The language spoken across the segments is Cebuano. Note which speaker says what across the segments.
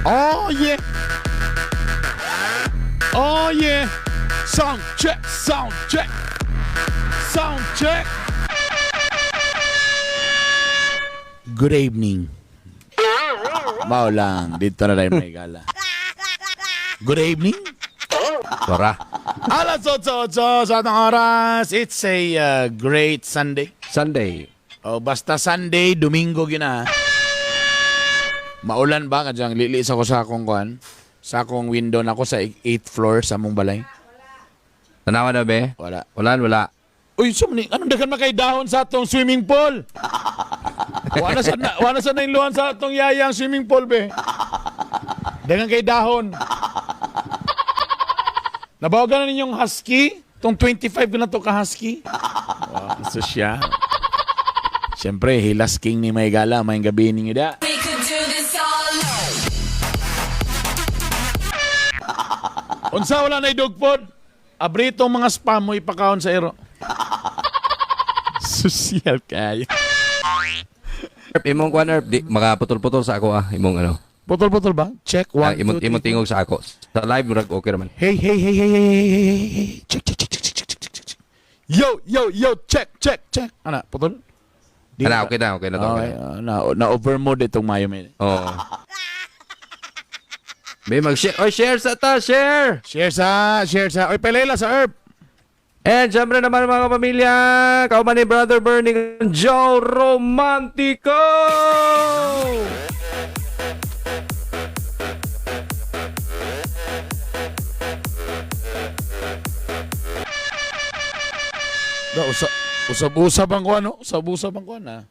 Speaker 1: Oh yeah. Oh yeah. Sound check, sound check. Sound check. Good evening. Mao lang, dito na rin may gala. Good evening.
Speaker 2: Tara.
Speaker 1: Alas 8:08 sa atong oras. It's a great Sunday.
Speaker 2: Sunday.
Speaker 1: Oh, basta Sunday, Domingo gina. Maulan ba kadyang lilis ako sa akong kuan? Sa akong window nako sa 8th floor sa among balay.
Speaker 2: Tanawa na be?
Speaker 1: Wala.
Speaker 2: Wala, wala.
Speaker 1: Uy, sumni, anong daghan man kay dahon sa atong swimming pool? Wala sa nainluhan sa atong yayang swimming pool be. Daghan kay dahon. Nabawagan na ninyong husky? Tong 25 ko na to ka husky. Wow, so siya. Siyempre, Hilas King ni May Gala, may gabi ninyo da.
Speaker 3: We could do this all night.
Speaker 1: Unsa wala na dugpod? Abri itong mga spam mo ipakaon sa ero. Social kayo.
Speaker 2: Erp, imong kuan Erp, di makaputol-putol sa ako ah, imong ano.
Speaker 1: Putol-putol ba? Check,
Speaker 2: Ah,
Speaker 1: one,
Speaker 2: imong
Speaker 1: two, three,
Speaker 2: imong tingog sa ako. Sa live murag okay raman.
Speaker 1: Hey, hey, hey, hey, hey, hey, hey, hey, hey. Check, check, check, check, check, check, check, check. Yo, yo, yo, check, check, check. Ana, putol? Di
Speaker 2: Ana, okay na, okay na to.
Speaker 1: Okay,
Speaker 2: Okay. na.
Speaker 1: na, na overmode itong mayo may.
Speaker 2: Oo. May mag-share. Oy, share sa ta, share.
Speaker 1: Share sa. Oy, pelela sa herb.
Speaker 2: And syempre naman mga kapamilya, kauban ni Brother Bernie Joe Romantico!
Speaker 1: Da, usab, usab-usab ang kuan, no? Usab-usab ang kuan, ah.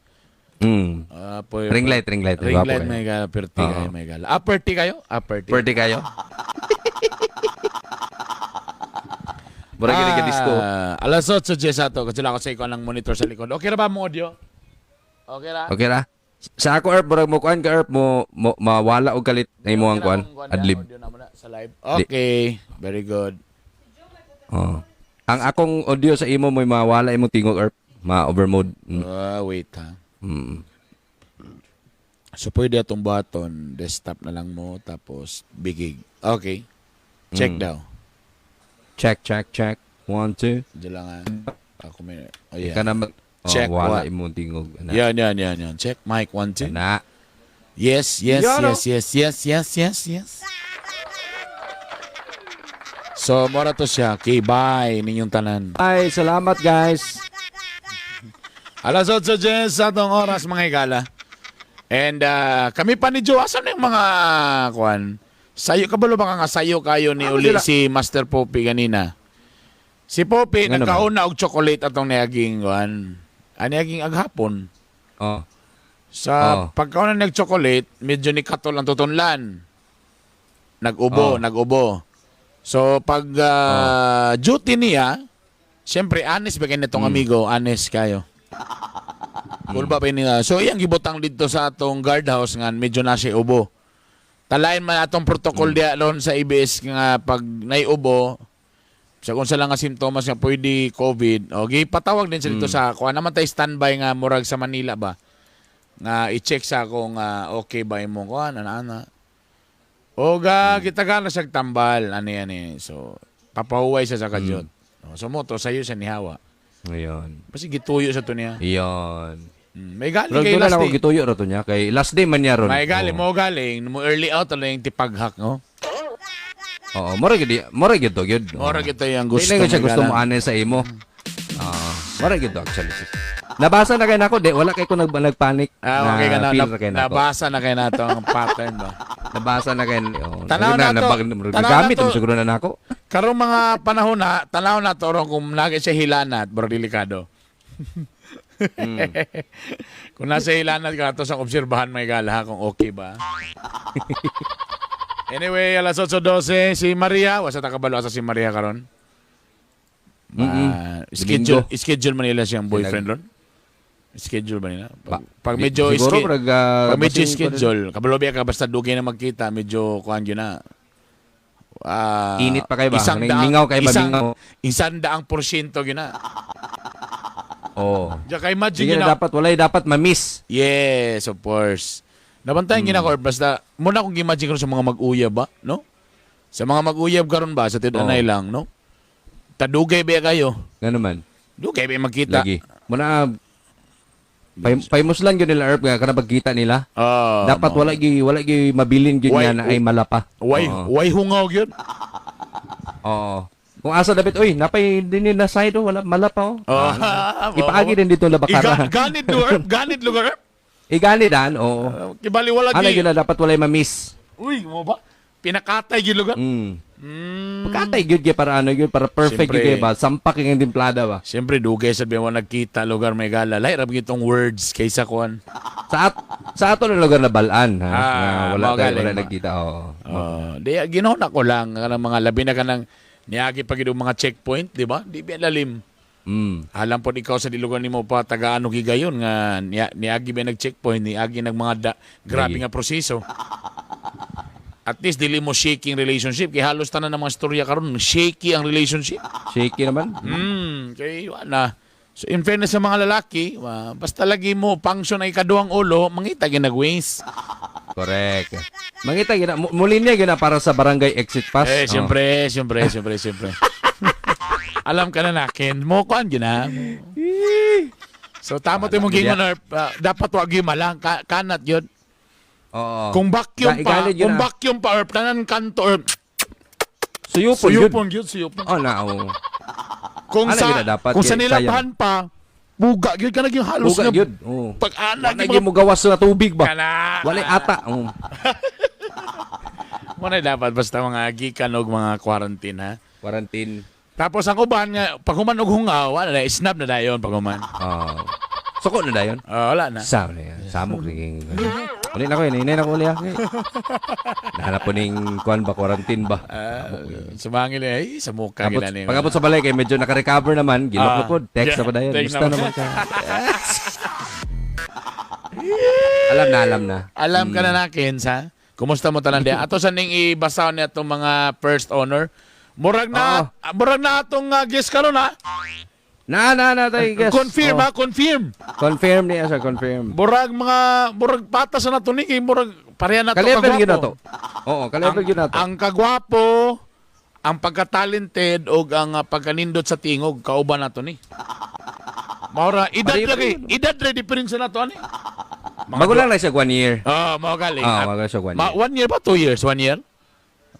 Speaker 1: Ah, po,
Speaker 2: Ring light, ring light.
Speaker 1: Ring
Speaker 2: Gwapo
Speaker 1: light,
Speaker 2: kayo.
Speaker 1: may gala. Perti
Speaker 2: Oo.
Speaker 1: kayo, may gala. Upper T kayo? Upper T.
Speaker 2: Pwede kayo? Murag gini ka disco.
Speaker 1: Ah, alas 8:10 ato. Kasi lang ako sa ikaw ng monitor sa likod. Okay ra ba mo audio? Okay ra?
Speaker 2: Okay ra? Sa ako Erp, murag mo kuan ka Erp mo, mo mawala og kalit na imo ang kuan, adlib.
Speaker 1: Audio na muna sa live. Okay. Very good.
Speaker 2: Oh. Ang akong audio sa imo mo'y mawala imong tingog Erp, ma-overmode.
Speaker 1: Ah, wait ha. So pwede atong button, desktop na lang mo, tapos bigig. Okay. Check daw.
Speaker 2: Check, check, check. One, two.
Speaker 1: Diyan lang ah. Ako may... Oh, yeah.
Speaker 2: Ka na oh,
Speaker 1: Check,
Speaker 2: wala
Speaker 1: one.
Speaker 2: imong tingog. Ana.
Speaker 1: Yan, yan, yan, yan. Check. Mic, one, two.
Speaker 2: Ana.
Speaker 1: Yes, yes,
Speaker 2: Yan,
Speaker 1: yes, yes, yes, yes, yes, yes. So, mora to siya. Okay, bye ninyong tanan.
Speaker 2: Ay, salamat guys.
Speaker 1: Alas 8:10 sa atong oras mga higala. And kami pa ni Joe, asan na yung mga kuan? Sayo ka ba ka nga sayo kayo ni
Speaker 2: Ano
Speaker 1: uli
Speaker 2: sila?
Speaker 1: si Master Poppy ganina? Si Poppy
Speaker 2: Ano
Speaker 1: nagkauna og chocolate atong niaging kuan. Ani aghapon.
Speaker 2: Oh.
Speaker 1: Sa
Speaker 2: Oh.
Speaker 1: pagkauna nag chocolate, medyo ni katol ang tutunlan. Nag-ubo,
Speaker 2: Oh.
Speaker 1: nag-ubo. So pag duty niya, siyempre honest ba kayo nitong amigo, honest kayo. Cool ba pa niya? So iyang gibutang dito sa atong guardhouse nga medyo na siya ubo. Talain man atong protocol diya ron sa ABS nga pag naiubo sa kung sa lang nga simptomas nga pwede COVID. O gipatawag din sa dito sa kuan naman tay standby nga murag sa Manila ba. Nga i-check sa kung okay ba imong kuan ana ana. O ga kita ka na siyag tambal ani ani. So papahuway siya sa kadyot. O, so mo to sayo siya nihawa.
Speaker 2: Ngayon.
Speaker 1: Basta gituyo sa to niya.
Speaker 2: Iyon.
Speaker 1: May galing
Speaker 2: Murag
Speaker 1: kay
Speaker 2: doon na
Speaker 1: last
Speaker 2: lang ako
Speaker 1: day.
Speaker 2: gituyo ra to niya kay last day man niya ron.
Speaker 1: May galing,
Speaker 2: Oo.
Speaker 1: mo galing. Mo early out ano yung tipaghak, no?
Speaker 2: Oo, mura gid, mura gid to gyud.
Speaker 1: Mura
Speaker 2: Oo.
Speaker 1: gid to yung gusto.
Speaker 2: Dili ko siya
Speaker 1: may
Speaker 2: gusto mo
Speaker 1: galang.
Speaker 2: ane sa imo. Oo. Mura gid to actually. sis. Nabasa na kay nako, di wala kay ko nagpanic.
Speaker 1: Ah, okay ka na.
Speaker 2: feel na kay nako.
Speaker 1: Nabasa na kay nato ang pattern ba?
Speaker 2: Nabasa na kay oh,
Speaker 1: Tanaw na to. Tanaw na
Speaker 2: Gamit
Speaker 1: to.
Speaker 2: mo siguro na nako.
Speaker 1: Karong mga panahon na, tanaw na to ron kung lagi siya hilanat, bro, delikado. Kung nasa hilanat ka to sa obserbahan may gala ha, kung okay ba. Anyway, alas 8:12 si Maria, wasa ta kabalo asa si Maria karon. Ah, schedule
Speaker 2: Domingo.
Speaker 1: schedule man nila siyang boyfriend ron. Schedule ba nila? Pag, pag medyo
Speaker 2: siguro murag,
Speaker 1: pag medyo
Speaker 2: basin ko rin.
Speaker 1: schedule, kabalo biya ka basta dugay na magkita, medyo kuan yun na. Ah,
Speaker 2: Init pa kayo ba?
Speaker 1: Isang
Speaker 2: Kaning
Speaker 1: daang,
Speaker 2: mingaw kayo ba?
Speaker 1: isang,
Speaker 2: Mingaw.
Speaker 1: 100% yun na.
Speaker 2: Oo.
Speaker 1: Diyan kay imagine
Speaker 2: Sige
Speaker 1: yun
Speaker 2: na
Speaker 1: na.
Speaker 2: dapat walay dapat ma-miss.
Speaker 1: Yes, of course. Nabantayan gina ko, basta muna akong gi-imagine karon sa mga mag-uyab ba, no? Sa mga mag-uyab karon ba sa tidanay lang, no? Tadugay ba kayo?
Speaker 2: Nga naman.
Speaker 1: Dugay ba magkita?
Speaker 2: Lagi. Muna famous lang yun nila, Erp, nga kana pagkita nila.
Speaker 1: Ah,
Speaker 2: Dapat wala gi mabilin gyud
Speaker 1: Why-
Speaker 2: nga na ay malapa.
Speaker 1: Way
Speaker 2: Oo.
Speaker 1: way hungaw gyud.
Speaker 2: Oo. Kung asa dapat, oy, napay din na side oh, wala malapa oh.
Speaker 1: Oh.
Speaker 2: Ipaagi din dito la bakara.
Speaker 1: Ganit lugar, ganit lugar.
Speaker 2: Igani dan, oo.
Speaker 1: Kibali wala
Speaker 2: Ana
Speaker 1: gi.
Speaker 2: gyud na dapat walay ma-miss.
Speaker 1: Uy, mo ba? Pinakatay gyud lugar.
Speaker 2: Pagkatay gyud gyud para ano gyud para perfect
Speaker 1: Siyempre.
Speaker 2: gyud kay ba. Sampak yung timplada ba.
Speaker 1: Siyempre dugay sa biyan nagkita lugar may gala. Lahi ra gyud tong words kaysa kuan.
Speaker 2: Sa ato na lugar na balaan ha.
Speaker 1: Ah,
Speaker 2: Na wala
Speaker 1: mao
Speaker 2: tayo,
Speaker 1: galing,
Speaker 2: wala
Speaker 1: ma.
Speaker 2: nagkita, oo.
Speaker 1: Oh, di ginoon ako lang kanang mga labi na kanang niagi pa gid og mga checkpoint, di ba? Di ba lalim. Alam po ikaw sa dilugan nimo pa taga ano gigayon nga niagi ba nag-checkpoint, niagi nag mga grabe
Speaker 2: Lagi.
Speaker 1: nga proseso. At least dili mo shaking relationship kay halos tanan ng mga istorya karon shaky ang relationship.
Speaker 2: Shaky naman.
Speaker 1: Kay wala. So in fairness sa mga lalaki, basta lagi mo function ay kaduang ulo, mangita ginag-waste.
Speaker 2: Correct. Mangita gyud na muli niya gyud na para sa barangay exit pass.
Speaker 1: Eh,
Speaker 2: Oo.
Speaker 1: siyempre, siyempre, siyempre, siyempre. Alam ka na nakin, mo kuan gyud na. So tama to imong gingon, Herb. Dapat wag gyud malang kanat yun.
Speaker 2: Oo.
Speaker 1: Kung vacuum pa,
Speaker 2: Igalit yun
Speaker 1: kung
Speaker 2: ah.
Speaker 1: vacuum pa, Herb, tanan kanto, Herb.
Speaker 2: Suyupon yun.
Speaker 1: Suyupon gyud, suyupon.
Speaker 2: Oh na, oo.
Speaker 1: Kung
Speaker 2: Ano
Speaker 1: sa
Speaker 2: gyud na dapat,
Speaker 1: kung sa
Speaker 2: kay
Speaker 1: nilabahan pa, buga gyud ka na gyud halos
Speaker 2: Buga
Speaker 1: nga
Speaker 2: gyud. Oo.
Speaker 1: pag-ana
Speaker 2: Wala
Speaker 1: gyud
Speaker 2: gyud mo gawas na tubig ba.
Speaker 1: Kana.
Speaker 2: Wala ata. Oo.
Speaker 1: Mo na dapat basta mga gikan og mga quarantine ha.
Speaker 2: Quarantine.
Speaker 1: Tapos ang uban nga pag human og hungaw, wala na snap na dayon pag human.
Speaker 2: Oo. Suko na dayon.
Speaker 1: Ah, wala na.
Speaker 2: Sam na yan. Samok naging. Uli na ko yun. Hinay na ko uli ah. Nahanap po ning kuan ba, quarantine ba.
Speaker 1: Ah, sumangil eh, ay, sa mukha
Speaker 2: Kapot,
Speaker 1: gila niya.
Speaker 2: pagabot sa balay kay medyo naka-recover naman, gilok
Speaker 1: Ah,
Speaker 2: na po. Text
Speaker 1: yeah,
Speaker 2: na po dayon.
Speaker 1: text
Speaker 2: Basta
Speaker 1: na po.
Speaker 2: naman ka. Alam na, alam na.
Speaker 1: Alam ka na nakin sa Kumusta mo tanan diya? Ato sa ning ibasaw niya atong mga first honor. Murag na atong guest karon ha.
Speaker 2: Na, tayo guys.
Speaker 1: Confirm
Speaker 2: Oh,
Speaker 1: ha, confirm.
Speaker 2: Confirm niya siya, confirm.
Speaker 1: Murag mga murag patas na nato ni kay murag pareha na to
Speaker 2: Ka-level yun na
Speaker 1: kagwapo.
Speaker 2: to. Oo, ka-level yun na to.
Speaker 1: Ang kagwapo, ang pagka-talented og ang pagkanindot sa tingog kauban nato ni. Maura edad
Speaker 2: Pareho
Speaker 1: lagi,
Speaker 2: yun.
Speaker 1: edad ready difference na nato ani. Mga
Speaker 2: Bago lang na siya one year.
Speaker 1: Ah, mao galing.
Speaker 2: Ah, bago siya one year.
Speaker 1: 1 year ba? 2 years? 1 year?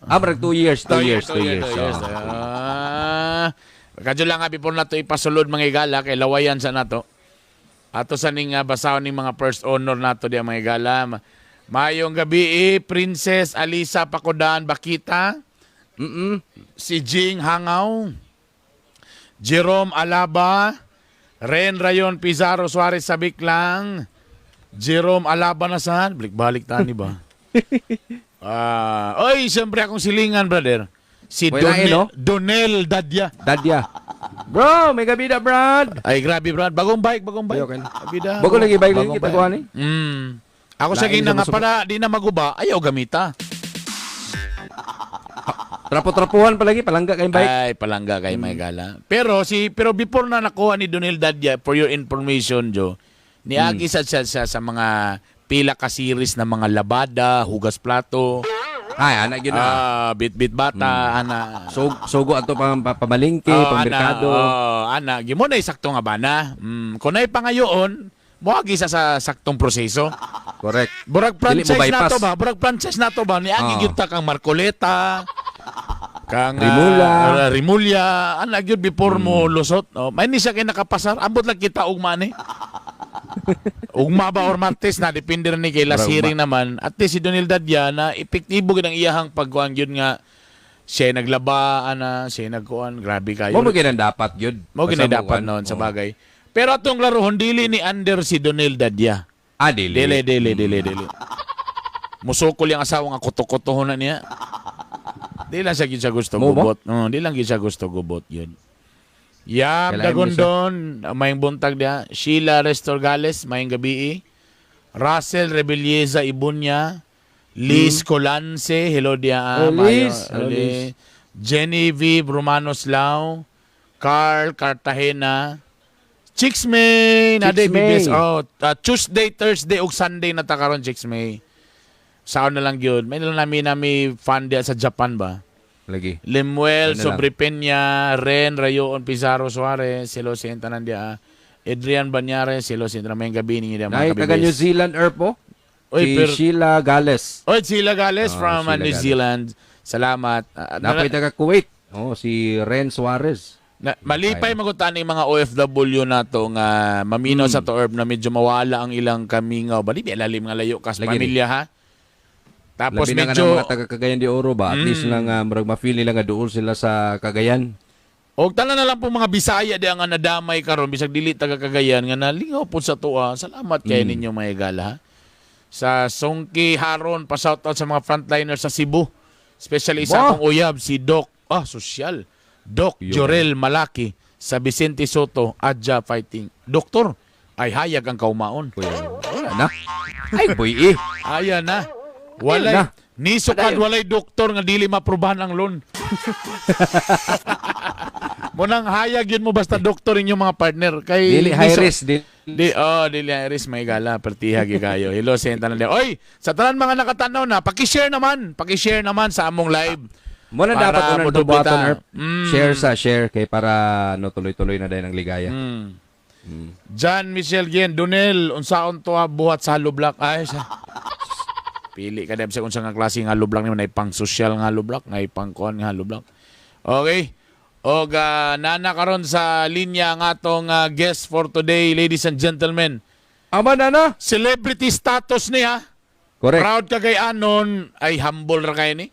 Speaker 2: Ah, marag 2 years, 2 years, 2 years.
Speaker 1: 2 years.
Speaker 2: Oo.
Speaker 1: Ah, kadyo lang nga before nato ipasulod mga igala kay lawayan sa nato. Ato sa ning basahon ning mga first honor nato diya mga igala. Maayong gabi eh, Princess Alisa Pakodan Bakita, si Jing Hangaw, Jerome Alaba, Ren Rayon Pizarro Suarez Sabiklang, Jerome Alaba na saan? Balik-balik tani ba? Ah, oy, siyempre akong silingan, brother. Si
Speaker 2: Wala eh, no?
Speaker 1: Donel Dadya.
Speaker 2: Dadya. Bro, may gabi na, Brad.
Speaker 1: Ay, grabe, brad. Bagong bike, bagong bike.
Speaker 2: Ayoko na.
Speaker 1: Abida.
Speaker 2: Bago lagi bike
Speaker 1: Bagong
Speaker 2: kita kuha ni.
Speaker 1: Ako sa
Speaker 2: Lain
Speaker 1: gina
Speaker 2: sa
Speaker 1: nga
Speaker 2: masuko.
Speaker 1: para di na maguba, ayaw gamita.
Speaker 2: Trapo-trapuhan palagi, palangga kayong bike.
Speaker 1: Ay, palangga kay may gala. Pero before na nakuha ni Donel Dadya, for your information, Joe, niagi sa siya sa mga pila ka series na mga labada, hugas plato,
Speaker 2: Ay, anak yun na.
Speaker 1: ah, bit-bit bata, ana.
Speaker 2: So, sugo ato pang pamalingke,
Speaker 1: Oh,
Speaker 2: pang merkado.
Speaker 1: Ana, oh, ana, gimo na sakto nga bana. Kung naay pangayoon, moagi sa saktong proseso.
Speaker 2: Correct.
Speaker 1: Burag
Speaker 2: Dili mo
Speaker 1: franchise na
Speaker 2: bypass.
Speaker 1: to ba? Burag franchise na to ba? Niagi
Speaker 2: Oo.
Speaker 1: gyud ta kang Marcoleta, kang
Speaker 2: Rimulya.
Speaker 1: Rimulya, ana gyud before mo lusot. Oh, may ni siya kay nakapasar. Ambot lang kita ugma ni. Ugma ba or Martes na depende rin ni kay last
Speaker 2: Ugma.
Speaker 1: hearing naman. At least si Donil Dadya na epektibo gyud ang iyahang pagkuan gyud nga siya naglaba ana, siya nagkuan, grabe kayo.
Speaker 2: Mo mo ginang dapat yun.
Speaker 1: Mo
Speaker 2: Basta
Speaker 1: ginay dapat
Speaker 2: kuan.
Speaker 1: noon sa
Speaker 2: Oo.
Speaker 1: bagay. Pero atong laruhon dili ni under si Donil Dadya.
Speaker 2: Ah, dili.
Speaker 1: Dili, dili, dili, dili. Musukol yung asawa nga kuto-kutohon na niya. Di lang siya gyud siya gusto
Speaker 2: Mo ba?
Speaker 1: gubot. Oo, di lang gyud siya gusto gubot yun. Yam
Speaker 2: Kailangan mo
Speaker 1: Dagondon, mayong buntag diha. Sheila Restorgales, mayong gabi. Russell Rebelleza Ibunya, Liz Colance, hello diha.
Speaker 2: Oh, Liz.
Speaker 1: Mayo-
Speaker 2: Hello, Liz.
Speaker 1: Genevieve Romanos Lau, Carl Cartagena, Chicks May, na
Speaker 2: Chicks May.
Speaker 1: BBS. Oh, Tuesday, Thursday ug Sunday na ta karon Chicks May. Saan na lang yun. May na namin nami fan diya sa Japan ba?
Speaker 2: Lagi.
Speaker 1: Lemuel,
Speaker 2: Ano lang?
Speaker 1: Sobrepeña, Ren, Rayoon, Pizarro, Suarez, Silo Senta nandiya. Adrian Banyares, Silo Senta. May gabi ninyo diya, mga
Speaker 2: Nay, taga New
Speaker 1: kabibis.
Speaker 2: Zealand, Erp, oh.
Speaker 1: Oy,
Speaker 2: Si Sheila Gales.
Speaker 1: Oy, Sheila Gales
Speaker 2: Oh,
Speaker 1: from
Speaker 2: Sheila
Speaker 1: New
Speaker 2: Gales.
Speaker 1: Zealand. Salamat.
Speaker 2: Napoy taga Kuwait. Oh, si Ren Suarez.
Speaker 1: Na, malipay magutan ni mga OFW na to nga maminaw sa to herb na medyo mawala ang ilang kamingaw. Bali, di lalim nga layo kas
Speaker 2: Lagi ni.
Speaker 1: pamilya ha. Tapos
Speaker 2: Labi na nga
Speaker 1: medyo
Speaker 2: ng mga taga Cagayan de Oro ba? At least lang murag ma-feel nila nga duol sila sa Cagayan.
Speaker 1: Og tanan na lang po mga Bisaya di ang nga nadamay karon bisag dili taga Cagayan nga nalingaw po sa tuwa. Salamat kay ninyo mga higala ha. Sa Songki Haron pa shoutout sa mga frontliners sa Cebu. Especially sa
Speaker 2: Ba?
Speaker 1: akong uyab si Doc, sosyal. Doc
Speaker 2: Yun.
Speaker 1: Jorel Malaki sa Vicente Soto, Adja Fighting. Doktor, ay hayag ang kaumaon.
Speaker 2: Kuya, wala na. Ay, boy eh.
Speaker 1: Aya na. Walay
Speaker 2: Ayun na.
Speaker 1: ni sukad
Speaker 2: Padayon.
Speaker 1: walay doktor nga dili maprobahan ang loan. Munang hayag yun mo basta doktor inyong mga partner kay
Speaker 2: Dili high
Speaker 1: niso-
Speaker 2: risk. Dili.
Speaker 1: Di oh dili high risk may gala pertiha gyud kayo. Hello sa tanan. Oy, sa tanan mga nakatanaw na, paki-share naman, paki-share naman sa among live.
Speaker 2: Muna
Speaker 1: Para
Speaker 2: dapat unang
Speaker 1: modublita.
Speaker 2: buhaton, Erp. Share sa share kay para no tuloy-tuloy na din ang ligaya.
Speaker 1: John Michel Gien, Donel, unsaon to ha, buhat sa hollow block? Ay, sa. Pili ka dahil sa unsa nga klase nga hollow block nimo, nay pang social nga hollow block, nay pang kuan nga hollow block. Okay. Og nana karon sa linya ang atong guest for today, ladies and gentlemen.
Speaker 2: Ama na na.
Speaker 1: Celebrity status niya.
Speaker 2: Correct.
Speaker 1: Proud ka kay anon ay humble ra kay ni.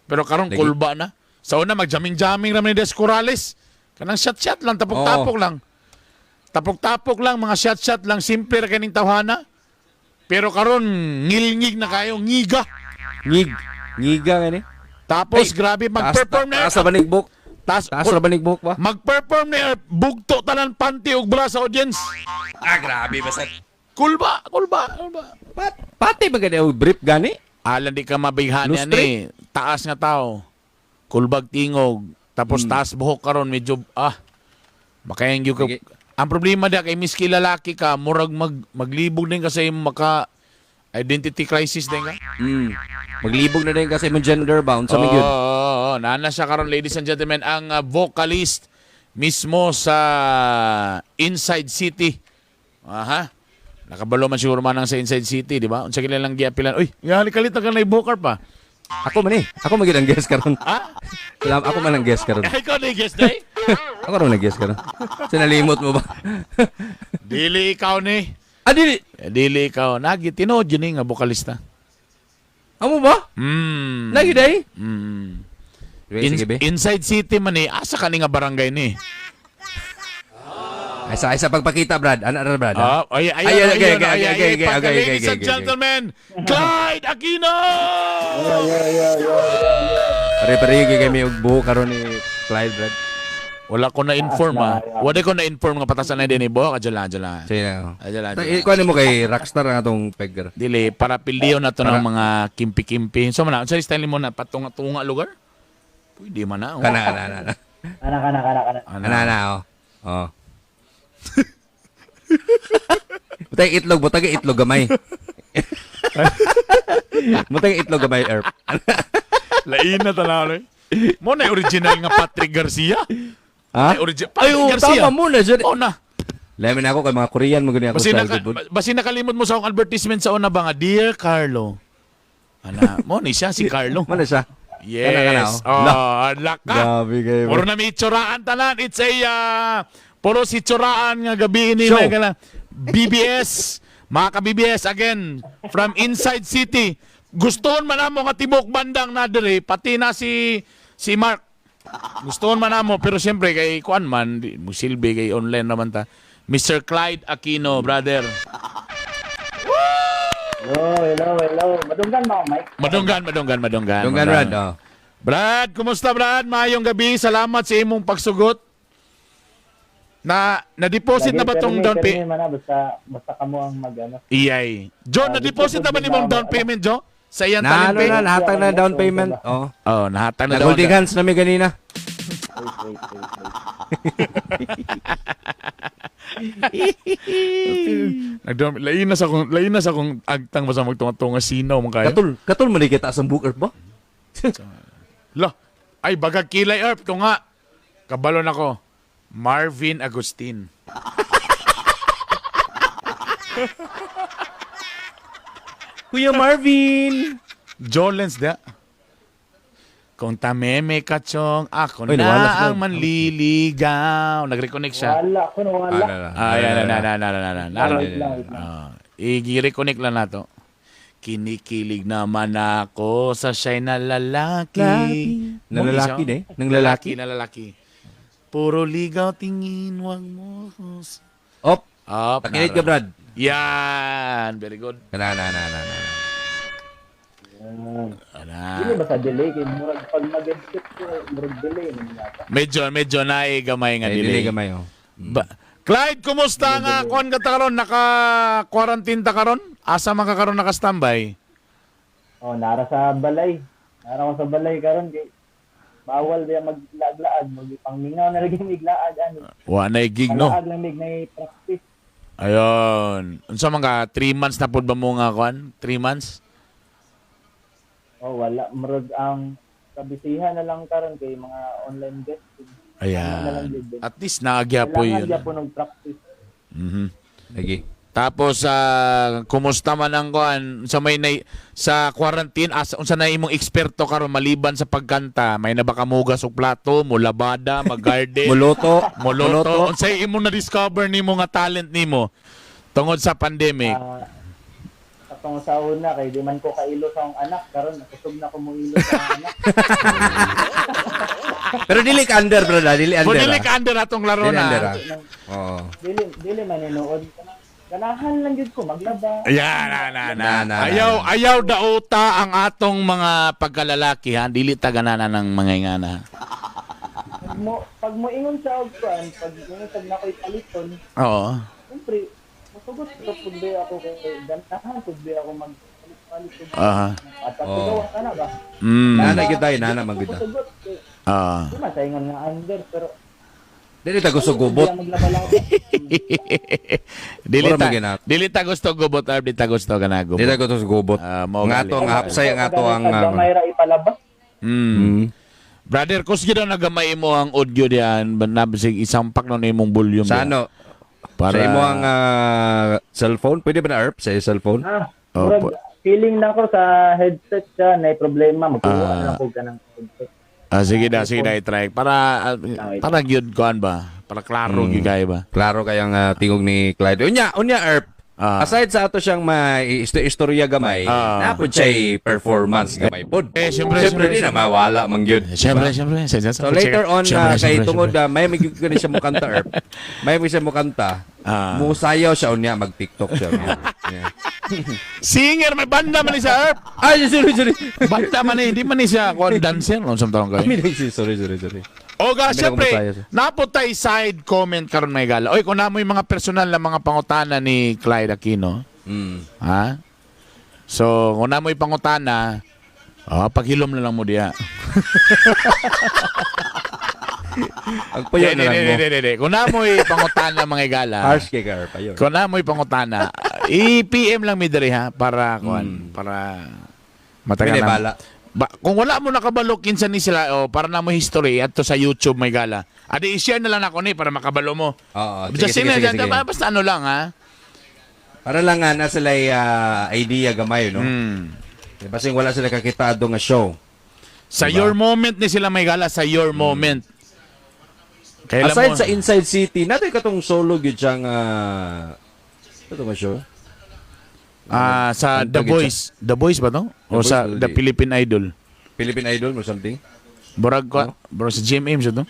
Speaker 1: Pero karon
Speaker 2: Lagi.
Speaker 1: kulba na. Sa una magjamming-jamming ra man ni Des Corrales. Kanang shot-shot lang, tapok-tapok lang. Tapok-tapok lang, mga shot-shot lang, simple ra kaning tawhana. Pero karon ngilngig na kayo, ngiga.
Speaker 2: Ngig. Ngiga nga ni.
Speaker 1: Tapos grabe mag-perform na.
Speaker 2: Taas sa banigbok.
Speaker 1: Taas,
Speaker 2: Taas sa banigbok ba?
Speaker 1: mag-perform na bugto tanan panty ug bra sa audience.
Speaker 2: Ah, grabe basta.
Speaker 1: Kulba, kulba, kulba.
Speaker 2: Pati ba gani og brief gani?
Speaker 1: Alan di ka mabighani
Speaker 2: Lustre.
Speaker 1: ani. Taas nga tao. Kulbag tingog. Tapos taas buhok karon medyo makayang gyud ka.
Speaker 2: Sige.
Speaker 1: Ang problema da kay miski lalaki ka murag maglibog din kasi maka identity crisis din ka.
Speaker 2: Maglibog na din kasi mo gender bound sa
Speaker 1: Oo,
Speaker 2: magyud.
Speaker 1: oo, oo. Nana siya karon ladies and gentlemen ang vocalist mismo sa Inside City. Aha. Nakabalo man siguro man ang sa Inside City, di ba? Unsa kila lang giapilan. Uy, gali kalit na ka na booker pa.
Speaker 2: Ako man eh. Ako magyud ang guest karon.
Speaker 1: Ah?
Speaker 2: Alam, ako man ang guest karon.
Speaker 1: Ikaw na yung guest day?
Speaker 2: Ako ron ang guest karon. Sinalimot mo ba?
Speaker 1: Dili ikaw ni.
Speaker 2: Ah, dili.
Speaker 1: Eh, dili ikaw. Nagi, tinuod yun eh, nga vokalista.
Speaker 2: Amo ba? Lagi day? Sige, sige, be.
Speaker 1: Inside City man eh. Asa ka ni nga barangay ni?
Speaker 2: Ay, sa pagpakita, Brad. Ano, ano, Brad?
Speaker 1: Ah, ay, ay,
Speaker 2: Ay,
Speaker 1: ay,
Speaker 2: okay,
Speaker 1: ay,
Speaker 2: okay,
Speaker 1: ay,
Speaker 2: okay,
Speaker 1: ay,
Speaker 2: okay,
Speaker 1: ay,
Speaker 2: okay, okay,
Speaker 1: ladies
Speaker 2: okay,
Speaker 1: and
Speaker 2: okay.
Speaker 1: gentlemen, Clyde Aquino!
Speaker 2: Pare-pare kay kami og buhok karon ni Clyde, Brad.
Speaker 1: Wala ko na-inform ah. Wala ko na-inform nga patasan na din eh. Buhok, adyan lang,
Speaker 2: Sige na.
Speaker 1: Adyan lang, adyan lang.
Speaker 2: Ikuha mo kay Rockstar ang atong pegger.
Speaker 1: Dili, para pildiyo na to ng mga kimpi-kimpi. So man, sa style mo na patunga-tunga lugar? Pwede man na. Oh.
Speaker 2: Kana, kana, kana.
Speaker 4: Kana, kana, kana, kana.
Speaker 1: Ano?
Speaker 2: Ana, ana, oh. Oh. Butay itlog, butay itlog gamay. Butay itlog gamay, Erp.
Speaker 1: Lain na tanaw eh. Mo na yung original nga Patrick Garcia.
Speaker 2: Ha?
Speaker 1: Ay, Patrick
Speaker 2: Ay, oh,
Speaker 1: Garcia.
Speaker 2: tama mo na siya.
Speaker 1: Oh na.
Speaker 2: Lamin ako kay mga Korean mo gani ako
Speaker 1: Basi,
Speaker 2: style
Speaker 1: naka,
Speaker 2: good.
Speaker 1: basi nakalimot mo sa akong advertisement sa una ba nga, Dear Carlo. Ana, mo ni siya si Carlo.
Speaker 2: Mo na siya.
Speaker 1: Yes.
Speaker 2: Kana, kana,
Speaker 1: Oh,
Speaker 2: oh.
Speaker 1: laka.
Speaker 2: Grabe kayo.
Speaker 1: Puro na may itsuraan tanan. It's a puro si tsuraan nga gabi ni
Speaker 2: Show.
Speaker 1: Michael. BBS. Mga ka-BBS, again, from Inside City. Gustuhon man namo nga tibok bandang na diri, pati na si Mark. Gustuhon man namo, pero siyempre kay kuan man, di, musilbi kay online naman ta. Mr. Clyde Aquino, brother.
Speaker 4: Hello, hello, hello. Madunggan ba ako, Mike?
Speaker 1: Madunggan, madunggan, madunggan.
Speaker 2: Dunggan Brad, oh.
Speaker 1: Brad, kumusta Brad? Maayong gabi. Salamat sa imong pagsugot. Na na-deposit na ba tong down
Speaker 4: payment?
Speaker 1: payment?
Speaker 4: Man, basta, basta kamo ang mag, ano.
Speaker 1: Iyay. Joe, na-deposit na ba nimong down payment, Joe? Sa iyang
Speaker 2: Na ano
Speaker 1: talent pay?
Speaker 2: na, nahatag na down payment. Oh.
Speaker 1: Oh, nahatag na daw.
Speaker 2: Nag-holding hands na mi ganina.
Speaker 4: Wait, wait, wait, wait.
Speaker 1: Nagdum lain na sa akong agtang basta magtunga-tunga sinaw man kayo.
Speaker 2: Katul, katul man kita sa book Earth ba?
Speaker 1: Lo, ay bagag kilay Erp to nga. Kabalon ako. Marvin Agustin.
Speaker 2: Kuya Marvin.
Speaker 1: Jolens da. Kung tameme kachong, ako
Speaker 2: Uy,
Speaker 1: na
Speaker 2: nawala siya.
Speaker 1: ang manliligaw. Nag-reconnect siya.
Speaker 4: Wala ko, wala.
Speaker 1: Ah, yan, na, na, na, na, na, na.
Speaker 4: Wait lang, wait lang.
Speaker 1: Ah, i-reconnect lang nato. Kinikilig naman ako sa siya'y na lalaki.
Speaker 2: Na lalaki
Speaker 1: Mo,
Speaker 2: eh? Nang lalaki?
Speaker 1: Na lalaki. Puro ligaw tingin, wag mo.
Speaker 2: Op,
Speaker 1: Up,
Speaker 2: pakinig ka Brad.
Speaker 1: Yan, very good.
Speaker 2: Na na na na na.
Speaker 4: Yan.
Speaker 1: Ana.
Speaker 4: Dili ba sa delay kay murag pag mag-headset ko, murag delay man yata.
Speaker 1: Medyo, medyo naigamay nga
Speaker 2: Ay,
Speaker 1: delay.
Speaker 2: delay gamay oh.
Speaker 1: Clyde, kumusta nga? Kuan ka ta karon? Naka-quarantine ta karon? Asa man ka karon naka-standby?
Speaker 4: Oh, nara sa balay. Nara ko sa balay karon kay bawal diya maglaag-laag, magpangmingaw na lagi miglaag ani.
Speaker 1: Wa na gig no.
Speaker 4: Palaag lang mig na practice.
Speaker 1: Ayon. Unsa man ka 3 months na pud ba mo nga kuan? 3 months?
Speaker 4: Oh, wala murag ang kabisihan na lang karon kay mga online guest.
Speaker 1: Ayan.
Speaker 4: Ano na lang yun, Ben?
Speaker 1: At least naagyapoy
Speaker 4: Kailangan
Speaker 1: yun.
Speaker 4: gyapon og practice.
Speaker 2: Lagi.
Speaker 1: Tapos kumusta man ang kuan sa may nay, sa quarantine asa unsa na imong eksperto karon maliban sa pagkanta? May na ba ka mugas og plato, mo labada, mag-garden,
Speaker 2: Muluto.
Speaker 1: moloto? Unsay imong na-discover nimo nga talent nimo tungod sa pandemic?
Speaker 4: Ah, katong sa una kay di man ko kailo sa akong anak karon nakusog na ko mo ilo sa akong anak.
Speaker 2: Pero dili ka under brad, ah. Dili under.
Speaker 1: Kung dili
Speaker 2: ah.
Speaker 1: ka under atong laro
Speaker 2: Dili
Speaker 1: na.
Speaker 2: under ah. Oo.
Speaker 4: Dili dili man hinuod kanang ganahan lang gyud ko maglaba.
Speaker 1: Ayan, na, na, na.
Speaker 2: Na, na,
Speaker 1: Ayaw,
Speaker 2: na.
Speaker 1: ayaw dauta ang atong mga pagkalalaki ha. Dili ta ganana ng mga ingana.
Speaker 4: Pag mo ingon sa og kuan, pag ingon sa nakoy paliton,
Speaker 1: Oo.
Speaker 4: siyempre musugot ko pud ba ako kay ganahan pud ba ako mag palit
Speaker 1: Aha.
Speaker 4: At pag ka na ba?
Speaker 2: Nana gyud tayo, nana man gyud. ah.
Speaker 4: Musugot kay di man sa ingon nga under pero
Speaker 2: Dili ta gusto gubot.
Speaker 4: Hindi maglaba-laba.
Speaker 1: Dili
Speaker 2: Mura
Speaker 1: ta,
Speaker 2: maginat.
Speaker 1: dili ta gusto gubot, Arb. Dili ta gusto ka na gubot.
Speaker 2: Dili ta gusto gubot.
Speaker 1: Ah, mao
Speaker 2: Ang
Speaker 1: gali.
Speaker 2: ato ang hapsay ang ato ang
Speaker 4: Pag gamay ra ipalaba.
Speaker 1: Brother, kus gid nagamay mo ang audio diyan, nabsig isampak na imong volume.
Speaker 2: Sa
Speaker 1: diyan.
Speaker 2: ano?
Speaker 1: Para
Speaker 2: Sa imo ang cellphone, pwede ba na Erp sa cellphone?
Speaker 4: Ah,
Speaker 1: Opo.
Speaker 4: murag feeling na ako sa headset siya na problema magkuha na lang ko ganang headset.
Speaker 1: Ah, sige da i-try para para gyud kuan ba? Para klaro gyud kayo ba?
Speaker 2: Klaro kayang tingog ni Clyde. Unya, unya Erp. Aside sa ato siyang may istorya gamay, napod siya'y performance gamay pod.
Speaker 1: Eh, siyempre,
Speaker 2: siyempre,
Speaker 1: siyempre,
Speaker 2: di na mawala man gyud.
Speaker 1: Siyempre, siyempre.
Speaker 2: So later on, kay tungod may magyud ko ni siya mukanta Erp. May mo siya mukanta. Musayaw siya unya mag-TikTok siya. unya. Yeah.
Speaker 1: Singer, may banda man ni siya, Erp.
Speaker 2: Ay, sorry, sorry.
Speaker 1: Banda man ni, hindi man ni siya kuan dancer no sa taong kayo.
Speaker 2: Amin, sorry, sorry, sorry.
Speaker 1: Oga,
Speaker 2: Kami na
Speaker 1: siyempre,
Speaker 2: kumusaya siya.
Speaker 1: naputay side comment karon may gala. Oy, kung namoy mga personal na mga pangutana ni Clyde Aquino, ha? So, kung namoy pangutana, oh, paghilom na lang mo diya.
Speaker 2: Ang payo na lang mo.
Speaker 1: Hindi, hindi, hindi. Kung namoy pangutana mga gala,
Speaker 2: Harsh kay ka Erp, ayun.
Speaker 1: kung namoy pangutana, i-PM lang mi diri ha para kuan, para matagal
Speaker 2: May
Speaker 1: na.
Speaker 2: bala.
Speaker 1: Ba, kung wala mo nakabalo kinsa ni sila oh, para na mo history adto sa YouTube may gala. Adi i-share na lang ako ni para makabalo mo.
Speaker 2: Oo,
Speaker 1: Basta
Speaker 2: sige, sige,
Speaker 1: sino
Speaker 2: sige,
Speaker 1: dyan,
Speaker 2: sige.
Speaker 1: basta ano lang ha.
Speaker 2: Para lang nga na sila idea gamay, no? Diba sing wala sila kakitado nga show.
Speaker 1: Sa
Speaker 2: Diba?
Speaker 1: your moment ni sila may gala, sa your moment. Kailan
Speaker 2: Aside
Speaker 1: mo,
Speaker 2: sa Inside City, natin katong solo gyud siyang ito nga show?
Speaker 1: Sa
Speaker 2: Ang
Speaker 1: The
Speaker 2: tagit
Speaker 1: Voice. The Voice ba to? O
Speaker 2: The
Speaker 1: sa
Speaker 2: Voice,
Speaker 1: The
Speaker 2: di.
Speaker 1: Philippine Idol.
Speaker 2: Philippine Idol or something?
Speaker 1: Borag ko, bro sa GMM siya to.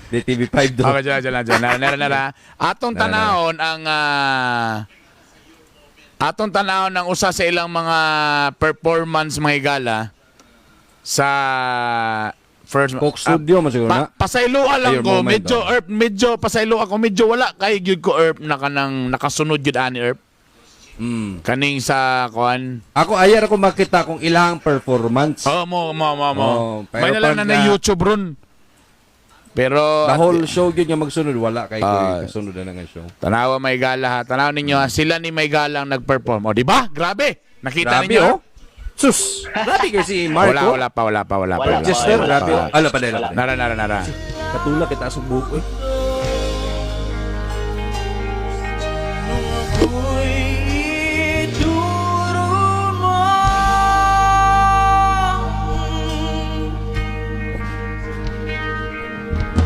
Speaker 2: Di TV5 do.
Speaker 1: Okay, dyan, dyan, dyan. Nara, nara, nara. Atong
Speaker 2: Nara, nara.
Speaker 1: tanahon ang atong tanahon ang usa sa ilang mga performance mga gala sa first
Speaker 2: Coke Studio man siguro na.
Speaker 1: Pasayloa lang
Speaker 2: Your
Speaker 1: ko,
Speaker 2: moment,
Speaker 1: medyo
Speaker 2: oh.
Speaker 1: Erp, medyo pasaylo ako, medyo wala kay gyud ko Erp na kanang nakasunod gyud ani Erp. Kaning sa kuan.
Speaker 2: Ako ayar ako makita kung ilang performance.
Speaker 1: Oh, mo mo mo mo.
Speaker 2: Oh, pero
Speaker 1: May na lang
Speaker 2: pag
Speaker 1: na na YouTube ron. Pero
Speaker 2: The whole show gyud nga magsunod, wala kay
Speaker 1: Ah.
Speaker 2: kasunod na nga show.
Speaker 1: Tanawa may gala ha. Tanaw ninyo ha. Sila ni may galang nag-perform. O, di ba? Grabe. Nakita
Speaker 2: Grabe
Speaker 1: ninyo?
Speaker 2: oh. Sus, grabe kay si Marco.
Speaker 1: Wala, wala pa, wala pa, wala pa.
Speaker 4: Wala
Speaker 1: Wala.
Speaker 2: Chester,
Speaker 1: pa.
Speaker 2: grabe oh. Ala pa dahil.
Speaker 1: Nara, nara, nara.
Speaker 2: Katulak kita sa buhok eh.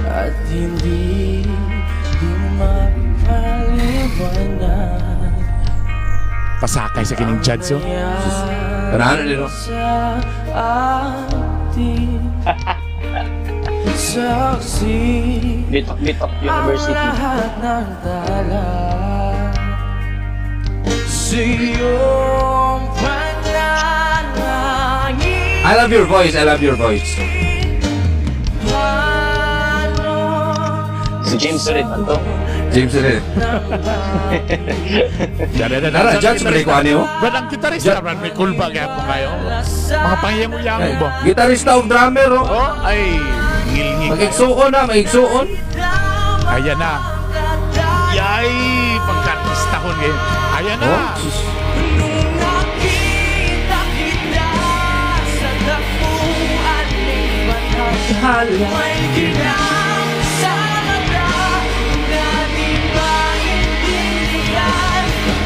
Speaker 5: At hindi di mapaliwanag.
Speaker 1: Pasakay sa kining judge, oh.
Speaker 2: Tanahan din oh.
Speaker 5: Sa atin saksi
Speaker 4: Bit Bit of
Speaker 5: ang
Speaker 4: University.
Speaker 5: lahat ng tala sa iyong panalangin.
Speaker 2: I love your voice, I love your voice.
Speaker 5: Paano
Speaker 4: Si James ulit man to.
Speaker 2: James rin.
Speaker 1: Dara, dara,
Speaker 2: Nara,
Speaker 1: dara.
Speaker 2: judge ba ko ani oh?
Speaker 1: Brad, ang gitarista, Brad, may kulba kaya po kayo. Mga pangyang-uyang ba?
Speaker 2: Gitarista og drummer oh.
Speaker 1: Oh, ay, ngilngig.
Speaker 2: Magigsuon na, magigsuon.
Speaker 1: Ayan na. Yay, pagkartistahon ngayon. Ayan na.
Speaker 2: Oh, sus.
Speaker 5: Nung nakita kita sa dakuan ng panahon, may ginang sa mata na di maintindihan.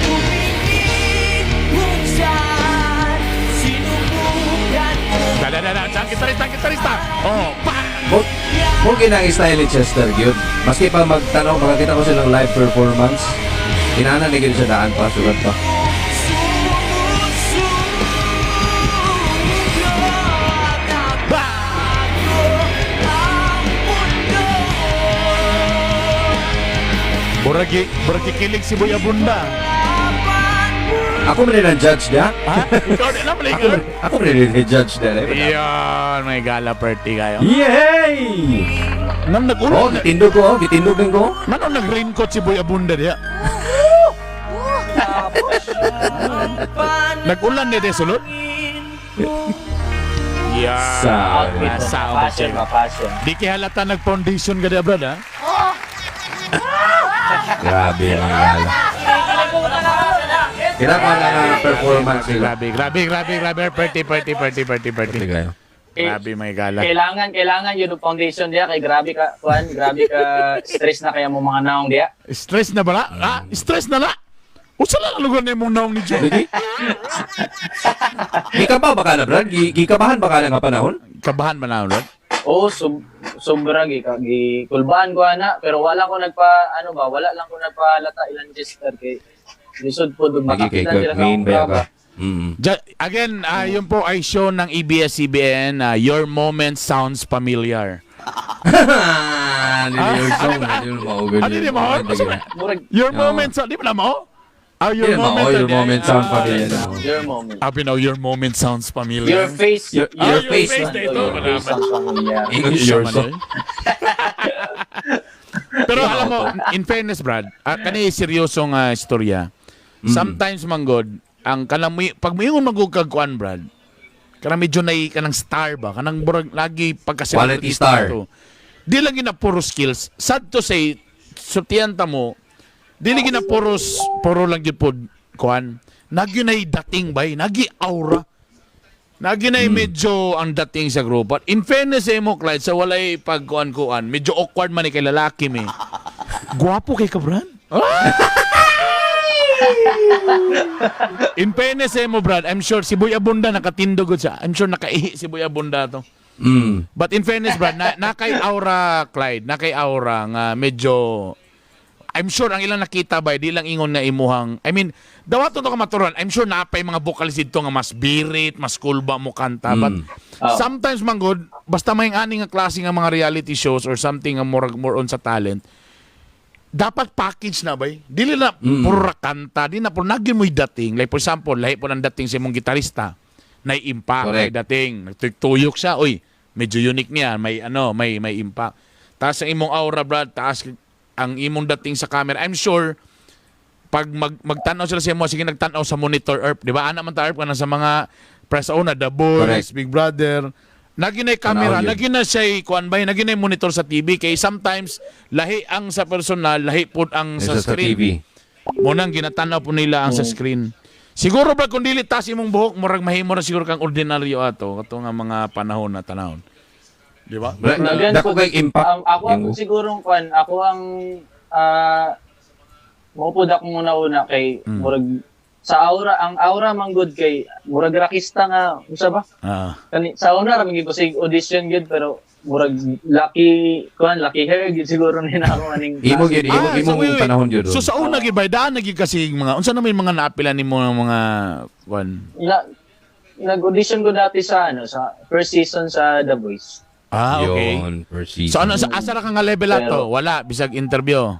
Speaker 5: Tumingin kung saan sinubukan mo.
Speaker 1: Dara, dara, dara. Ang gitarista, ang gitarista. Oh, pa!
Speaker 2: Mo mo ginang style ni Chester gyud. Maski pa magtanaw, makakita ko silang live performance. Inana ni gyud sa daan pa, sugat pa.
Speaker 5: Sumusunod at bago ang mundo.
Speaker 1: Buragi, buragi kilig si Boy Abunda.
Speaker 2: Ako man din ang judge niya.
Speaker 1: Ha? Ikaw din naman,
Speaker 2: Ako, ako man din ang judge niya.
Speaker 1: Iyon, may gala party kayo.
Speaker 2: Yay!
Speaker 1: Nam
Speaker 2: Oh,
Speaker 1: nag-ulan.
Speaker 2: gitindog ko, oh, gitindog din ko.
Speaker 1: Nano nag-raincoat si Boy Abunda diya? Nag-ulan ni de sulod? Yeah.
Speaker 2: Sa
Speaker 4: Outfit.
Speaker 1: Nasa
Speaker 4: Fashion, ma fashion.
Speaker 1: Di kay halata nag-foundation ka diya, brad, ha?
Speaker 2: Grabe ang gala. Kailangan na nga performance nila.
Speaker 1: Grabe, grabe, grabe, grabe. Party, party, party, party, party.
Speaker 2: Kayo.
Speaker 1: Grabe, may gala.
Speaker 4: Kailangan yun yung foundation diya kay grabe ka kuan, grabe ka stress na kaya mo mga naong diya.
Speaker 1: Stress na ba na? Ah, stress na na! Usa lang ang lugar na imong naong ni Joe.
Speaker 2: Lagi? Gikabaw ba ka na, Brad? Gikabahan ba ka na nga panahon?
Speaker 1: Kabahan ba na, brad?
Speaker 4: Oo, sobra gi ka gikulbaan ko ana, pero wala ko nagpa ano ba, wala lang ko nagpalata ilang gesture kay lisod po dug
Speaker 2: Lagi kay
Speaker 4: makakita
Speaker 2: Kurt
Speaker 4: sila sa
Speaker 2: Main
Speaker 4: akong
Speaker 2: ba
Speaker 4: braba.
Speaker 2: ka? Mm.
Speaker 1: Again, yun po ay show ng E ABS-CBN, Your Moment Sounds Familiar.
Speaker 2: Ano yung song? Ano yung mao?
Speaker 1: Ano yung mao?
Speaker 4: Murag
Speaker 1: Your
Speaker 2: Oo.
Speaker 1: Moment Sound, di ba na mao? Ah, your
Speaker 2: Your
Speaker 1: moment,
Speaker 2: moment, your moment sound familiar.
Speaker 4: your moment.
Speaker 1: Abi now, your moment sounds familiar.
Speaker 4: Your face,
Speaker 2: Your
Speaker 1: your
Speaker 2: face.
Speaker 1: face na ito.
Speaker 4: Your face sounds familiar.
Speaker 2: Ingon your song.
Speaker 1: Pero alam mo, in fairness, Brad, kani seryosong istorya. Sometimes manggod, ang kanang pag moingon manggod kag kuan, Brad, kanang medyo nay kanang star ba, kanang burag lagi pagka
Speaker 2: Quality star.
Speaker 1: To. Di lang gina puro skills. Sad to say, sultian ta mo, di lang gina puros, puro lang gyud pod kuan. Nagyo nay dating bay, nagi aura. Nagi na medyo ang dating sa grupo. In fairness sa imo, Clyde, sa walay pagkuan-kuan, medyo awkward man ni kay lalaki mi. Guwapo kay ka, Brad. In fairness sa imo, Brad, I'm sure si Boy Abunda nakatindog gud siya. I'm sure nakaihi si Boy Abunda to. But in fairness, Brad, na kay aura, Clyde, na kay aura nga medyo I'm sure ang ilang nakita ba, di lang ingon na imuhang, I mean, dawato to ka maturan. I'm sure napay mga vocalist dito nga mas birit, mas cool ba mo kanta. But sometimes man good, basta may ani nga klase nga mga reality shows or something nga more, more on sa talent, dapat package na bay. Dili na puro ra kanta, di na puro nagyan mo'y dating. Like for example, lahi po ng dating sa imong gitarista, nay impact, may
Speaker 2: Correct.
Speaker 1: dating. Nagtuyok siya, oy, medyo unique niya, may ano, may impact. Taas ang imong aura, Brad, taas ang imong dating sa camera. I'm sure pag magtanaw sila sa imo, sige nagtanaw sa monitor Earth, di ba? Ana man ta Earth kana sa mga press ona, The Boys,
Speaker 2: Correct.
Speaker 1: Big Brother. Naginay camera,
Speaker 2: Tanaw yun.
Speaker 1: nagina siya kuan bay, naginay monitor sa TV kay sometimes lahi ang sa personal, lahi pud ang sa
Speaker 2: Sa
Speaker 1: screen.
Speaker 2: TV.
Speaker 1: Munang ginatanaw po nila ang sa screen. Siguro ba kung dili tas imong buhok, murag mahimo ra siguro kang ordinaryo ato kato nga mga panahon na tanawon. Di ba?
Speaker 5: Dagan
Speaker 2: Dako
Speaker 5: po-
Speaker 2: kay impact.
Speaker 4: Ako ang
Speaker 2: Yung-
Speaker 4: sigurong kwan, ako ang mupud akong una-una kay murag sa aura, ang aura man good kay murag rakista nga usa ba? Kani sa una ra man gyud ko sig audition gyud, pero murag lucky kuan, lucky hair gyud siguro ni na ako aning
Speaker 2: Imo gyud, imo
Speaker 1: Ah, so
Speaker 2: imong
Speaker 1: wait, wait.
Speaker 2: panahon gyud.
Speaker 1: So sa una gyud ba daan na gyud kasi mga unsa na may mga naapila nimo nga mga kuan?
Speaker 4: Na, nag-audition ko dati sa ano, sa first season sa The Voice.
Speaker 1: Ah, okay.
Speaker 2: Yun, first season.
Speaker 1: So ano sa asa ra ka nga level ato? Wala bisag interview.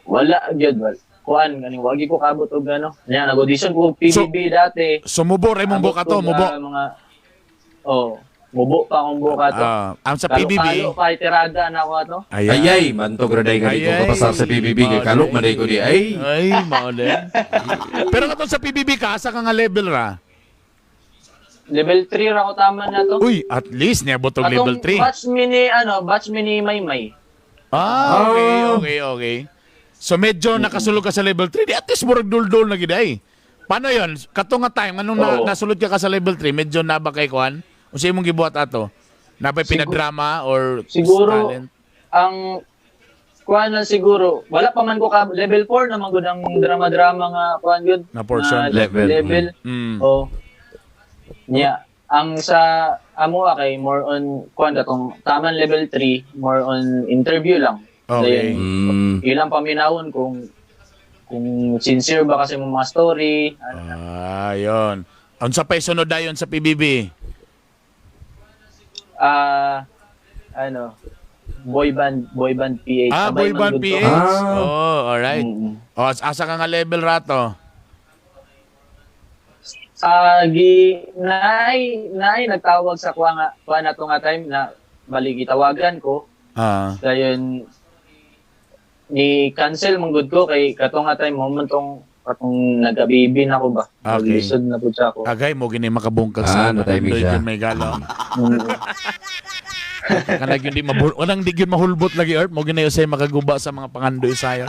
Speaker 4: Wala gyud, wala. Kuan ganing wagi ko kabot og ano. Nya nag-audition ko og PBB dati.
Speaker 1: So mubo ra imong
Speaker 4: Abot
Speaker 1: buka to,
Speaker 4: ko
Speaker 1: mubo.
Speaker 4: sa mga, oh, mubo pa akong buka to.
Speaker 1: Ah, ang sa PBB.
Speaker 4: Kalo pa tirada na ako ato.
Speaker 1: Ayan.
Speaker 2: Ayay, mantog ra day nga di ko
Speaker 1: Ayay.
Speaker 2: kapasar sa PBB kay kalok man day ko di ay.
Speaker 1: Ay, mao din. Pero katong sa PBB ka, asa ka nga level ra?
Speaker 4: Level 3 ra ko tama na to.
Speaker 1: Uy, at least niabot og level
Speaker 4: Atong
Speaker 1: 3.
Speaker 4: Batch mini ano, batch mini Maymay.
Speaker 1: Ah, okay. So medyo nakasulod ka sa level 3, di at least murag duldul na gid ay. Paano yon? Kato nga time anong na, nasulod ka sa level 3, medyo na ba kay kuan? Unsa imong gibuhat ato? Nabay pinadrama or
Speaker 4: Siguro
Speaker 1: talent?
Speaker 4: ang kuan lang siguro, wala pa man ko ka level 4 naman gud ang drama-drama nga kuan gud.
Speaker 1: Na portion.
Speaker 2: Level.
Speaker 4: Level. Oh. Nya, ang sa amo kay more on kuan katong taman level 3, more on interview lang.
Speaker 1: Okay.
Speaker 4: Dayon, ilang paminawon kung sincere ba kasi mong mga story. Ano.
Speaker 1: Ah, yon. Unsa pay sunod dayon sa PBB?
Speaker 4: Ah, ano, boy band PH.
Speaker 1: Ah,
Speaker 4: Sabay
Speaker 1: boy
Speaker 4: man
Speaker 1: band
Speaker 4: gud to.
Speaker 1: PH.
Speaker 2: Ah.
Speaker 1: Oh, all right. Oh, asa ka nga level rato?
Speaker 4: Ah, gi naay naay nagtawag sa kuha nga kuha na to nga time na bali gitawagan ko. Dayon ni cancel man gud ko kay kato nga time mo man tong katong nagabibi na ko ba.
Speaker 1: Okay.
Speaker 4: Naglisod na pud siya ako.
Speaker 1: Agay mo gini makabungkag
Speaker 2: Ah,
Speaker 1: sa
Speaker 2: na-timing siya.
Speaker 1: May galo. Kanag yun di mabul walang di gyud mahulbot lagi Earth mo gini usay makaguba sa mga pangandoy sayo.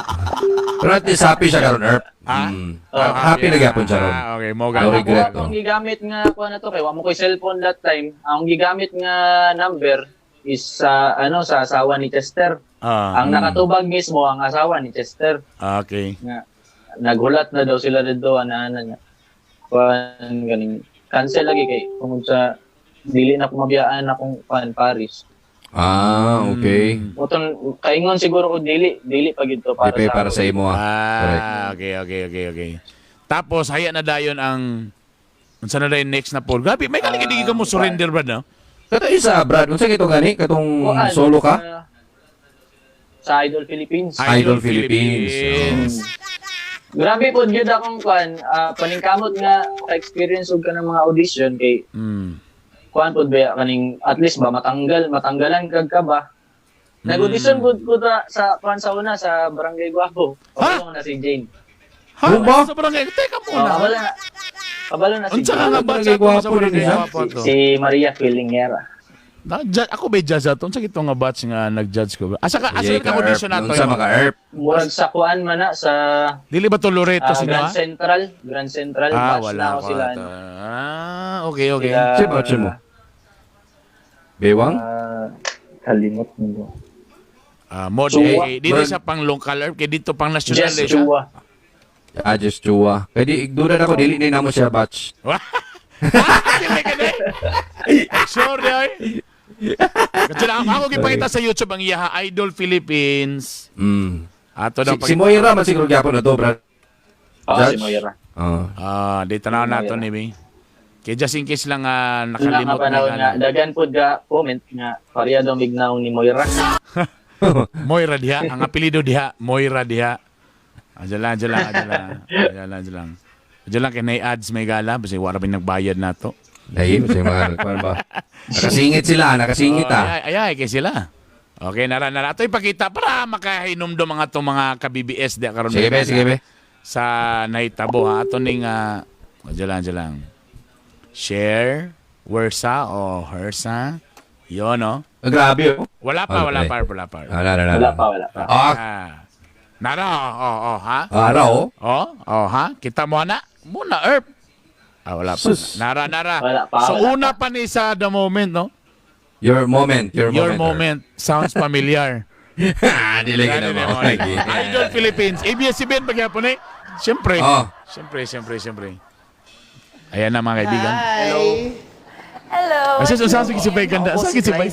Speaker 2: Pero at least happy siya karon, Erp.
Speaker 1: Ah?
Speaker 2: Ah, happy na gyapon siya ron.
Speaker 1: Ah, okay, mo
Speaker 2: No
Speaker 1: galo.
Speaker 4: Ang
Speaker 2: regret,
Speaker 4: ako,
Speaker 2: oh.
Speaker 4: ang gigamit nga kuha na to kay wa mo koy cellphone that time. Ang gigamit nga number is sa ano, sa asawa ni Chester. Ang nakatubag mismo ang asawa ni Chester.
Speaker 1: Okay.
Speaker 4: Nga naghulat na daw sila dito ana-ana niya. Kuan ganing cancel lagi kay tungod sa dili na kumabiyaan akong kuan Paris.
Speaker 2: Ah, okay.
Speaker 4: Uton kaingon siguro ko dili dili pa gid to para
Speaker 2: Para,
Speaker 4: sa
Speaker 2: para sa imo ah. Correct.
Speaker 1: Ah, okay. Tapos haya na dayon ang unsa na dayon next na poll. Grabe, may galing hindi ka mo surrender brad, no?
Speaker 2: Kato isa, Brad, unsa kito gani katong
Speaker 4: Kuan,
Speaker 2: solo ka?
Speaker 4: Sa Idol Philippines.
Speaker 2: Idol Philippines.
Speaker 4: Grabe po gyud akong kuan, paningkamot nga ka-experience og kanang mga audition kay kuan pud ba kaning at least ba matanggal matanggalan kag ka ba. Nag-audition pud ko ta sa kuan sa una sa Barangay Guapo.
Speaker 1: Ha?
Speaker 4: Kabalo na si Jane.
Speaker 1: Ha?
Speaker 2: Ano ba?
Speaker 1: Sa barangay, teka
Speaker 4: Oh,
Speaker 1: muna.
Speaker 4: kabalo na. Kabalo na si
Speaker 1: Unsa ka
Speaker 4: Jane.
Speaker 1: nga ba sa
Speaker 2: Barangay
Speaker 1: sa
Speaker 2: Guapo din
Speaker 1: barangay
Speaker 2: siya?
Speaker 1: Guapo
Speaker 4: Si,
Speaker 1: to?
Speaker 4: si Maria Filingera.
Speaker 1: Na, ako ba judge ato? Unsa kito nga batch nga nag-judge ko? Asa ka asa
Speaker 2: Yay
Speaker 1: ka audition
Speaker 2: Erp.
Speaker 1: nato?
Speaker 2: Unsa maka Erp?
Speaker 4: Murag sa kuan man na sa
Speaker 1: Dili ba to Loreto sino?
Speaker 4: Grand
Speaker 1: Ah,
Speaker 4: Central, Grand Central
Speaker 1: ah
Speaker 4: batch
Speaker 1: wala
Speaker 4: na ako
Speaker 1: ko
Speaker 4: sila.
Speaker 1: ato.
Speaker 4: Ano.
Speaker 1: Ah, okay.
Speaker 4: Sila,
Speaker 2: Sino batch mo? Bewang?
Speaker 4: Kalimot mo.
Speaker 1: Ah, mod
Speaker 4: Chua.
Speaker 1: eh, dili sa pang local Erp, kay dito pang national
Speaker 4: Jess
Speaker 1: eh siya.
Speaker 4: Chua.
Speaker 2: Ah, just Chua. Kaya di, igduran ako, dili na namo siya batch.
Speaker 1: Wah. Dili ka na eh. Sorry ay. Kasi lang ako gipakita sa YouTube ang iyaha Idol Philippines. Ato daw
Speaker 2: Si Moira man siguro gyapon na to, Brad.
Speaker 4: Oh,
Speaker 2: Judge?
Speaker 4: si Moira.
Speaker 2: Oh.
Speaker 1: Ah, di tanaw nato ni Bi. Kay just in case lang
Speaker 4: Nakalimot
Speaker 1: nakalimot
Speaker 4: na panahon
Speaker 1: na
Speaker 4: nga dagan pud ga comment nga pareha daw mignaong ni Moira.
Speaker 1: Moira diha, ang apelyido diha, Moira diha. Adya lang, adya lang, adya lang. Adya lang, adya lang. Adya lang kay nay ads may gala basta wala pa nagbayad nato.
Speaker 2: Dahil, kasi mga, kuwan ba? Nakasingit sila, nakasingit
Speaker 1: Oh,
Speaker 2: ah.
Speaker 1: ay, ay, ay, kay sila. Okay, nara, nara. Ito ipakita para makahinumdum mga itong mga ka-BBS di karon.
Speaker 2: Sige be, sige be.
Speaker 1: Sa nahitabo ha. Ato ning, adya lang, adya lang. Share. Wersa o Hersa. Yun, no?
Speaker 2: Ah, grabe, oh.
Speaker 1: Wala pa, wala
Speaker 2: Okay.
Speaker 1: pa, wala pa.
Speaker 2: Ah, na, na, na.
Speaker 4: Wala pa, wala pa.
Speaker 2: Ah,
Speaker 1: Ah. Nara, oh, ha?
Speaker 2: ara, oh.
Speaker 1: Oh, ha? Kita mo na? Muna, Erp. Ah, wala pa.
Speaker 2: Sus.
Speaker 1: Nara, nara.
Speaker 4: Wala pa,
Speaker 1: So,
Speaker 4: wala
Speaker 1: una pa ni sa The Moment, no?
Speaker 2: Your moment, your,
Speaker 1: Your
Speaker 2: moment.
Speaker 1: Moment sounds familiar.
Speaker 2: Ah, dili ka na mo.
Speaker 1: Idol Philippines. ABS-CBN pagyapon eh. Siyempre.
Speaker 2: Oh.
Speaker 1: Siyempre, siyempre, siyempre. Ayan na, mga kaibigan.
Speaker 6: Hello.
Speaker 3: Hello.
Speaker 1: Kasi so, saan si Bay ganda? Saan si Bay?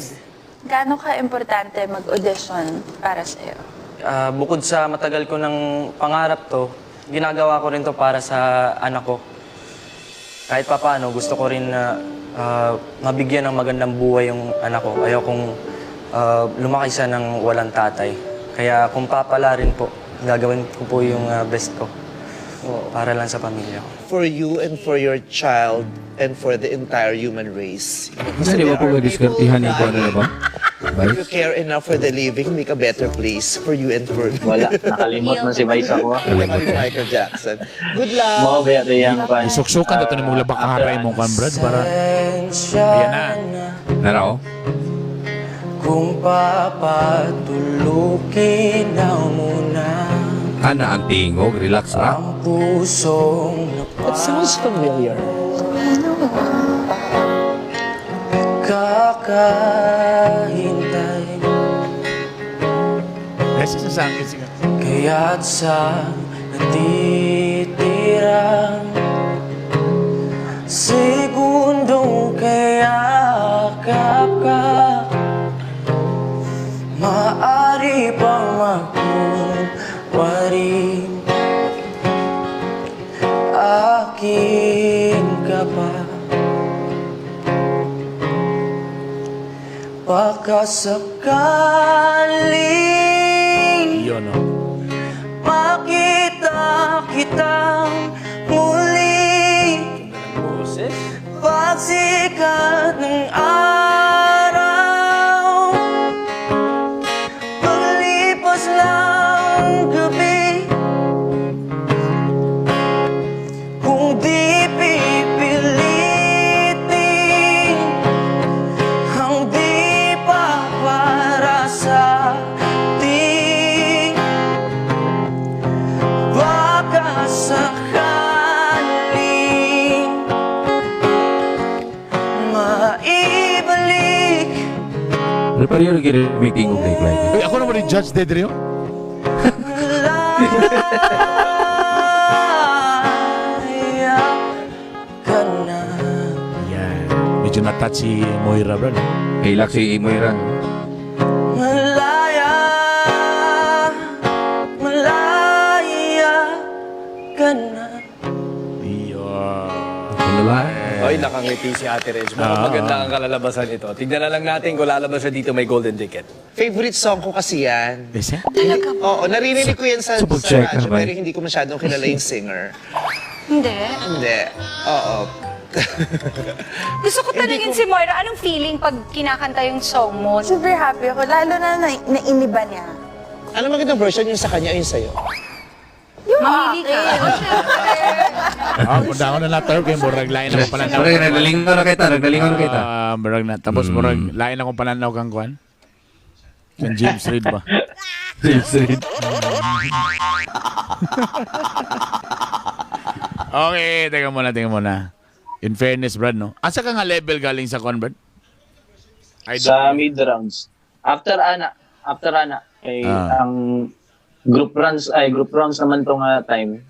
Speaker 3: Gaano ka-importante mag-audition para sa'yo?
Speaker 6: Ah, bukod sa matagal ko ng pangarap to, ginagawa ko rin to para sa anak ko. Kahit papaano, gusto ko rin na mabigyan ng magandang buhay yung anak ko. Ayaw kong lumaki siya ng walang tatay. Kaya kung papala rin po, gagawin ko po yung best ko para lang sa pamilya ko.
Speaker 7: For you and for your child and for the entire human race.
Speaker 2: Kasi di ba po
Speaker 7: There are
Speaker 2: diskartihan
Speaker 7: people
Speaker 2: ni Kuan na ba?
Speaker 7: dying. If you care enough for the living, make a better place for you and for me.
Speaker 4: Wala, nakalimot man si Vice ako.
Speaker 7: Kay Michael Jackson. Good luck!
Speaker 4: Mao ba ito yung kwan?
Speaker 1: Suksukan na ito ni mong labakaray mong kwan, Brad, para. Ayan na.
Speaker 2: Nara, oh.
Speaker 6: Kung papatulukin na muna
Speaker 2: Ana ang tingog, relax ra.
Speaker 6: ang pusong
Speaker 7: That sounds familiar.
Speaker 6: napakakahintay.
Speaker 1: Kasi sa sangkit siya.
Speaker 6: Kaya't sa natitirang segundong kayakap ka, maaari pang magkunwari akin ka pa. Baka sakaling
Speaker 1: Yun, no?
Speaker 6: makita kitang muli, pagsikat ng araw, paglipas ng gabi, kung di pipilitin ang di pa para sa atin, baka sakaling maibalik.
Speaker 2: Pero pareho rin may tingog kay Clyde.
Speaker 1: Uy, ako naman yung Judge Dedrio.
Speaker 6: Malaya ka na.
Speaker 1: Yan. Medyo na-touch si Moira, Brad.
Speaker 2: Hilak si Moira.
Speaker 6: Malaya, malaya ka na.
Speaker 1: Iyon.
Speaker 2: Ano lang?
Speaker 8: Ay, nakangiti si Ate Reg. Mukhang maganda ang kalalabasan ito. Tignan na lang natin kung lalabas siya dito may golden ticket.
Speaker 7: Favorite song ko kasi yan.
Speaker 1: Is it?
Speaker 7: Oo, naririnig ko yan sa,
Speaker 2: Sa
Speaker 7: sa
Speaker 2: pag-check,
Speaker 7: radyo,
Speaker 2: ah,
Speaker 7: pero hindi ko masyadong kilala yung singer.
Speaker 3: Hindi.
Speaker 7: Hindi. Oo.
Speaker 9: Gusto ko tanungin si Moira, anong feeling pag kinakanta yung song mo?
Speaker 3: Super happy ako, lalo na nainiba niya.
Speaker 7: Ano magandang version, yung sa kanya o yung sa'yo?
Speaker 3: Yung
Speaker 9: Mamili ka.
Speaker 1: Ah, punta ako na na-term kay murag lain ako pananaw.
Speaker 2: Sorry, naglalingaw na kita, naglalingaw na kita.
Speaker 1: Ah, murag na. Tapos murag lain akong pananaw kang kwan. Kang James Reid ba?
Speaker 2: James Reid.
Speaker 1: Okay, teka muna, teka muna. In fairness, Brad, no? Asa ka nga level galing sa kwan, Brad? I
Speaker 4: Sa mid rounds. After ana kay ang group runs ay group rounds naman to nga time.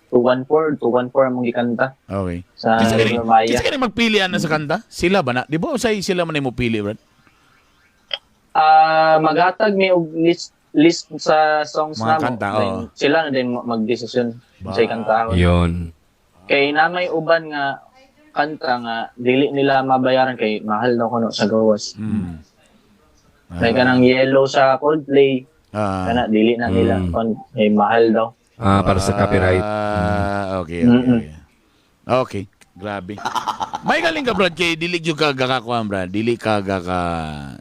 Speaker 4: 214, 214 among gikanta
Speaker 1: Okay.
Speaker 4: sa
Speaker 1: Kinsa
Speaker 4: River Maya.
Speaker 1: Kinsa kani magpili ana sa kanta? Sila ba na? Di ba usay sila man mo pili, Brad?
Speaker 4: Ah, maghatag mi og list list sa songs
Speaker 1: Mga
Speaker 4: namo.
Speaker 1: kanta,
Speaker 4: Then,
Speaker 1: oo.
Speaker 4: sila na din magdesisyon sa kantahon.
Speaker 2: Yun.
Speaker 4: Kay na may uban nga kanta nga dili nila mabayaran kay mahal daw kuno sa gawas. Kay kanang Yellow sa Coldplay, kana dili na nila kon kay mahal daw.
Speaker 2: Ah, para sa copyright.
Speaker 1: Ah, okay. Okay. Grabe. May galing ka, Brad, kay dili gyud ka gakakuan, Brad. Dili ka gaka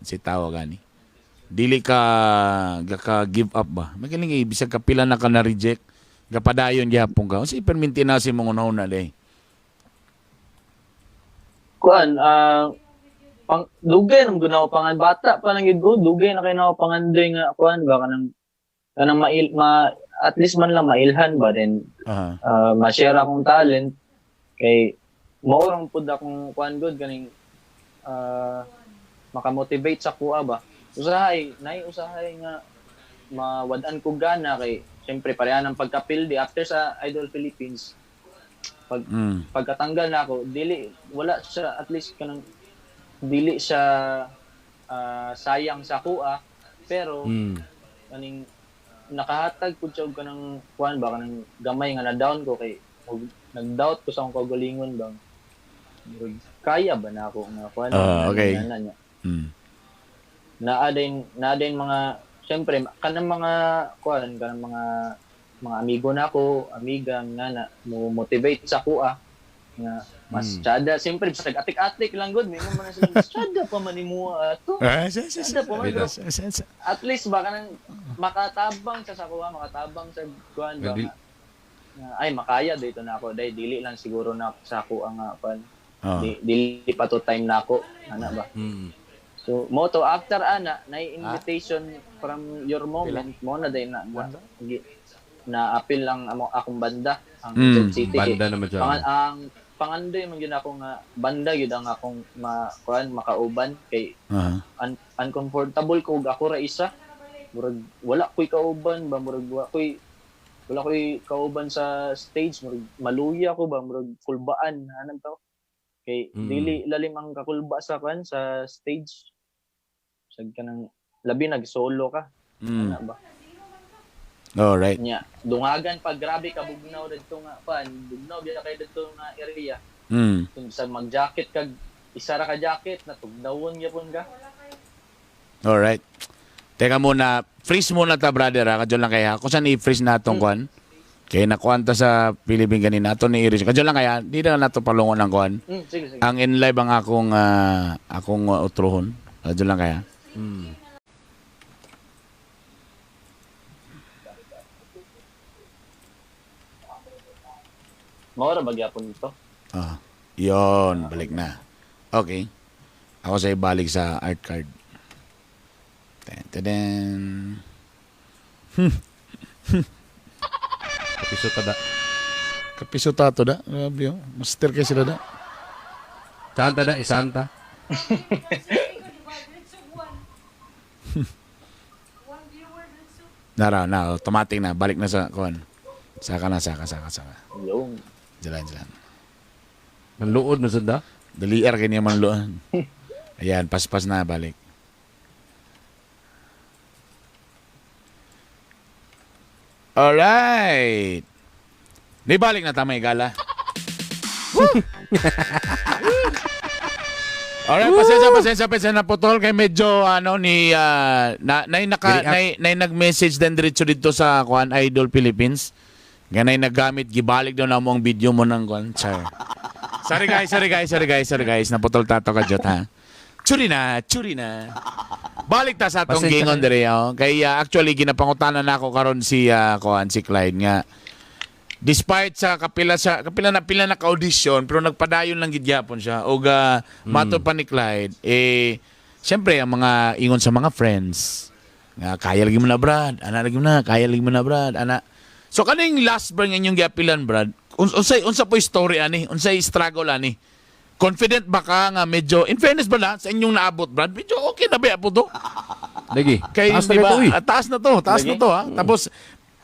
Speaker 1: si tawa gani. Dili ka gaka give up ba. May galing kay bisag ka pila na ka na reject, gapadayon gyapon ka. Unsa iperminti na si mong unahuna day.
Speaker 4: Kuan, pang dugay nang gunaw pangan bata pa lang gid ko, dugay na kay na ako pangandoy nga kuan ba kanang kanang mail, ma at least man lang mailhan ba then ma-share akong talent kay mao rang pud akong kuan good kaning makamotivate sa kuha ba. Usahay, nay usahay nga mawad-an ko gana kay syempre pareha ng pagkapildi after sa Idol Philippines. Pag pagkatanggal na ako, dili wala siya at least kanang dili siya sayang sa kuha pero kaning nakahatag pud siya og kanang kuan ba kanang gamay nga na down ko kay nag-doubt ko sa akong kaugalingon bang murag kaya ba na ako nga kuan na niya. Naa din mga syempre kanang mga kuan kanang mga amigo na ako, amiga nga na mo motivate sa kuha nga mas tsada siyempre bisag atik-atik lang gud may man sila mas tsada pa man nimo ato. Tsada pa man bro. At least baka nang makatabang sa kuha, makatabang sa kuan ba nga, ay makaya dito na ako dai dili lang siguro na sa kuha nga kuan. Dili pa to time na ako ana ba. So mo to after ana na invitation from your moment mo na dai na na appeal lang akong banda ang Job City.
Speaker 2: Banda naman siya.
Speaker 4: Ang pangandoy man gyud ako nga banda gyud ang akong kuan makauban kay uncomfortable ko og ako ra isa. Murag wala koy kauban ba, murag wala koy kauban sa stage, murag maluya ko ba, murag kulbaan anang to. Kay dili lalim ang kakulba sa kuan sa stage. Sag kanang labi nag solo ka. Ana ba?
Speaker 1: Alright.
Speaker 4: Nya, dungagan pag grabe ka bugnaw didto nga pan, bugnaw biya kay didto nga area. Kung sa mag-jacket kag isa ra ka jacket na tugnawon gyapon ka.
Speaker 1: Alright. Teka muna, freeze muna ta brother ha, kadyo lang kaya. Kung saan i-freeze na atong kuan? Kay nakuan ta sa Philippine ganina ato ni Iris. Kadyo lang kaya, di na nato palungon ang kuan.
Speaker 4: Sige, sige.
Speaker 1: Ang in live ang akong akong utrohon. Kadyo lang kaya.
Speaker 4: Maura ba gyapon ito?
Speaker 1: Yon, balik na. Okay. Ako sa'yo balik sa art card. Ten-ten.
Speaker 2: Kapiso ta da.
Speaker 1: Kapiso ta to da. Grabe oh. Master kayo sila da.
Speaker 2: Santa da, isanta.
Speaker 1: Nara, na, automatic na. Balik na sa kuan. Saka na, saka.
Speaker 4: Yung.
Speaker 1: Jalan.
Speaker 2: Manluod na sanda?
Speaker 1: Daliar kanya manluod. Ayan, paspas na, balik. Alright. Di balik na tama gala. Woo! Alright, pasensya na putol kay medyo ano ni na nag-message din diretso dito sa kuan Idol Philippines. Ganay naggamit gibalik daw na mo ang video mo ng kuan. Char. Sorry guys, naputol tato ka jot ha. Churi na. Balik ta sa atong gingon dire oh. Kay actually ginapangutana na ako karon si kuan si Clyde nga. Despite sa kapila na pila na ka-audition pero nagpadayon lang gid gyapon siya og mato pa ni Clyde eh siyempre ang mga ingon sa mga friends nga kaya lagi mo na Brad, ana lagi mo na, kaya lagi mo na Brad, ana. So kaning last ba nga inyong giapilan Brad? Unsa po story ani? Unsay struggle ani? Confident ba ka nga medyo in fairness ba na sa inyong naabot Brad? Medyo okay na ba po to?
Speaker 2: Lagi.
Speaker 1: Kay
Speaker 2: taas
Speaker 1: di
Speaker 2: na
Speaker 1: ba?
Speaker 2: to, eh.
Speaker 1: Taas na to ha. Tapos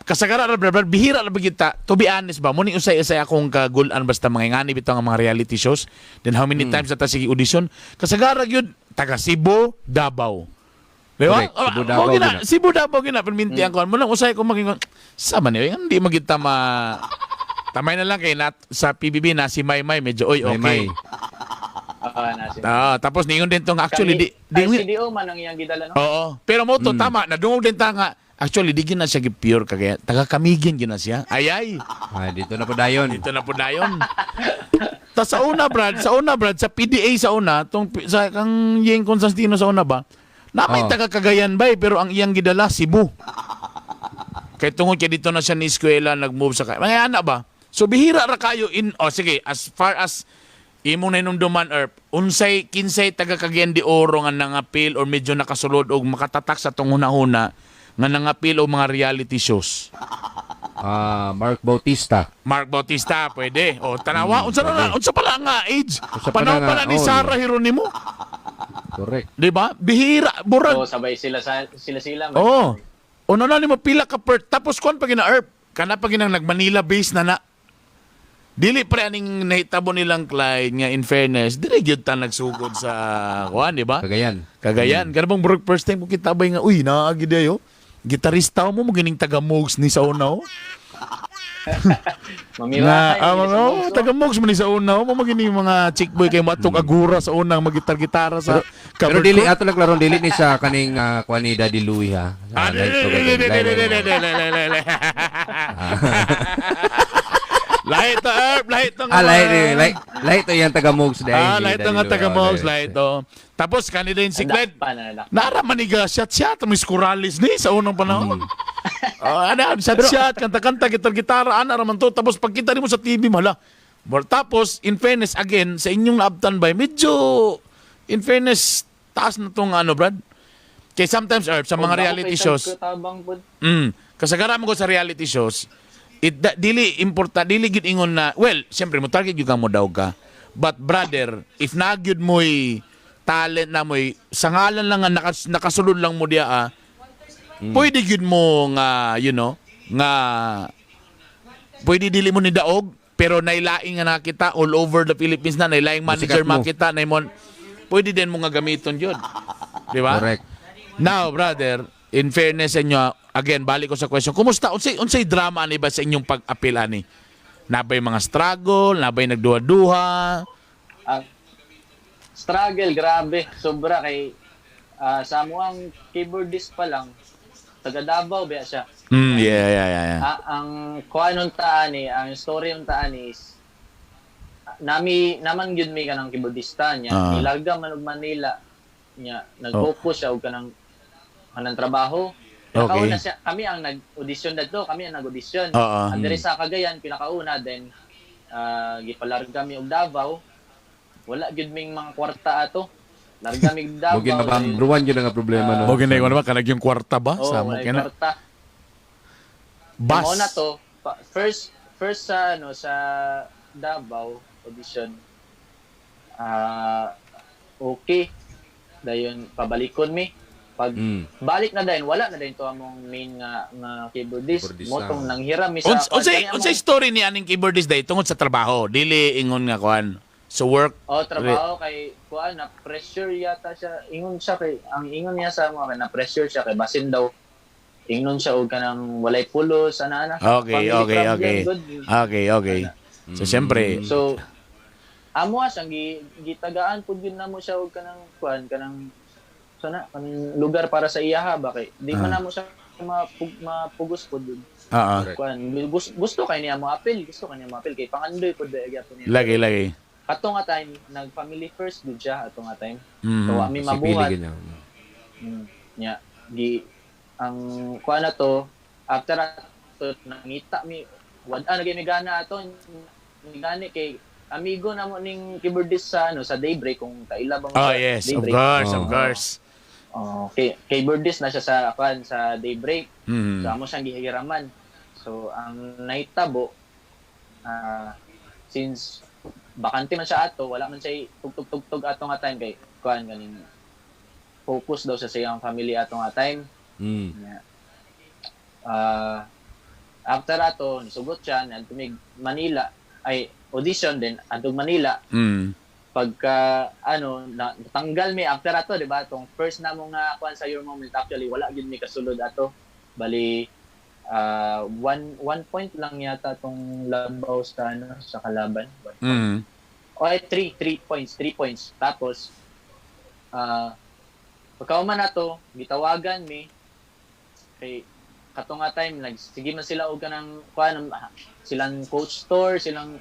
Speaker 1: kasagara ra Brad, bihira ra ba kita. To be honest ba, muni usay-usay akong kagulan basta mga ngani bitaw nga mga reality shows. Then how many times na ta sige audition? Kasagara gyud taga Cebu, Davao. Di ba?
Speaker 2: Correct. Cebu, Davao
Speaker 1: gina,
Speaker 2: gina.
Speaker 1: Cebu, Davao gina perminti ang kuan mo lang usay ko maging sama niyo hindi magita ma tamay na lang kay nat, sa PBB na si Maymay medyo oy okay.
Speaker 2: Maymay.
Speaker 1: Tapos ningon din tong actually
Speaker 4: kami,
Speaker 1: di
Speaker 4: CDO man ang iyang gidala no.
Speaker 1: Oo. Pero mo to tama nadungog din ta nga actually di gina siya pure kagaya taga Camiguin gina siya. Ay ay.
Speaker 2: Ay, dito na po dayon.
Speaker 1: Dito na po dayon. Ta sa una Brad, sa PDA sa una tong sa kang Yeng Constantino sa una ba? Na may taga Cagayan ba eh, pero ang iyang gidala Cebu. Kay tungod kay dito na siya ni eskwela nag-move sa mga ana ba? So bihira ra kayo in oh sige as far as Imong nainumduman, Erp, unsay kinsay taga Cagayan de Oro nga nangapil or medyo nakasulod og makatatak sa tong hunahuna nga nangapil og mga reality shows?
Speaker 2: Ah, Mark Bautista.
Speaker 1: Mark Bautista, pwede. O, tanawa, unsa na,
Speaker 2: pwede.
Speaker 1: unsa pala nga age?
Speaker 2: Unsa pa
Speaker 1: Panahon
Speaker 2: na nga,
Speaker 1: pala ni
Speaker 2: oh.
Speaker 1: Sarah Geronimo.
Speaker 2: Correct.
Speaker 1: Di ba? Bihira, burag.
Speaker 4: So sabay sila sa sila sila.
Speaker 1: Oo. Oh. Una na nimo pila ka per tapos kuan pa gina Erp. Kana pa ginang nag Manila base na na. Dili pre aning nahitabo nilang Clyde nga in fairness, dili gyud ta nagsugod sa kuan, di ba?
Speaker 2: Cagayan.
Speaker 1: Cagayan. Kana bang burag first time ko kita bay nga uy naagi dayo. Gitarista mo mo gining taga Mogs ni sa una oh.
Speaker 4: Mamira
Speaker 1: Na,
Speaker 4: kayo,
Speaker 1: ah,
Speaker 4: dili
Speaker 1: mga,
Speaker 4: sa
Speaker 1: oh,
Speaker 4: Mogs, oh.
Speaker 1: taga Mogs man ni sa una oh. Mo magining mga chick boy kay matong agura sa unang magitar-gitara sa
Speaker 2: Pero
Speaker 1: cover
Speaker 2: dili
Speaker 1: crew.
Speaker 2: ato lang klaron dili ni sa kaning kuan ni Daddy Louie ha.
Speaker 1: Ah,
Speaker 2: Sa
Speaker 1: di,
Speaker 2: live
Speaker 1: di,
Speaker 2: to
Speaker 1: di, di, di,
Speaker 2: live,
Speaker 1: di, di,
Speaker 2: live.
Speaker 1: di, di, di, di, di. Lahi to, Erp. Lahi to.
Speaker 2: Ah, lahi ni lahi lahi to yang taga Mogs dai.
Speaker 1: Ah,
Speaker 2: ni
Speaker 1: lahi to
Speaker 2: Daddy
Speaker 1: nga
Speaker 2: Louie.
Speaker 1: taga
Speaker 2: Oh,
Speaker 1: Mogs,
Speaker 2: lahi.
Speaker 1: lahi to. Tapos, kanila yung si Clyde.
Speaker 4: Nadakpan na nadakpan.
Speaker 1: Nara maniga, shot-shot, may Corrales ni sa unang panahon. Ah, ano, shot-shot, kanta-kanta, gitar-gitara, ana raman to. Tapos, pagkita nimo sa TV, mala. Tapos, in fairness, again, sa inyong naabtan bay, medyo, in fairness, taas na tong ano, Brad. Kaya sometimes, Erp, sa mga
Speaker 4: Kung ako
Speaker 1: reality
Speaker 4: kay
Speaker 1: shows,
Speaker 4: Tabang pod.
Speaker 1: Kasagaran mo ko sa reality shows, it da, dili importa dili gyud ingon na well, siyempre mo target gyud kang mo daw ka. But brother, if nagyud mo'y talent na mo'y sangalan lang nga nakasulod lang mo diya ah, pwede gyud mo nga you know, nga pwede dili mo ni daog pero nailaing nga nakita all over the Philippines na nailaing manager
Speaker 2: Masikat mo.
Speaker 1: makita na mo pwede din mo nga gamiton gyud. Di ba?
Speaker 2: Correct.
Speaker 1: Now, brother, in fairness sa inyo, again, balik ko sa question. Kumusta? Unsay, unsay drama ani ba sa inyong pag-appeal ani? Nabay mga struggle, nabay nagduha-duha.
Speaker 4: Ah, struggle, grabe. Sobra kay sa amo ang keyboardist pa lang, taga Davao ba siya.
Speaker 1: Yeah.
Speaker 4: Ah, ang kuan nun taan ni, ang story nun taan is nami naman gyud mi kanang keyboardista niya. Nilarga man og Manila niya. Nag-focus siya og kanang kanang trabaho. Pinakauna siya, kami ang nag-audition dadto, kami ang nag-audition. Ang diri sa Cagayan pinakauna then gipalarga mi og Davao. Wala gyud ming mga kwarta ato. Larga mi og Davao.
Speaker 2: Mugin mabambruan yun ang problema no.
Speaker 1: Mo ginay ko naman kanag yung kwarta ba
Speaker 4: Oh,
Speaker 1: sa mo
Speaker 4: wala
Speaker 1: kina.
Speaker 4: kwarta.
Speaker 1: Bus.
Speaker 4: Mao na to, first first sa ano sa Davao audition. Ah, okay. Dayon pabalikon mi. Pag balik na dayon wala na dayon to among main nga nga keyboardist.
Speaker 2: Keyboardista.
Speaker 4: Mo tong nanghiram mi sa
Speaker 1: Unsay
Speaker 4: kani among-
Speaker 1: unsay story ni aning keyboardist day tungod sa trabaho? Dili ingon nga kuan. So work.
Speaker 4: Oh, trabaho kay kuan na pressure yata siya. Ingon siya kay ang ingon niya sa mga kay na pressure siya kay basin daw. Ingon siya og kanang walay pulos ana ana.
Speaker 1: Okay,
Speaker 4: Family
Speaker 1: okay,
Speaker 4: problem,
Speaker 1: okay.
Speaker 4: good.
Speaker 1: Okay. So siyempre,
Speaker 4: So amo siyang gitagaan pud yun namo siya og kanang kuan kanang sana kanang lugar para sa iyaha ba kay di man namo siya mapugos pud yun. Kuan gusto kay niya mo appeal, gusto kay niya mo appeal kay pangandoy pud ba gyapon niya.
Speaker 1: Lagi, lagi.
Speaker 4: Ato nga time nag family first gud siya ato nga time. So wa mi
Speaker 2: Kasi
Speaker 4: mabuhat.
Speaker 2: pili ganyan.
Speaker 4: Nya gi ang kuan na to after ato nangita mi wad na mi gana ato gani kay amigo na mo ning keyboardist sa ano sa Daybreak kung kaila ba mo
Speaker 1: Oh
Speaker 4: sa
Speaker 1: yes, of
Speaker 4: Daybreak.
Speaker 1: course, of course.
Speaker 4: Oh, kay keyboardist na siya sa kuan sa Daybreak. So amo siyang gihiraman. So ang nahitabo since bakante man siya ato, wala man siya tugtog-tugtog ato nga time kay kuan ganing focus daw siya sa iyang family ato nga time. Yeah. After ato nisugot siya adto mig Manila ay audition din adtong Manila. Pagka ano na, natanggal mi after ato di ba tong first na mo nga kuan sa Your Moment actually wala gyud mi kasulod ato. Bali one point lang yata tong labaw sa ano sa kalaban. O ay three points, 3 points. Tapos pagkauman na to, gitawagan mi kay kato nga time nagsige man sila og kanang kuan silang coach store, silang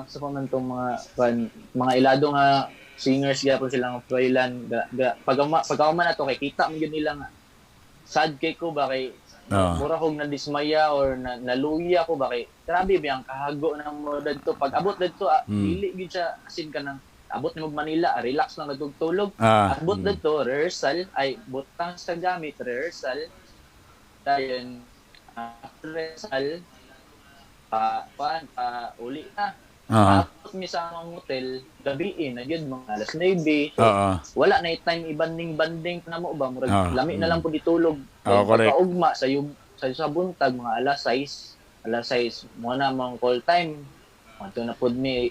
Speaker 4: sa pa man tong mga kuan, mga ilado nga singers gyapon silang Froilan pagkauman na to kay kita man gyud nila nga sad kay ko ba kay Mura kog nadismaya or naluya ko ba kay grabe ba ang kahago na mo dadto pag abot dadto dili gyud siya asin ka nang abot nimo Manila, relax lang natugtulog. Abot dadto rehearsal ay butang sa gamit rehearsal dayon after rehearsal pa uli na. Abot mi sa among hotel gabiin na gyud mga alas 9. So, wala na time ibanding-banding na mo ba murag lami na lang pud itulog.
Speaker 1: Correct.
Speaker 4: Pagkaugma sa sa buntag mga alas 6 mo na mga call time. Adto na pud mi.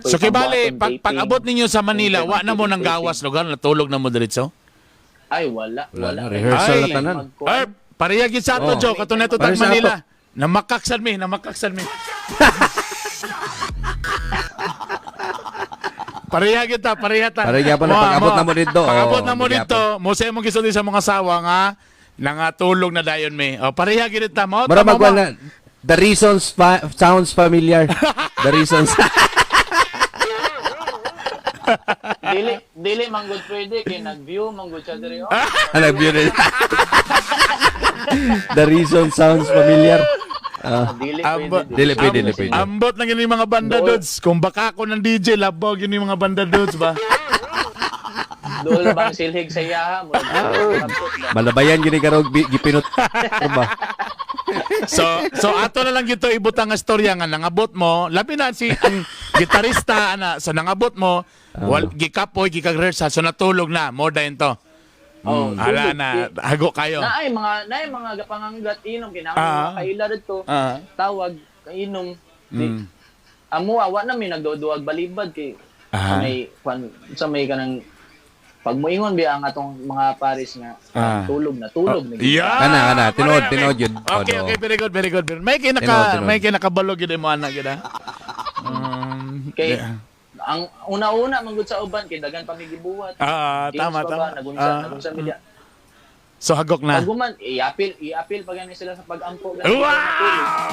Speaker 1: So kibali pag abot ninyo sa Manila, wa na mo nang gawas lugar, natulog na mo diretso?
Speaker 4: Ay wala, wala.
Speaker 2: Rehearsal na tanan.
Speaker 1: Ay, pareha gyud sa ato, Jo, kato na tag Manila. Namakaksan mi, namakaksan mi. Pareha kita, pareha ta.
Speaker 2: Pareha pa na pag-abot na mo dito.
Speaker 1: Pag-abot na mo dito, mo sa imong gisulti sa mga sawa nga nangatulog na dayon mi. O pareha gid ta mo.
Speaker 2: Mara magwa na the reasons sounds familiar. The reasons.
Speaker 4: Dili man good pwede kay nag-view man good siya diri.
Speaker 2: Nag-view rin. The reason sounds familiar. Dili pwede, dili pwede.
Speaker 1: Ambot lang yun yung mga banda dudes. Kung baka ako ng DJ, labog yun yung mga banda dudes ba?
Speaker 4: Dool bang silhig sa iyaha mo.
Speaker 2: Malabayan gini karog gipinot ba.
Speaker 1: So ato na lang gito ibutang nga storya nga nangabot mo, labi na si ang gitarista ana, so nangabot mo, wal gikapoy gikag rehearsal, so natulog na more than to.
Speaker 4: Oh,
Speaker 1: ala na, hago kayo.
Speaker 4: Naay mga gapanganggat inom kinahanglan kaila didto. Tawag kainom. Amo awa na mi nagduduwag balibad kay may kwan sa may kanang pag moingon biya ang atong mga pares nga tulog na tulog na.
Speaker 1: Yeah.
Speaker 2: Kana tinuod yun.
Speaker 1: Okay, very good, very good. May kinakabalog yun mo anak gid.
Speaker 4: Kay ang una-una manggod sa uban kay dagan pa mi gibuhat.
Speaker 1: Tama.
Speaker 4: Nagunsa media.
Speaker 1: So hagok na.
Speaker 4: Pag i-appeal pa gani sila sa pag-ampo.
Speaker 1: Wow!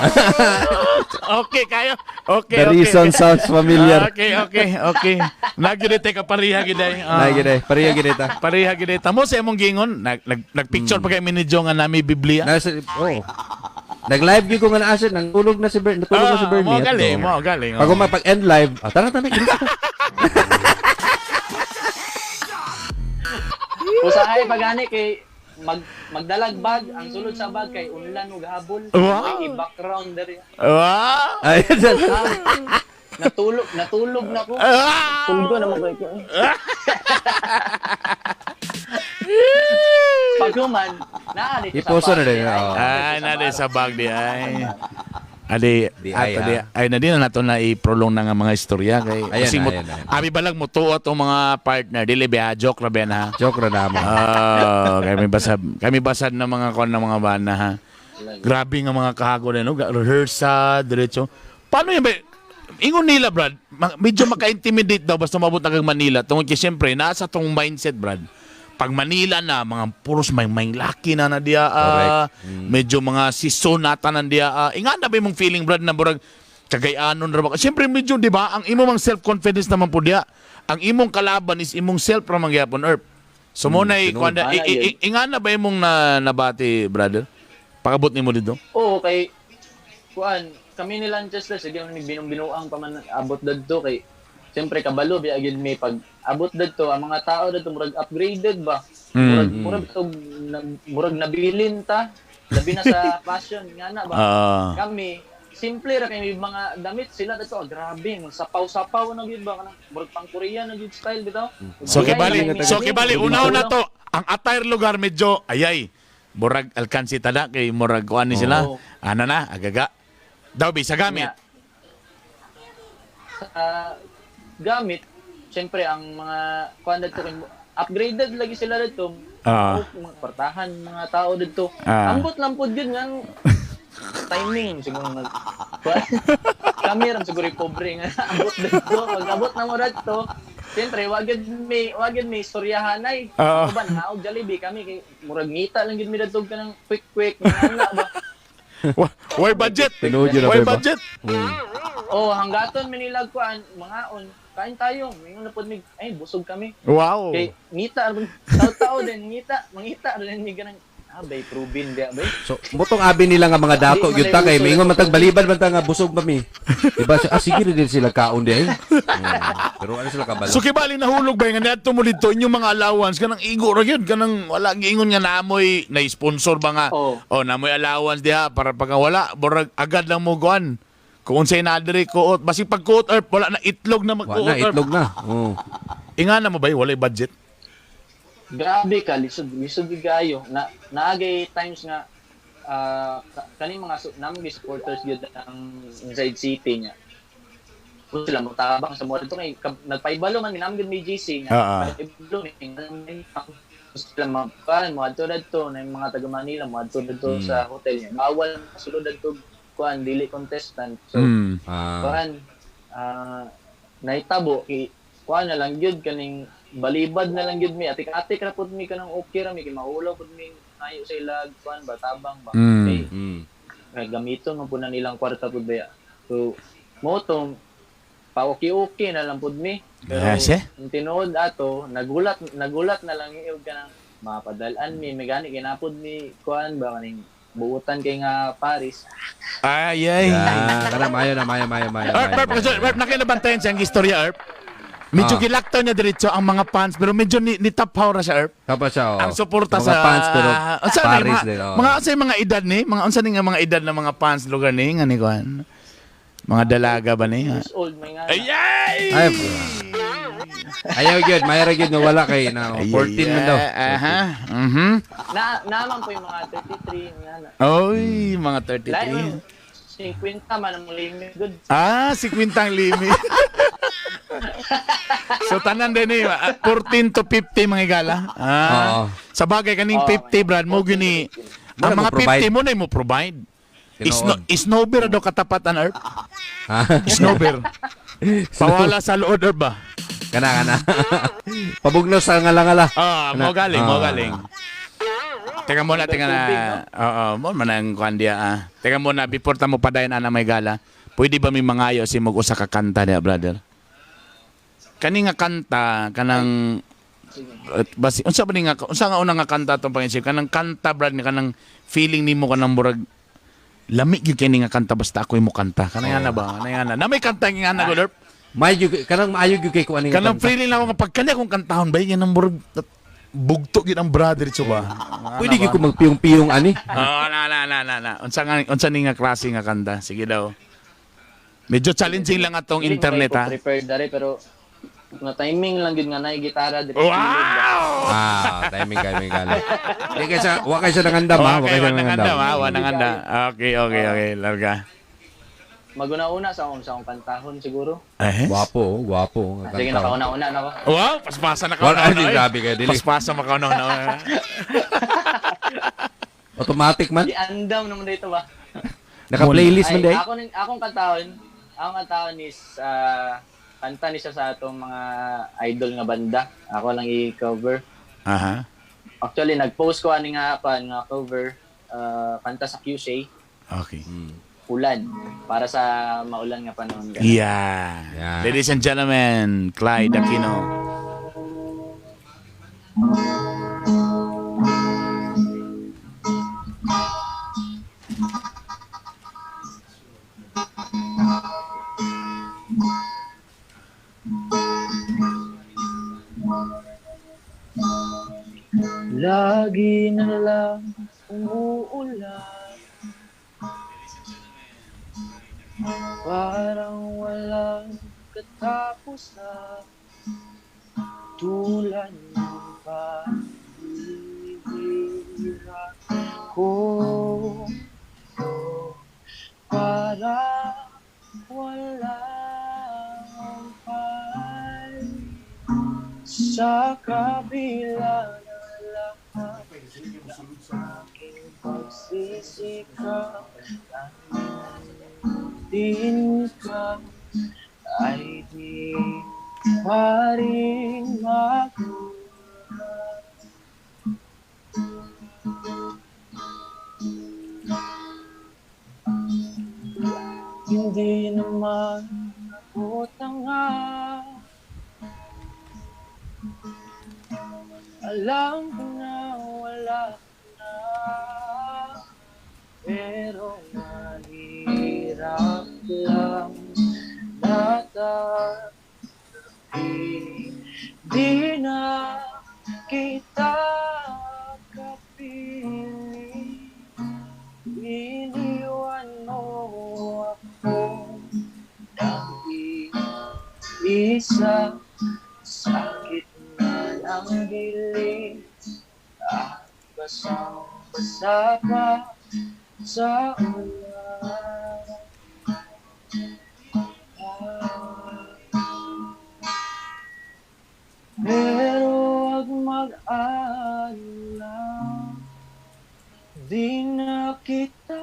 Speaker 1: Okay kayo. Okay.
Speaker 2: The reason sounds familiar.
Speaker 1: Okay. Nagyud ka pareha gid ay.
Speaker 2: Nagyud ay, pareha gid ta.
Speaker 1: Pareha gid ta. Mo sa imong gingon, nag-picture pa kay mi ni Jong nga nami Biblia.
Speaker 2: Nag-live gyud ko nga naa siya, natulog na si Bernie.
Speaker 1: Mo galing, mo galing.
Speaker 2: Pag pag-end live, tara tara.
Speaker 4: Usahay pagani kay magdalag bag, ang sulod sa bag kay unlan ug habol.
Speaker 1: Wow.
Speaker 4: May background diri.
Speaker 1: Wow.
Speaker 2: Ay,
Speaker 4: natulog na ko. Tulog na mo ko. Paghuman, naa dito sa
Speaker 2: Iposo na din.
Speaker 1: Ay, naa dito sa bag di ay. Adi, ay na din na nato na i-prolong na nga mga istorya kay kasi mo, abi balag mo tuo atong mga partner dili ba joke ra ba na.
Speaker 2: Joke ra na mo.
Speaker 1: Kami basad na mga kon na mga bana ha. Grabe nga mga kahago na no, rehearsal diretso. Paano yan ba? Ingon nila Brad, medyo maka-intimidate daw basta mabot na kag Manila tungod kay siyempre nasa tong mindset Brad. Pag Manila na, mga puros may laki na na diya. Medyo mga season na tanan diya. Inga na ba imong feeling, Brad, na murag kagayanon ra ba? Siyempre, medyo, di ba, ang imong self-confidence naman po diya. Ang imong kalaban is imong self ra man gyapon, Erp. So mo na inga na ba imong nabati, brother? Pakabot nimo dito?
Speaker 4: Oo, kay kuan, kami ni Lanchester, sige, may binong-binuang pa man abot dadto kay siyempre kabalo biya gyud may pag abot dadto ang mga tao dadto murag upgraded ba. Murag nabilin ta labi na sa fashion nga na ba. Kami simple ra kay mga damit sila dadto grabe sapaw-sapaw na gyud ba kanang murag pang Korean na gyud style bitaw.
Speaker 1: So kibali unaw na to ang attire lugar medyo ayay murag alkansi tada kay murag kuan ni sila. Ana na agaga daw bi sa gamit.
Speaker 4: Sa gamit, siyempre ang mga kuan dito upgraded lagi sila dito. Mga kwartahan mga tao dito. Ambot lang pud yun nga timing siguro nag kami ram siguro pobre nga ambot dito. Pag abot na mo dito, siyempre wag gyud may istoryahanay. Uban haog Jollibee kami kay murag ngita lang gyud mi dadto kanang quick quick nga ba.
Speaker 1: Why budget? Why budget?
Speaker 4: Oh, hanggaton minilag kuan mangaon. Kain tayo. Mingon na pod mig, ay busog kami.
Speaker 1: Wow.
Speaker 4: Kay ngita tao-tao din ngita, mangita din mi ganang Bay proven ba bay.
Speaker 2: So, mutong abi nila nga mga dato
Speaker 4: Di
Speaker 2: gyud ta kay
Speaker 4: malay uso
Speaker 2: maingon
Speaker 4: na
Speaker 2: man tag baliban man ta nga busog ba mi. Diba? Ah, sige rin din sila kaon di ay. Pero ano sila kabalo?
Speaker 1: So kibali nahulog ba nga niadto mo dito inyong mga allowance kanang igo ra gyud kanang wala giingon nga naamoy na sponsor ba nga
Speaker 4: Oo.
Speaker 1: oh naamoy allowance diha para pag wala burag agad lang mo kuan kung unsay naa diri kuot basig pag kuot or wala na itlog na magkuot
Speaker 2: Wala na
Speaker 1: or
Speaker 2: itlog na. Oo.
Speaker 1: Ingana mo ba walay budget?
Speaker 4: Grabe ka, lisod, lisod gyud kaayo. Na naagay times nga kaning mga namong supporters gyud ang inside city niya. Kung sila motabang sa mo dito kay nagpaibalo man mi namon gyud may GC nga. Paibalo mi sila magpan mo adto dadto na yung mga taga Manila mo adto dadto sa hotel niya. Bawal masulod dadto kuan dili contestant. So kuan naitabo kay kuan na lang gyud kaning balibad na lang gyud mi atik-atik ra pud mi kanang okay ra mi kay maulaw pud mi ngayo sa ilag kuan ba tabang ba kay kay gamiton man pud na nilang kwarta pud ba. So mo tong pa okay-okay na lang pud mi pero
Speaker 1: Yes, eh.
Speaker 4: ang tinuod ato nagulat nagulat na lang yung kanang mapadalan mi may gani ginapod mi kuan ba kaning buutan kay nga Paris.
Speaker 1: Ay ay.
Speaker 2: Yeah, kana mayo na mayo mayo mayo.
Speaker 1: Erp, Erp, kasi, Erp, nakinabantayan siya ang istorya, Erp. Medyo gilaktaw niya diretso ang mga fans, pero medyo ni top power siya, Erp.
Speaker 2: Kapa siya, oh.
Speaker 1: Ang suporta
Speaker 2: mga
Speaker 1: sa
Speaker 2: fans pero
Speaker 1: Unsa ni,
Speaker 2: Paris
Speaker 1: mga,
Speaker 2: din, oh.
Speaker 1: mga unsa yung mga edad ni? Mga unsa ni nga mga edad ng mga fans lugar ni nga ni kuan? Mga dalaga ba ni?
Speaker 4: Years old may nga.
Speaker 1: Ay ay!
Speaker 2: Ay, ayaw gyud, mayo ra gyud nga wala kay na
Speaker 1: Ay,
Speaker 2: 14 man daw.
Speaker 1: Aha. Mhm.
Speaker 4: Na naman po yung mga 33 nga na.
Speaker 1: Oy, mga
Speaker 4: Lain
Speaker 1: 33.
Speaker 4: 50 man ang limit good.
Speaker 1: Ah, 50 ang limit. So tanan din eh, 14 to 50 mga igala. Ah.
Speaker 2: Oo.
Speaker 1: Sa bagay kaning
Speaker 4: Oo,
Speaker 1: 50 Brad mo gini.
Speaker 2: Mo
Speaker 1: Ang
Speaker 2: na
Speaker 1: mga
Speaker 2: mo provide.
Speaker 1: 50 mo na mo provide.
Speaker 2: Tinuod.
Speaker 1: Isnober daw katapatan Erp.
Speaker 2: Ha?
Speaker 1: Isnober. Pawala sa lood Erp ba?
Speaker 2: Kana kana. Pabugno sa ngalangala.
Speaker 1: Ah, mo galing, mo
Speaker 2: Ah.
Speaker 1: galing. Teka muna, teka na. Oo, mo man ang kuan diya, ah. Teka muna, before ta mo padayon ana may gala. Pwede ba may mangayo si mag usa ka kanta diya, brother? Kani nga kanta kanang basi unsa ba ni nga unsa nga una nga kanta atong pangisip kanang kanta brad ni kanang feeling nimo kanang murag lami gyud kini nga kanta basta ako'y mo kanta kanang ana ba kanang ana na may kanta nga ana gud Erp.
Speaker 2: Maayo gyud kanang maayo gyud kay kuan nga
Speaker 1: Kanang
Speaker 2: kanta.
Speaker 1: feeling lang ako nga pag kanya kong kantahon ba yan ang murag bugto gyud ang brother ito ba.
Speaker 2: Pwede gyud ko magpiyong-piyong ani.
Speaker 1: Oh, na na na na na. Unsa ni nga klase nga kanta? Sige daw. Medyo challenging lang atong
Speaker 4: Feeling
Speaker 1: internet
Speaker 4: ko
Speaker 1: ha.
Speaker 4: Prepared dere pero na timing lang gyud nga naay gitara diri.
Speaker 1: Wow!
Speaker 2: Ah, timing timing kala. Di kay sa wa kay siya nangandam ha, wa
Speaker 1: Okay,
Speaker 2: kay siya
Speaker 1: wa nangandam
Speaker 2: nangandam.
Speaker 1: ha, wa nangandam. Okay, okay, okay, larga.
Speaker 4: Maguna-una sa akong kantahon siguro.
Speaker 1: Eh?
Speaker 2: Gwapo, oh, gwapo nga
Speaker 4: Sige
Speaker 2: kanta.
Speaker 4: nakauna-una na ako.
Speaker 1: Wow, paspasa na ka.
Speaker 2: Wala, di, grabe kayo, dili.
Speaker 1: Paspasa makauna na.
Speaker 2: Automatic man.
Speaker 4: Di andam naman dito ba?
Speaker 2: Naka-playlist man
Speaker 4: Ay,
Speaker 2: day.
Speaker 4: ako akong kantahon is kanta ni siya sa atong mga idol nga banda. Ako lang i-cover.
Speaker 1: Aha.
Speaker 4: Actually nag-post ko ani nga kuan nga cover kanta sa QC,
Speaker 1: Okay.
Speaker 4: Ulan, para sa maulan nga panahon.
Speaker 1: Yeah.
Speaker 2: Yeah.
Speaker 1: Ladies and gentlemen, Clyde Aquino.
Speaker 4: Lagi na lang umuulan. Parang walang katapusan. Tulad ng pagbibira ko. Parang walang humpay. Sa kabila ng lahat ng aking pagsisikap, din ka ay di pa rin makuha. Hindi naman ako tanga. Alam ko na wala na. Pero mahirap lang natanggapin. Di na kita kapiling. Iniwan mo ako nag-iisa sa gitna ng dilim at basang-basa pa sa ulan. Pero wag mag-alala, di na kita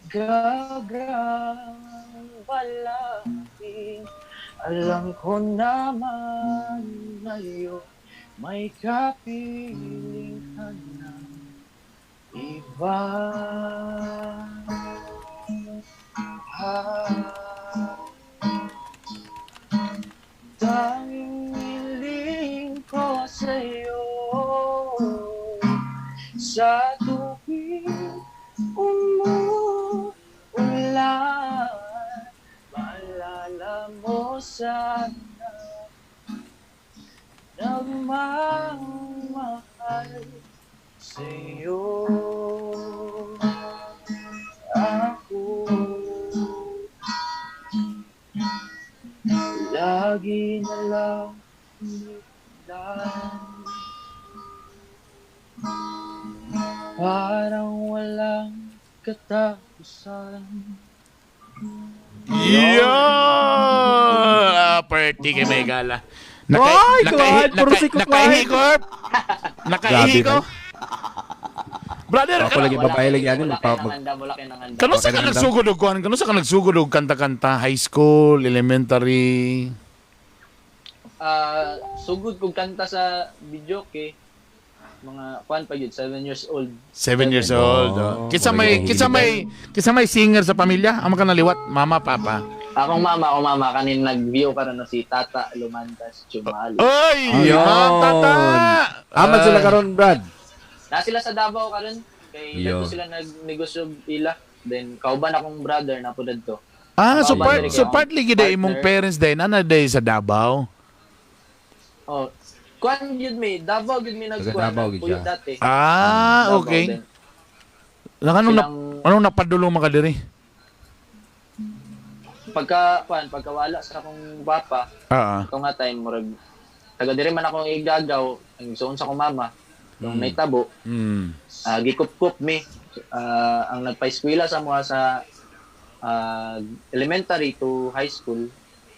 Speaker 4: gagambalain. Alam ko naman ngayon, may kapiling ka na iba. Tanging hiling ko sa'yo, sa tuwing umuulan, maalala mo sana nagmamahal sa'yo ako. Lagi na lang ulan, parang walang katapusan.
Speaker 1: Yo! Ah, party kay may gala.
Speaker 2: Ay, Clyde, puro si Clyde.
Speaker 1: Nakaihi ko, Herb. Nakaihi
Speaker 2: Grabe,
Speaker 1: ko. Brother,
Speaker 2: Ako lagi babae lagi ano
Speaker 4: Wala
Speaker 2: magpa
Speaker 4: kayo ng handa, wala kayo ng handa.
Speaker 1: kano sa ka nagsugod og kuan? Kano sa ka nagsugod og kanta-kanta? High school, elementary?
Speaker 4: Ah, sugod kog kanta sa videoke, mga kwan pa yun, 7 years old.
Speaker 1: 7 years old.
Speaker 2: Oh,
Speaker 1: Oh. Kinsa may
Speaker 2: wala
Speaker 1: kinsa may kinsa may singer sa pamilya? Amo ka naliwat, mama, papa.
Speaker 4: Akong mama kanin nag-view karon no, si Tata Lumantas Chumalo.
Speaker 1: Oy,
Speaker 2: Ayun.
Speaker 1: ma'am, tata.
Speaker 2: Aman sila karon, Brad.
Speaker 4: Na sila sa Davao karon kay
Speaker 2: Yo.
Speaker 4: dadto sila nagnegosyo ila. Then kauban akong brother na po dadto.
Speaker 1: Ah, so
Speaker 4: Kauban
Speaker 1: part
Speaker 4: diri
Speaker 1: so
Speaker 4: kay akong
Speaker 1: partly gid
Speaker 4: partner.
Speaker 1: imong parents day nana day sa Davao.
Speaker 4: Oh, kwan gyud mi, Davao gyud mi
Speaker 2: Taga
Speaker 4: nagkuan.
Speaker 2: Davao gyud
Speaker 4: nagpuyo
Speaker 2: siya.
Speaker 4: dati.
Speaker 1: Ah,
Speaker 4: Davao
Speaker 1: okay.
Speaker 4: din.
Speaker 1: Nang anong na,
Speaker 4: Silang-
Speaker 1: anong napadulong maka diri?
Speaker 4: Pagka kwan, pagkawala sa akong papa,
Speaker 1: Ah.
Speaker 4: ito nga time murag taga diri man akong igagaw, ang suon sa akong mama. Nung naitabo, gikup-kup mi. Ang nagpa-eskwela sa mga sa elementary to high school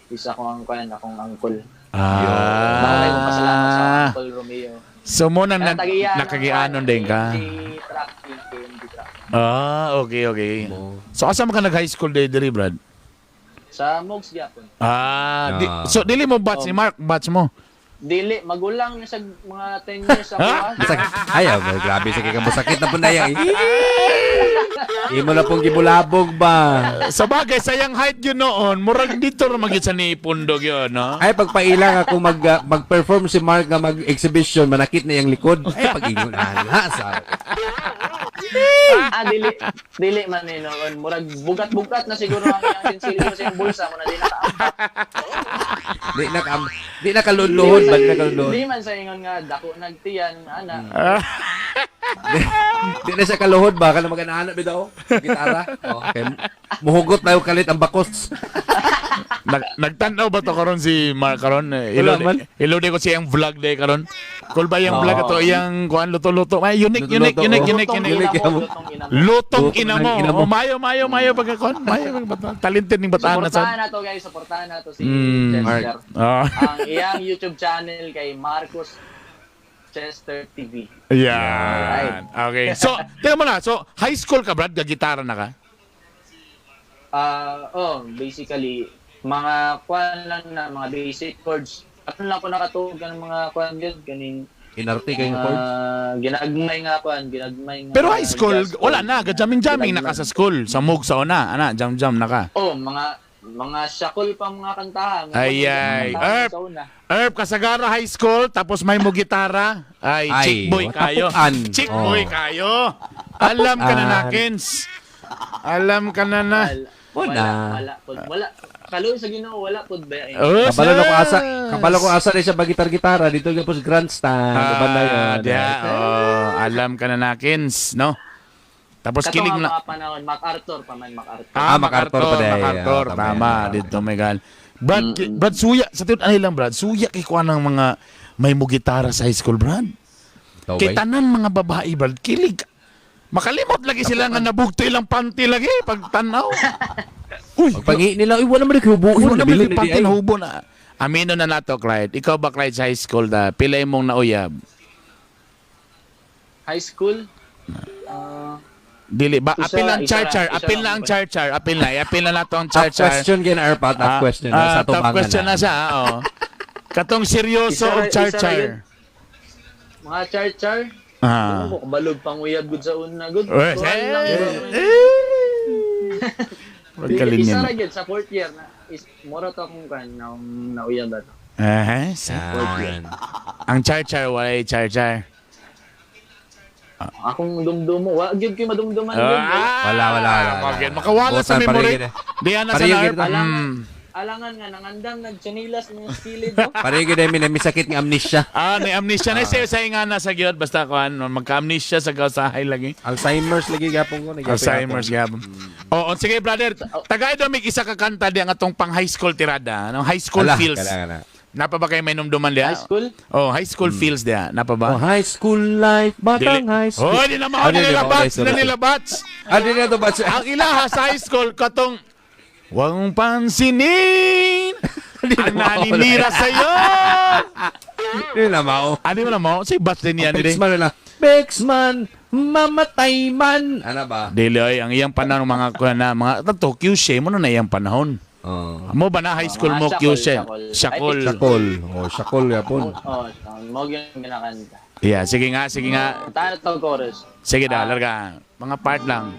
Speaker 4: is ako ang kuan, akong uncle. Maraming kong pasalamat sa
Speaker 1: Ah.
Speaker 4: Uncle Romeo.
Speaker 1: So mo nang
Speaker 4: Kaya tagiyan ang
Speaker 1: nakagianon
Speaker 4: kuan,
Speaker 1: din ka.
Speaker 4: Si Truck, si KMD Truck.
Speaker 1: Ah, okay. So asa man ka nag high school day diri, Brad?
Speaker 4: Sa Mogs gyapon.
Speaker 1: Ah,
Speaker 2: Ah.
Speaker 1: so dili mo batch ni Mark, batch mo.
Speaker 4: Dili, magulang na sa mga 10 years ako. ah.
Speaker 2: Ay, ah, grabe sa kay sakit na po na yan. Imo na pong gibulabog ba?
Speaker 1: Sa bagay, sayang height yun noon, murag dito ra magyud sa ni Pundog yun, no?
Speaker 2: Ay, pagpailang ako mag-perform si Mark nga mag-exhibition, manakit na iyang likod. Ay, pag-ingon na sa.
Speaker 4: Ah, dili, dili man eh, noon. Murag bugat-bugat na siguro ang iyang sinsilyo sa iyang bulsa mo na di nakaambat.
Speaker 2: Di na kaluluhod ba? Di na kaluluhod.
Speaker 4: Di man sa ingon nga dako nagtiyan ana.
Speaker 2: Di na siya kaluhod ba? Kana mag-anak bitaw? Gitara. Okay. Muhugot na yung kalit ang bakos.
Speaker 1: Nagtan-aw ba to karon si Mark karon? Eh,
Speaker 2: Wala man.
Speaker 1: Ilo ko siyang vlog day karon. Kul ba yung
Speaker 2: Oo.
Speaker 1: vlog ato iyang kuan luto-luto. Ay, unique, unique,
Speaker 2: Luto-luto,
Speaker 1: unique,
Speaker 2: oh.
Speaker 1: unique,
Speaker 4: Lutong
Speaker 1: unique.
Speaker 2: Unique,
Speaker 4: ina mo,
Speaker 2: amo.
Speaker 4: lutong ina mo.
Speaker 1: Lutong
Speaker 2: Lutong
Speaker 1: ina mo.
Speaker 2: ng ina mo.
Speaker 1: Oh, mayo, mayo, mayo pagkakon. Mayo pagkakon. Talented ning bataan na
Speaker 4: Suportahan
Speaker 1: sad.
Speaker 4: na to guys, suportahan na to si
Speaker 1: Mm,
Speaker 4: Chester.
Speaker 1: Ah.
Speaker 4: Ang iyang YouTube channel kay Marcos Chester TV.
Speaker 1: Yan. Okay. So, tingnan mo na. So, high school ka, Brad? Gagitara na ka?
Speaker 4: Ah, oh, basically mga kwan lang na mga basic chords. Ano lang ko nakatuog ng mga kwan yun, kaning
Speaker 2: Inarte kayong
Speaker 4: mga
Speaker 2: chords.
Speaker 4: ginagmay nga kwan, ginagmay nga.
Speaker 1: Pero high school,
Speaker 4: jazz
Speaker 1: wala
Speaker 4: chords.
Speaker 1: na. Gajamming-jamming na ka sa school. Sa mug, sa una. Ana, jam-jam na ka.
Speaker 4: Oh, mga Mga syakol pa mga kantahan.
Speaker 1: Ay, ay.
Speaker 4: Mga kantahan
Speaker 1: Erp!
Speaker 4: sa una.
Speaker 1: Erp, Kasagara High School, tapos may mo gitara. Ay,
Speaker 2: Ay,
Speaker 1: chick boy kayo.
Speaker 2: tapukan.
Speaker 1: Chick
Speaker 2: Oh.
Speaker 1: boy kayo. Alam ka na
Speaker 2: Tapukan.
Speaker 1: nakins. Alam ka na na.
Speaker 4: Wala,
Speaker 2: Wala.
Speaker 4: wala, wala, wala. Kaluoy sa Ginoo, wala pod ba eh.
Speaker 1: Oh,
Speaker 2: Kabalo na ko asa,
Speaker 1: sus.
Speaker 2: kabalo ko asa rin siya magitar-gitara dito gyud sa grandstand. Uban na yun.
Speaker 1: Ah, diya, oh, alam ka na nakins, no? Tapos
Speaker 4: Kato
Speaker 1: kilig
Speaker 4: nga
Speaker 1: na.
Speaker 4: mga panahon, MacArthur pa man, MacArthur.
Speaker 1: Ah,
Speaker 2: Ah, MacArthur pa dahil.
Speaker 1: MacArthur,
Speaker 2: Ah, tama
Speaker 1: tama.
Speaker 2: yan.
Speaker 1: Dito, may gal. Brad, Brad, suya. Sa tiyon, ano lang, Brad? Suya kay kuha ng mga may mo gitara sa high school, Brad.
Speaker 2: Ikaw,
Speaker 1: Kay
Speaker 2: bay?
Speaker 1: tanan mga babae, Brad, kilig. Makalimot lagi sila nga nabugto ilang panty lagi pag tanaw. Uy,
Speaker 2: Pagpangi nila, uy, wala man rin hubo.
Speaker 1: uy, wala man yung panty na hubo na. Amino na nato, Clyde. Ikaw ba, Clyde, sa high school da? Pila imong nauyab?
Speaker 4: High school? Ah,
Speaker 1: Dili ba?
Speaker 4: Isa,
Speaker 1: Apil ang
Speaker 4: isa,
Speaker 1: char-char.
Speaker 4: isa
Speaker 1: Apil
Speaker 4: lang
Speaker 1: na ang
Speaker 4: ba?
Speaker 1: char-char. Apil na. Apil na nato ang
Speaker 2: Tough
Speaker 1: char-char.
Speaker 2: question gyud Erp, ah, tough question.
Speaker 1: Ah,
Speaker 2: Sa
Speaker 1: tough
Speaker 2: tubangan
Speaker 1: question na siya, oh. Katong seryoso
Speaker 4: Isa
Speaker 1: og
Speaker 4: ra- isa ra
Speaker 1: char-char.
Speaker 4: yun. Mga char-char?
Speaker 1: Ah.
Speaker 4: Ano ko, kabalog panguyab gud sa una gud.
Speaker 1: Eh,
Speaker 4: Kuhan lang,
Speaker 1: eh,
Speaker 4: bro.
Speaker 1: eh. Pagkalin
Speaker 4: Isa
Speaker 1: niya.
Speaker 4: ra gyud sa fourth year na is mora to akong kan na nauyab ba to.
Speaker 1: Eh,
Speaker 2: Yan.
Speaker 1: ang char-char, walay char-char.
Speaker 4: Akong dumdumo, wa gyud kay madumduman gud.
Speaker 1: Ah,
Speaker 2: Wala, wala, wala, wala.
Speaker 1: Makawala sa
Speaker 2: Butan,
Speaker 1: memory.
Speaker 2: pareho gid.
Speaker 1: Diyan na sa
Speaker 2: Pareho
Speaker 1: narp.
Speaker 2: gid.
Speaker 4: Alangan nga nangandam nagtsinilas ng kilid no.
Speaker 2: Pareho gyud ay may sakit nga amnesia.
Speaker 1: Ah, may amnesia na siya sa nga na sa gyud basta kuan magka-amnesia sa kausahay lagi.
Speaker 2: Alzheimer's lagi gapon ko. nagyapon.
Speaker 1: Alzheimer's gyapon. Oo, sige brother, tagay daw may isa ka kanta di ang atong pang high school tirada, no? High school
Speaker 2: Ala,
Speaker 1: feels.
Speaker 2: kailangan na.
Speaker 1: Napa ba kayo may numduman diya?
Speaker 4: High school?
Speaker 1: Oh, high school feels diya. Napa ba?
Speaker 2: Oh, high school life, batang
Speaker 1: Dili.
Speaker 2: high school.
Speaker 1: Oh, di na mao
Speaker 2: Ah, di
Speaker 1: nila
Speaker 2: na mao,
Speaker 1: bats,
Speaker 2: sorry.
Speaker 1: na nila bats.
Speaker 2: Ah, di na to batch.
Speaker 1: Ang ilaha sa high school katong wag pansinin ang naninira sa'yo.
Speaker 2: Di na mao.
Speaker 1: Ano mo na mo? Say batch din yan.
Speaker 2: Bex
Speaker 1: Dili.
Speaker 2: man na. Bex man, mamatay man. Ano ba?
Speaker 1: Dili ay ang iyang panahon mga kuan na mga tato QC mo na na iyang panahon.
Speaker 2: Oh.
Speaker 1: Mo ba na high school
Speaker 4: Mga
Speaker 1: mo
Speaker 4: syakol,
Speaker 1: QC?
Speaker 4: syakol.
Speaker 1: Syakol.
Speaker 2: Shakol. Oh, shakol yapon.
Speaker 4: Oh, mo gyud ang ginakanta.
Speaker 1: Yeah, sige nga, sige nga.
Speaker 4: Tayo to chorus.
Speaker 1: Sige daw, larga. Mga part lang.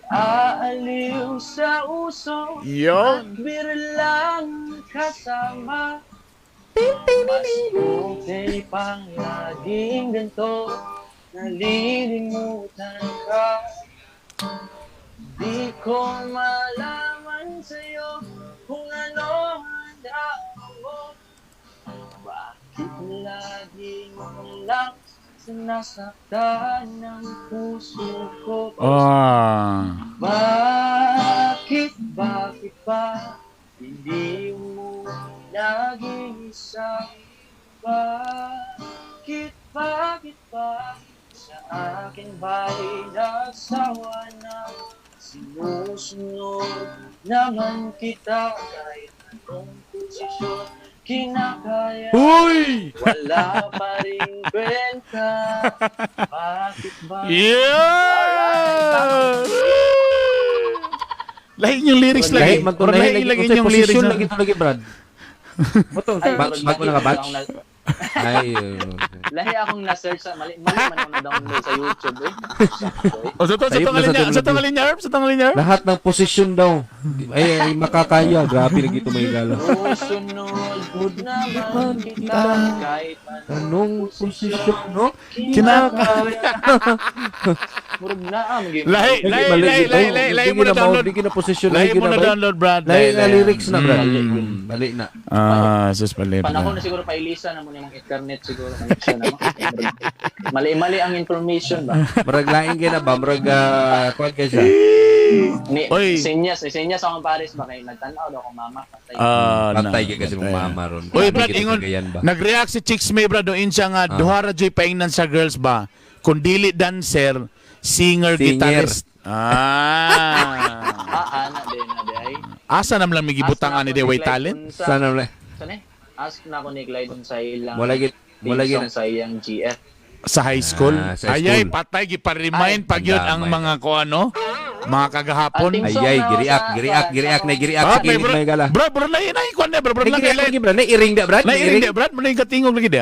Speaker 4: Nag-aaliw sa uso.
Speaker 1: Yo.
Speaker 4: At beer lang kasama. Mas okay pang laging ganito. Nalilimutan ka. Di ko malaman sa'yo kung ano ang dama mo. Bakit lagi mo lang sinasaktan ang puso ko?
Speaker 1: Oh.
Speaker 4: Bakit, bakit ba hindi mo naging isa? Bakit, bakit ba sa akin ba'y nagsawa na? Sinusunod naman kita kahit anong posisyon kinakaya.
Speaker 1: Uy!
Speaker 4: Wala pa rin kwenta. Bakit ba?
Speaker 1: Yeah! Lahi yung lyrics lagi.
Speaker 2: Lahi man to, lahi
Speaker 1: Lahi
Speaker 2: lagi.
Speaker 1: lagi
Speaker 2: Unsay
Speaker 1: yung lyrics.
Speaker 2: posisyon
Speaker 1: na-
Speaker 2: lagi to lagi, Brad. Mo to,
Speaker 4: Ay,
Speaker 2: batch
Speaker 4: murag
Speaker 2: bago
Speaker 4: lagi
Speaker 2: na ka batch.
Speaker 4: akong
Speaker 2: Ay.
Speaker 4: Lahi akong na-search sa mali, mali man akong na-download sa YouTube eh. Sakto, eh.
Speaker 1: O, sa to, sa
Speaker 2: Sayop na
Speaker 1: tong
Speaker 2: sa
Speaker 1: linya, sa
Speaker 2: tulog
Speaker 1: tong linya, Herb, sa tong linya. Herb.
Speaker 2: Lahat ng posisyon daw. Ay, ay makakaya. Grabe lagi ito may gala.
Speaker 4: Susunod good naman kita kahit
Speaker 2: Anong posisyon, no?
Speaker 1: Kinakaya.
Speaker 4: Murag na ah, mag-
Speaker 1: Lahi, lahi, lahi, lahi, lahi, lahi mo na download.
Speaker 2: Di na posisyon.
Speaker 1: Lahi mo na download, Brad.
Speaker 2: Lahi na lyrics na, Brad.
Speaker 1: Mm.
Speaker 2: Bali na.
Speaker 1: Ah, sus pala.
Speaker 4: Panahon na siguro pailisa na mo yung internet siguro connection na mo. Mali-mali ang information ba?
Speaker 2: Murag laing kay na ba? Murag, kuwan kay siya.
Speaker 4: Ni
Speaker 1: Oy.
Speaker 4: senyas, ni senyas akong pares ba kay nagtan-aw daw akong mama patay.
Speaker 1: Ah,
Speaker 2: Pantay kay kasi mong mama ron.
Speaker 1: Uy, Brad,
Speaker 2: Kita
Speaker 1: ingon,
Speaker 2: Cagayan ba?
Speaker 1: nag-react si Chicks May, Brad, doon siya nga, duha ra joy paingnan sa girls ba? Kung dili dancer, singer,
Speaker 2: Singer.
Speaker 1: guitarist. Ah.
Speaker 4: Ah, ana din na di ay.
Speaker 1: Asa nam lang may gibutang
Speaker 4: Ask na
Speaker 1: ani
Speaker 4: ako
Speaker 1: di
Speaker 4: ni
Speaker 1: way
Speaker 4: Clyde
Speaker 1: talent?
Speaker 4: unsa-
Speaker 2: Sana wala.
Speaker 4: Sana eh? Ask na ako ni Clyde sa ilang
Speaker 2: Wala gid wala gid
Speaker 4: song sa iyang GF.
Speaker 1: Sa high school?
Speaker 2: Ah, sa high
Speaker 1: Ayay,
Speaker 2: school.
Speaker 1: patay, gipa-remind pag yun ang
Speaker 2: Ang damay.
Speaker 1: mga ko ano, mga kagahapon.
Speaker 4: Ating
Speaker 2: Ay
Speaker 4: song
Speaker 2: ay
Speaker 4: na
Speaker 2: giriak
Speaker 4: sa-
Speaker 2: giriak giriak na giriak
Speaker 1: Ah,
Speaker 2: sa
Speaker 1: may
Speaker 2: kilid
Speaker 1: bro,
Speaker 2: may gala.
Speaker 1: bro, bro, lahi na ikuan na, bro, bro,
Speaker 2: Nay
Speaker 1: lang
Speaker 2: giriak lagi Brad, nay iring da Brad,
Speaker 1: Nairing di, Brad, mo na yung katingog lagi di.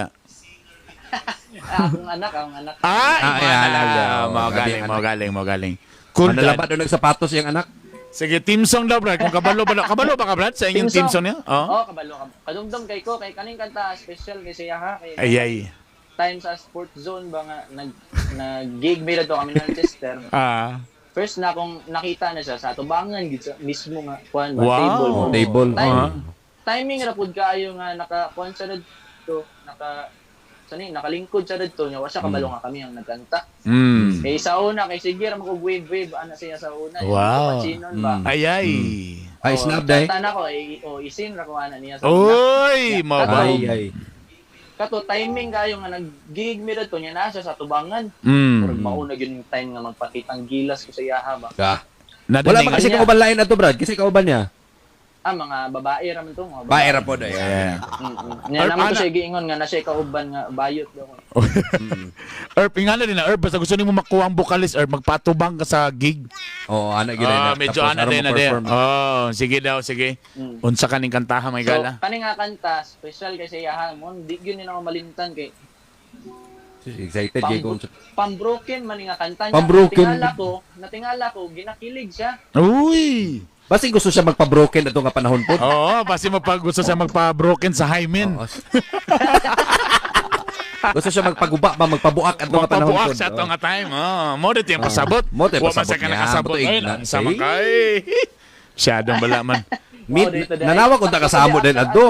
Speaker 4: Ah, akong anak, akong anak.
Speaker 1: Ah,
Speaker 2: Ah, ay, alam niya.
Speaker 1: Mo galing,
Speaker 2: Grabe,
Speaker 1: mo galing, mo galing. Cool,
Speaker 2: Manalaba
Speaker 1: dad.
Speaker 2: daw nagsapatos yung anak.
Speaker 1: Sige, team song daw, Brad. Kung kabalo ba, kabalo ba ka, Brad? Sa inyong team song niya?
Speaker 4: Oo,
Speaker 1: Oh.
Speaker 4: kabalo ka. Kadumdum kay ko kay kaning kanta special kay siya ha. Kay
Speaker 1: Ay, ay.
Speaker 4: time sa sport zone ba nga nag nag-gig mi to kami ng Manchester.
Speaker 1: Ah.
Speaker 4: First na akong nakita na siya sa tubangan gid sa mismo nga kuan ba
Speaker 1: Wow.
Speaker 4: table.
Speaker 2: Oh, table.
Speaker 4: Time,
Speaker 1: Ah.
Speaker 4: Timing ra pud kaayo nga naka kuan siya didto, naka sani nakalingkod siya didto nya wa siya kabalo nga kami ang nagkanta. Kay sa una kay sige ra mo wave wave ana siya sa una.
Speaker 1: Wow.
Speaker 4: Pansinon ba.
Speaker 1: Ay, ay.
Speaker 2: Ay,
Speaker 4: Oh,
Speaker 2: snap day.
Speaker 4: kanta na ko eh, oh, isin ra ko ana niya sa una.
Speaker 1: Uy, mo ba?
Speaker 2: Ay, ay.
Speaker 4: Kato timing kayo nga nag-gig mi didto nya na siya sa tubangan. Murag mauna gyud yung time nga magpakitang gilas ko sa iyaha ba.
Speaker 2: Ka.
Speaker 1: Nadinig.
Speaker 2: Wala ba kasi kauban lain na to, Brad? Kasi kauban niya.
Speaker 4: Ah, mga babae ra man to, mga
Speaker 2: Bae ra po day.
Speaker 1: Yeah.
Speaker 4: Nya
Speaker 1: Erp,
Speaker 4: naman to
Speaker 1: ana-
Speaker 4: siya giingon nga na siya kauban nga bayot daw.
Speaker 1: Erp, ingana din na. Erp, basta gusto nimo makuha ang vocalist, Erp, magpatubang ka sa gig.
Speaker 2: Oo, ana gyud
Speaker 1: Ah,
Speaker 2: na.
Speaker 1: medyo
Speaker 2: Tapos,
Speaker 1: ana
Speaker 2: aron
Speaker 1: din na din.
Speaker 2: ma-perform.
Speaker 1: Oh, sige daw, sige. Unsa kaning kantaha may
Speaker 4: So,
Speaker 1: gala?
Speaker 4: kani nga kanta, special kay sa iyaha mo, di gyud ni ako malimtan kay
Speaker 2: Excited kay kung
Speaker 4: pambroken man ni nga kanta niya.
Speaker 2: Pambroken.
Speaker 4: Natingala ko, ginakilig siya.
Speaker 1: Uy!
Speaker 2: Basi gusto siya magpa-broken ato nga panahon po.
Speaker 1: Oo, basi mapag gusto siya magpa-broken sa hymen.
Speaker 2: Oo. Gusto siya magpaguba ba, magpabuak ato nga panahon
Speaker 1: Magpabuak
Speaker 2: po.
Speaker 1: sa ato nga time. Oh, mo dito yung pasabot.
Speaker 2: Mo dito yung
Speaker 1: Wa man
Speaker 2: pasabot
Speaker 1: sa ka
Speaker 2: niya.
Speaker 1: nakasabot.
Speaker 2: Mo to
Speaker 1: Ay,
Speaker 2: igna.
Speaker 1: sa man
Speaker 2: Eh.
Speaker 1: kay. Siyadong bala man.
Speaker 2: Meet,
Speaker 4: Mo dito dahil.
Speaker 2: nanawag unta kasamo din adto.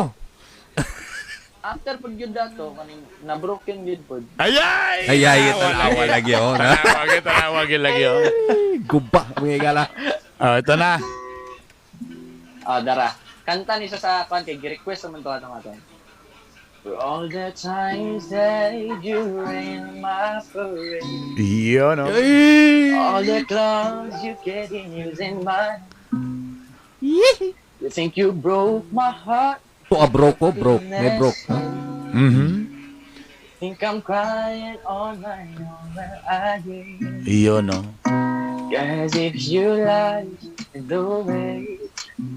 Speaker 4: After pud gyud dato kaning na broken gyud pud.
Speaker 1: Ayay!
Speaker 2: Ay ay, tanawa lagi oh. Na.
Speaker 1: Tanawa, tanawa lagi oh.
Speaker 2: Guba mga gala.
Speaker 1: Oh, ito na.
Speaker 4: Ah, dara. Kanta ni siya sa kwan kay gi-request naman to atong aton. For all the times that you rain my parade,
Speaker 1: Iyon, oh.
Speaker 4: all the clothes you get in using mine. You think you broke my heart?
Speaker 2: To a broke ko, broke, may broke.
Speaker 4: Think I'm crying all night own when I dream.
Speaker 1: Iyon, oh.
Speaker 4: Cause if you like the way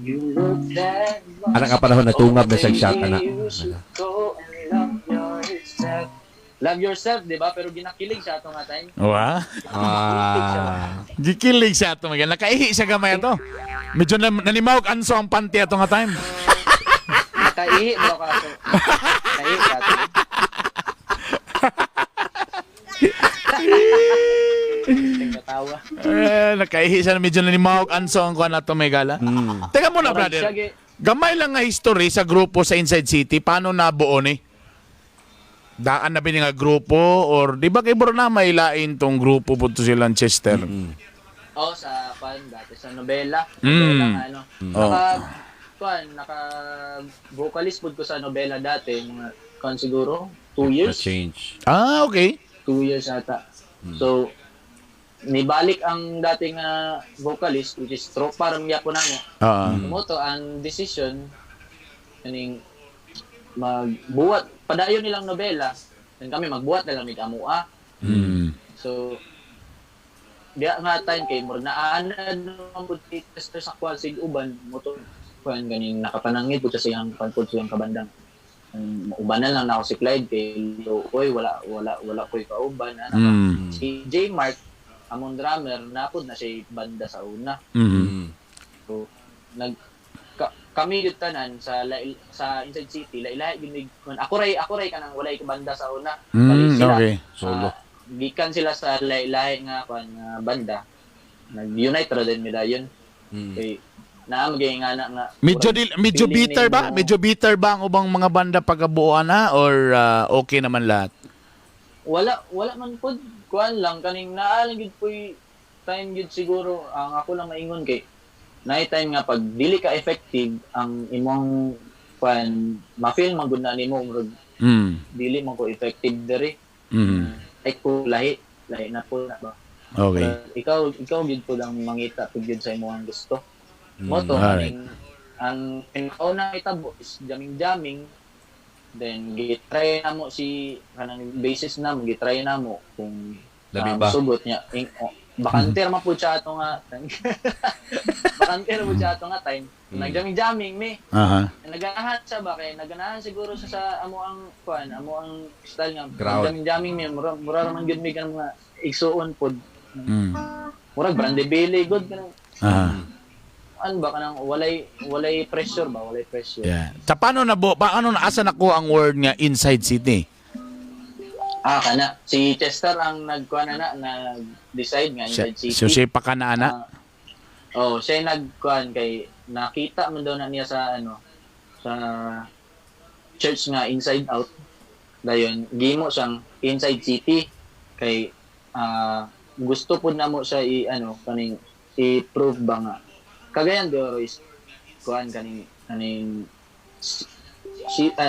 Speaker 4: you look that much,
Speaker 2: Ana ka panahon natungab na siyang shot ana.
Speaker 4: you should go and love yourself. Love yourself, di ba? Pero ginakilig siya ato nga time.
Speaker 1: Wa?
Speaker 2: Ah.
Speaker 1: Gikilig siya ato mga. Nakaihi siya gamay ato. Medyo nanimawag anso ang panty ato nga time.
Speaker 4: Nakaihi bro kaso. Nakaihi siya ato. Tingkatawa.
Speaker 1: Eh, nakaihi siya medyo nanimawag anso ang kuan ato may gala. Teka muna,
Speaker 4: Murag
Speaker 1: brother.
Speaker 4: siya gi-
Speaker 1: Gamay lang nga history sa grupo sa Inside City, paano nabuo ni? Daan na ba ni nga grupo or di ba kay bro na may lain tong grupo po to si Lanchester?
Speaker 4: Oo, sa kwan dati sa nobela. Nobela nga, ano.
Speaker 1: Oo.
Speaker 4: Naka kwan, naka vocalist pud ko sa nobela dati, mga kwan siguro 2 years.
Speaker 2: Change.
Speaker 1: Ah, okay.
Speaker 4: 2 years ata. So nibalik ang dating vocalist which is tropa ram gyapon namo.
Speaker 1: Ah.
Speaker 4: Mo to ang decision kaning magbuhat padayon nilang nobela then kami magbuhat na lang mig amua. So diya nga time kay murag naanad naman pud si Chester sa kwan sig uban mo to kwan ganing nakapanangit pud siya sa iyang kwan pud sa iyang kabandang. Uban na lang na ako si Clyde kay oy wala wala wala ko'y kauban ana. Si J Mark among drummer napod na siya banda sa una. So nag kami gyud tanan sa sa Inside City lahi-lahi gyud mig ako ray kanang walay banda sa una. Bali sila,
Speaker 1: Okay.
Speaker 2: Solo.
Speaker 4: Gikan sila sa lahi-lahi nga kuan nga banda. Nag-unite ra din mi dayon. Kay naa magay nga na nga
Speaker 1: Medyo
Speaker 4: murag
Speaker 1: medyo
Speaker 4: feeling
Speaker 1: bitter ba?
Speaker 4: nimo-
Speaker 1: Medyo bitter ba ang ubang mga banda pagkabuo na or okay naman lahat?
Speaker 4: Wala wala man pud kuan lang kaning naa lang gyud puy time gyud siguro ang ako lang maingon kay naay time nga pag dili ka effective ang imong kuan ma-feel man gud na nimo murag dili man ko effective diri. Ay ko lahi lahi na po na ba.
Speaker 1: Okay.
Speaker 4: Pero ikaw gyud po lang mangita pud gyud sa imong gusto. Mo to
Speaker 1: Alright.
Speaker 4: kaning ang pinakauna itabo is jamming jamming, then gitry na mo si kanang basis na mo gitry na mo kung
Speaker 2: Labi ba?
Speaker 4: sugot niya. Bakante ra man pud siya ato nga bakante ra pud siya ato nga time. Nagjamming-jamming mi. Naganahan siya ba kay naganahan siguro siya sa amo ang kuan, amo ang style nga
Speaker 2: Crowd.
Speaker 4: jamming-jamming mi, mura mura ra man gyud mi kanang mga igsuon pod. Murag Brandy Bailey good kanang ano ba kanang walay walay pressure ba, walay pressure.
Speaker 1: Yeah. Sa paano na bo, paano na asa nakuha ang word nga Inside City?
Speaker 4: Ah, kana si Chester ang nagkuan na na nag-decide nga
Speaker 1: Siya,
Speaker 4: Inside City.
Speaker 1: so siya pa ka na ana.
Speaker 4: Ah, oh, siya yung nagkuan kay nakita man daw na niya sa ano sa church nga Inside Out. Dayon gimo siyang Inside City kay gusto pud namo siya i ano kaning i-prove ba nga Cagayan de Oro is kuan kaning kaning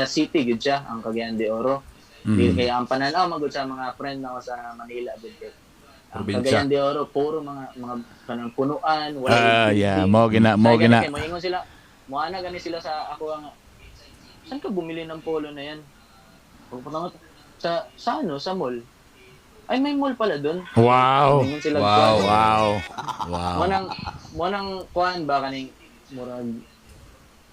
Speaker 4: city gyud siya ang Cagayan de Oro. Kaya ang pananaw magud sa mga friend nako sa Manila gud kay ang
Speaker 2: Probinsya.
Speaker 4: Cagayan de Oro puro mga mga kanang punuan, wala
Speaker 1: Ah, yeah, mo gina, mo
Speaker 4: Kaya
Speaker 1: gina.
Speaker 4: gani kay moingon sila, moana gani sila sa ako ang saan ka bumili ng polo na yan? Pagpunta ko sa sa ano, sa mall. Ay, may mall pala doon.
Speaker 1: Wow.
Speaker 4: Moingon sila
Speaker 2: Wow.
Speaker 4: kuan.
Speaker 1: Wow. Wow.
Speaker 4: Mo nang kuan ba kaning murag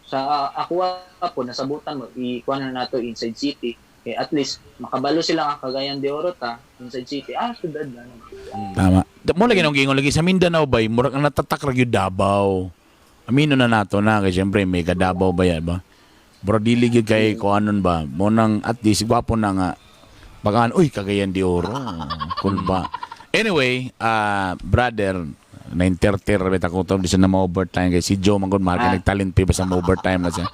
Speaker 4: sa ako po nasabutan mo i-kuan na nato Inside City. Kay at least makabalo sila nga Cagayan de Oro ta Inside City. Ah, syudad na.
Speaker 1: Tama. Mo lagi nung gingon lagi sa Mindanao bay, murag ang natatak ra gyud Davao. Amino na nato na kay syempre may ka Davao ba yan ba? Bro dili gyud kay kuanon ba. Mo nang at least gwapo na nga. Baka uy Cagayan de Oro. Kulpa. Anyway, brother, 9:30 ra bita ko to di siya na ma-overtime kay si Joe man gud mahal kay nagtalent pa sa ma-overtime na siya.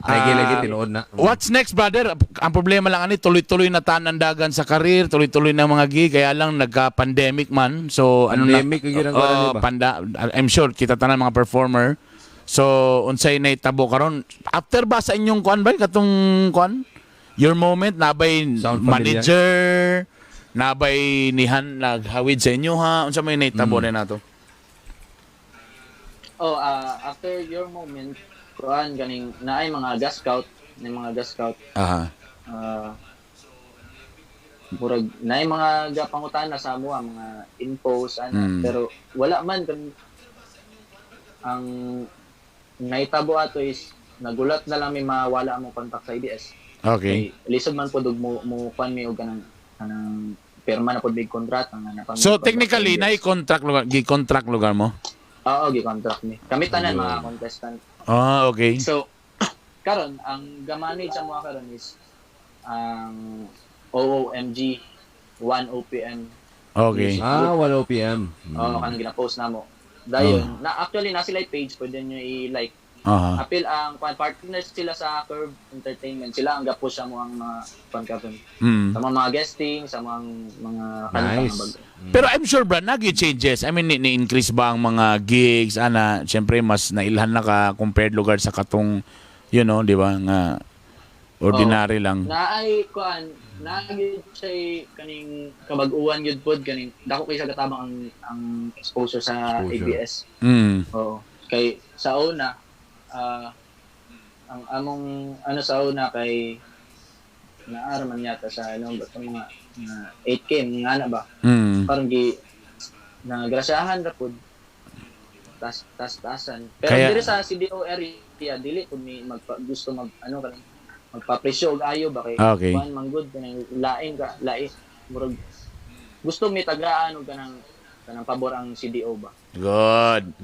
Speaker 2: Lagi lagi tinuod na.
Speaker 1: What's next, brother? Ang problema lang ani tuloy-tuloy na tanandagan sa karir, tuloy-tuloy na mga gig, kaya lang nagka-pandemic man. So ano na
Speaker 2: Pandemic, yun ang kuwan
Speaker 1: Oo,
Speaker 2: ba?
Speaker 1: I'm sure kita tanan mga performer. So unsay naitabo karon? After ba sa inyong kuan ba katong kuan? Your moment nabay
Speaker 2: Sound familiar.
Speaker 1: manager, nabay nihan naghawid sa inyo ha? Unsa may naitabo na nato?
Speaker 4: Oh, after your moment, kuan ganing naay mga gas scout, naay mga gas scout.
Speaker 1: Aha.
Speaker 4: Murag naay mga gapangutana sa amo ang mga infos ana pero wala man kan ang naitabo ato is nagulat na lang may mawala among contact sa ABS.
Speaker 1: Okay.
Speaker 4: Kay lisod man pud og mo mo kuan mi og kanang kanang pirma na pud big kontrata nga na
Speaker 1: So technically nay contract lugar, gi-contract lugar mo?
Speaker 4: Oo, gi-contract mi. Kami tanan mga contestant.
Speaker 1: Ah, okay.
Speaker 4: So, karon ang gamanage sa mga karon is ang OOMG 1 OPM.
Speaker 1: Okay.
Speaker 2: Ah, 1 OPM.
Speaker 4: Oo, kanang gina-post namo. Dayon, na actually na sila yung page pwede nyo i-like.
Speaker 1: Aha.
Speaker 4: Apil ang kwan partners sila sa Curve Entertainment. Sila ang gapush sa mga mga kwan karon. Sa mga, mga guesting, sa mga mga kanta
Speaker 2: Nice.
Speaker 4: nga bago.
Speaker 1: Pero I'm sure, Brad, nag changes. I mean, ni-increase ba ang mga gigs, ana? Siyempre, mas nailhan na ka compared lugar sa katong, di ba, nga ordinary lang.
Speaker 4: Naay kuan, naay gyud siya kaning kabag-uwan gyud pod kaning dako kay sa katabang ang exposure sa
Speaker 2: Exposure.
Speaker 4: ABS. Oo. Kay sa una ang among ano sa una kay naara man yata sa ano ba itong mga mga 8K mga ana ba. Parang gi nagrasyahan ra pud. Tas tas tasan. Pero diri sa CDO area dili pud mi magpa, gusto mag ano kanang magpapresyo og ayo ba kay kuan man good kanang lain ka lain murag gusto mi tagaan og kanang kanang pabor ang CDO ba.
Speaker 1: Good.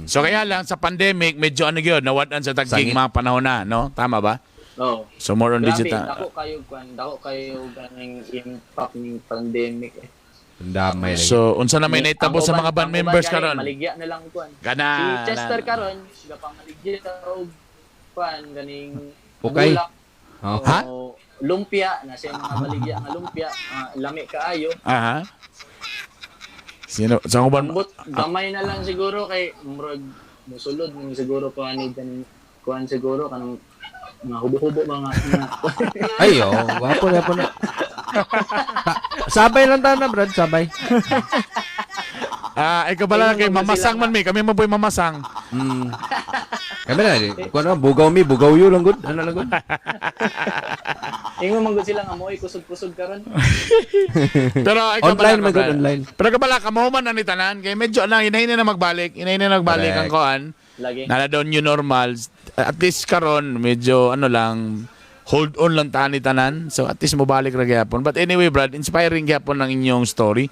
Speaker 1: So kaya lang sa pandemic medyo ano gyud nawad-an sa tag-gig
Speaker 2: Sangit.
Speaker 1: mga panahon na, no? Tama ba?
Speaker 4: Oo.
Speaker 1: So more on
Speaker 4: Grabe,
Speaker 1: digital.
Speaker 4: dako kayo kuan, dako kayo kanang impact ning pandemic. Eh.
Speaker 2: Damay lagi.
Speaker 1: So unsa na may
Speaker 4: Ang
Speaker 1: naitabo sa
Speaker 4: uban-
Speaker 1: mga band
Speaker 4: ang uban
Speaker 1: members
Speaker 4: gani,
Speaker 1: karon?
Speaker 4: Maligya na lang kuan.
Speaker 1: Kana.
Speaker 4: Si Chester karon, gapamaligya og kuan ganing
Speaker 2: Okay.
Speaker 4: bulak
Speaker 2: Oh.
Speaker 1: Ha?
Speaker 4: o lumpia na siya mga baligya nga lumpia, lami kaayo.
Speaker 1: Aha. Sino sa uban?
Speaker 4: Ambot gamay na lang siguro kay murag musulod ning siguro kuan ni ganing kuan siguro kanang mga hubo-hubo mga
Speaker 2: Ay, oh, wapo na po na. Sabay lang tayo na, Brad, sabay.
Speaker 1: Ah, ikaw bala kay mamasang man mi, kami man po'y mamasang.
Speaker 2: Kami na, kuno bugaw mi, bugaw yu lang good. Ano lang good?
Speaker 4: Ingon man gud sila nga mo'y kusog-kusog karon.
Speaker 1: Pero ikaw
Speaker 2: Online
Speaker 1: bala ka,
Speaker 2: man gud,
Speaker 1: Brad.
Speaker 2: online.
Speaker 1: Pero kabala ka mo man ani tanan kay medyo na inahin na magbalik, inahin na magbalik ang
Speaker 2: Correct.
Speaker 1: kuan.
Speaker 4: Lagi.
Speaker 1: Nala daw new normal. At least karon medyo ano lang, hold on lang tani tanan. So at least mobalik ra gyapon. But anyway, Brad, inspiring gyapon ang inyong story.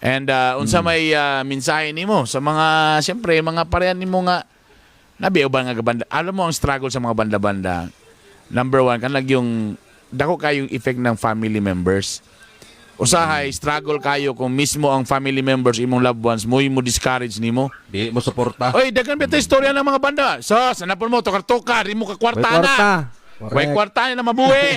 Speaker 1: And unsa may mensahe nimo sa mga, siyempre, mga parehan nimo nga nabiyaw ba nga banda? Alam mo ang struggle sa mga banda-banda. Number one, kanang yung dako kayong effect ng family members. Usahay, struggle kayo kung mismo ang family members, imong loved ones, mo discourage nimo.
Speaker 2: Di mo suporta.
Speaker 1: Oy, daghan ba istorya ng mga banda? So, sanapon mo, tukar-tukar, di mo kakwarta
Speaker 2: May
Speaker 1: na.
Speaker 2: kwarta.
Speaker 1: May
Speaker 2: Correct.
Speaker 1: kwarta na mabuhi.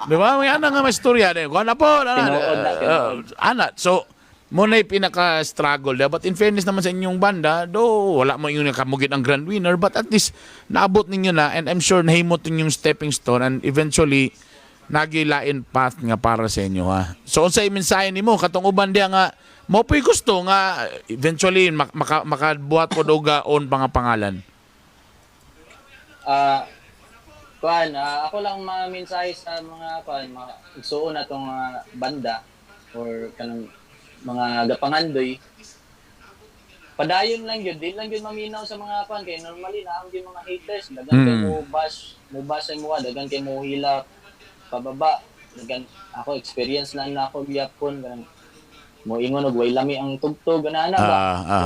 Speaker 1: Di ba? May ana nga may istorya. Di ba? Na po. Ana,
Speaker 4: Tinuod na, tinuod.
Speaker 1: ana. So, mo na yung pinaka-struggle. Diba? But in fairness naman sa inyong banda, do wala mo yung nakamugit ang grand winner, but at least naabot ninyo na and I'm sure nahimot ninyong stepping stone and eventually nagilain path nga para sa inyo, ha. So unsay mensahe nimo katong uban diha nga mo po'y gusto nga eventually makabuhat pod og own pa nga pangalan?
Speaker 4: Ah, kuan, ako lang ma-mensahe sa mga kuan, mga igsuon na tong banda or kanang mga gapangandoy. Padayon lang yun, di lang yun maminaw sa mga kuan kay normally na ang mga haters, dagan kay mo bash sa imo, dagan kay mo hila pababa, dagan ako experience lang na ako gyapon kanang mo ingon og way lami ang tugtog ana ba.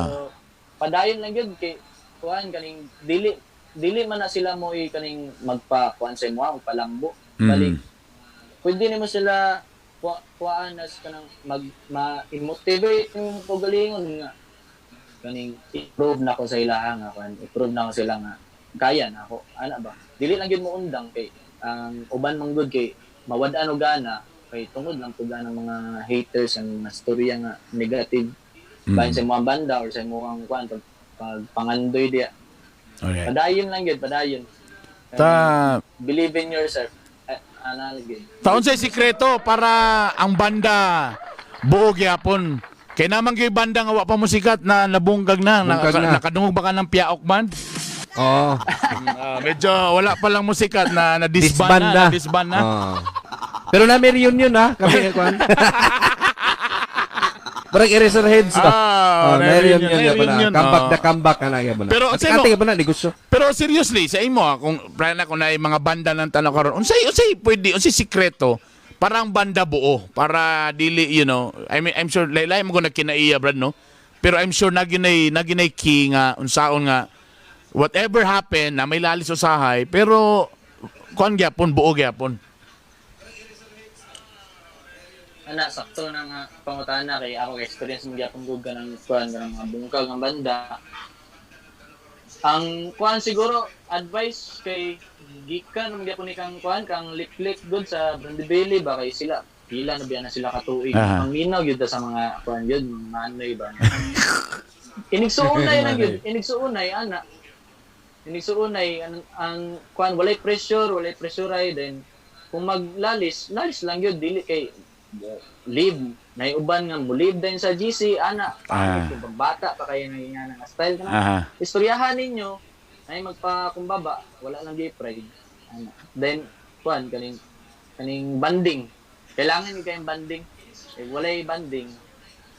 Speaker 4: So, padayon lang yun kay kuan kaning dili dili man na sila mo i kaning magpa kuan sa imo, magpalambo. Balik pwede nimo sila kuan as kanang mag ma-motivate yung kaugalingon nga kaning i-prove na ko sa ilaha nga kuan, i-prove na ko sila nga kaya na ako ana ba. Dili lang gyud mo undang kay ang uban man gud kay mawad-an og gana kay tungod lang pud ng mga haters, ang mga storya nga negative bahin sa imong banda or sa imong kuan pag pangandoy diya. Padayon lang gyud, padayon. Believe in yourself. Eh, ana lang gyud.
Speaker 1: Taon sa sikreto para ang banda buo gyapon. Kay naman gyud banda nga wa pa musikat na nabunggag na,
Speaker 2: Bungkag na.
Speaker 1: Nakadungog ba ka ng Piaok Band?
Speaker 2: Oo.
Speaker 1: Medyo wala pa lang musikat na na disband
Speaker 2: Disband
Speaker 1: na,
Speaker 2: na.
Speaker 1: na disband na.
Speaker 2: Oo. Pero na may reunion ha. Kami kuan. Parang Eraserheads ba?
Speaker 1: Ah,
Speaker 2: Oh,
Speaker 1: may
Speaker 2: may
Speaker 1: reunion,
Speaker 2: reunion
Speaker 1: may
Speaker 2: ya pa na.
Speaker 1: reunion,
Speaker 2: Comeback
Speaker 1: oh.
Speaker 2: na comeback na na na.
Speaker 1: Pero,
Speaker 2: Pero
Speaker 1: sino-
Speaker 2: ate ba na negosyo?
Speaker 1: Pero seriously, sa imo ah, kung plano na kung na mga banda ng tanaw karon, unsay unsay pwede, unsay sikreto para ang banda buo, para dili, I mean, I'm sure laylay mo ko nagkinaiya, Brad, no? Pero I'm sure naginay key nga unsaon nga whatever happen na may lalis usahay, pero kuan gyapon, buo gyapon.
Speaker 4: Ana, sakto na nga pangutana kay ako experience mo gyapon gud kanang kuan kanang mga bungkag ang banda. Ang kuan siguro advice kay gikan man gyapon ni kang kuan kang liklik gud sa Brandy Bailey ba kay sila pila na biya na sila katuig. Ang minaw gyud ta sa mga kuan gyud, mga manoy ba. Inigsuunay lang gyud, inigsuunay ana. Inigsuunay ang kuan walay pressure, walay pressure ay then kung maglalis, lalis lang gyud, dili kay leave nay uban nga mo leave din sa GC ana. Kung bata pa kayo nga nga style kana. Istoryahan ninyo ay magpakumbaba, wala lang gyud pride ana. Then kuan kaning kaning banding, kailangan gyud kayong banding eh, walay banding.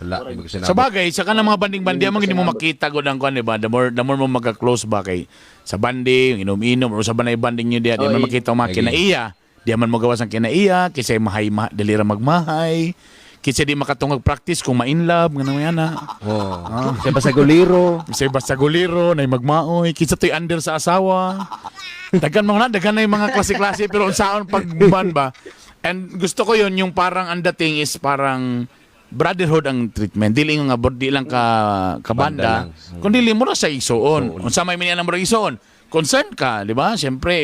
Speaker 2: Wala, hindi ko
Speaker 1: Sa bagay, sa kanang mga banding-bandi, amang hindi mo makita gud ang kuan, di ba? The more mo magka-close ba kay sa banding, inom-inom, or sa banay banding nyo diya, di man makita ang mga kinaiya. Di man mo gawas ang kinaiya, kisay mahay, ma, dali ra magmahay, kisay di makatungag practice kung ma-in love, nga naman na.
Speaker 2: Oh. Siya ba sa guliro?
Speaker 1: Kisay basta guliro, nay magmaoy, kinsa to'y under sa asawa. Daghan mga na, daghan na yung mga klase-klase, pero unsaon pagban ba? And gusto ko yun, yung parang ang dating is parang brotherhood ang treatment. Dili nga di lang ka
Speaker 2: Banda
Speaker 1: kabanda.
Speaker 2: lang.
Speaker 1: Kundi mo ra sa isuon. Unsa may minana mo ra isuon? Concern ka, di ba? Siyempre,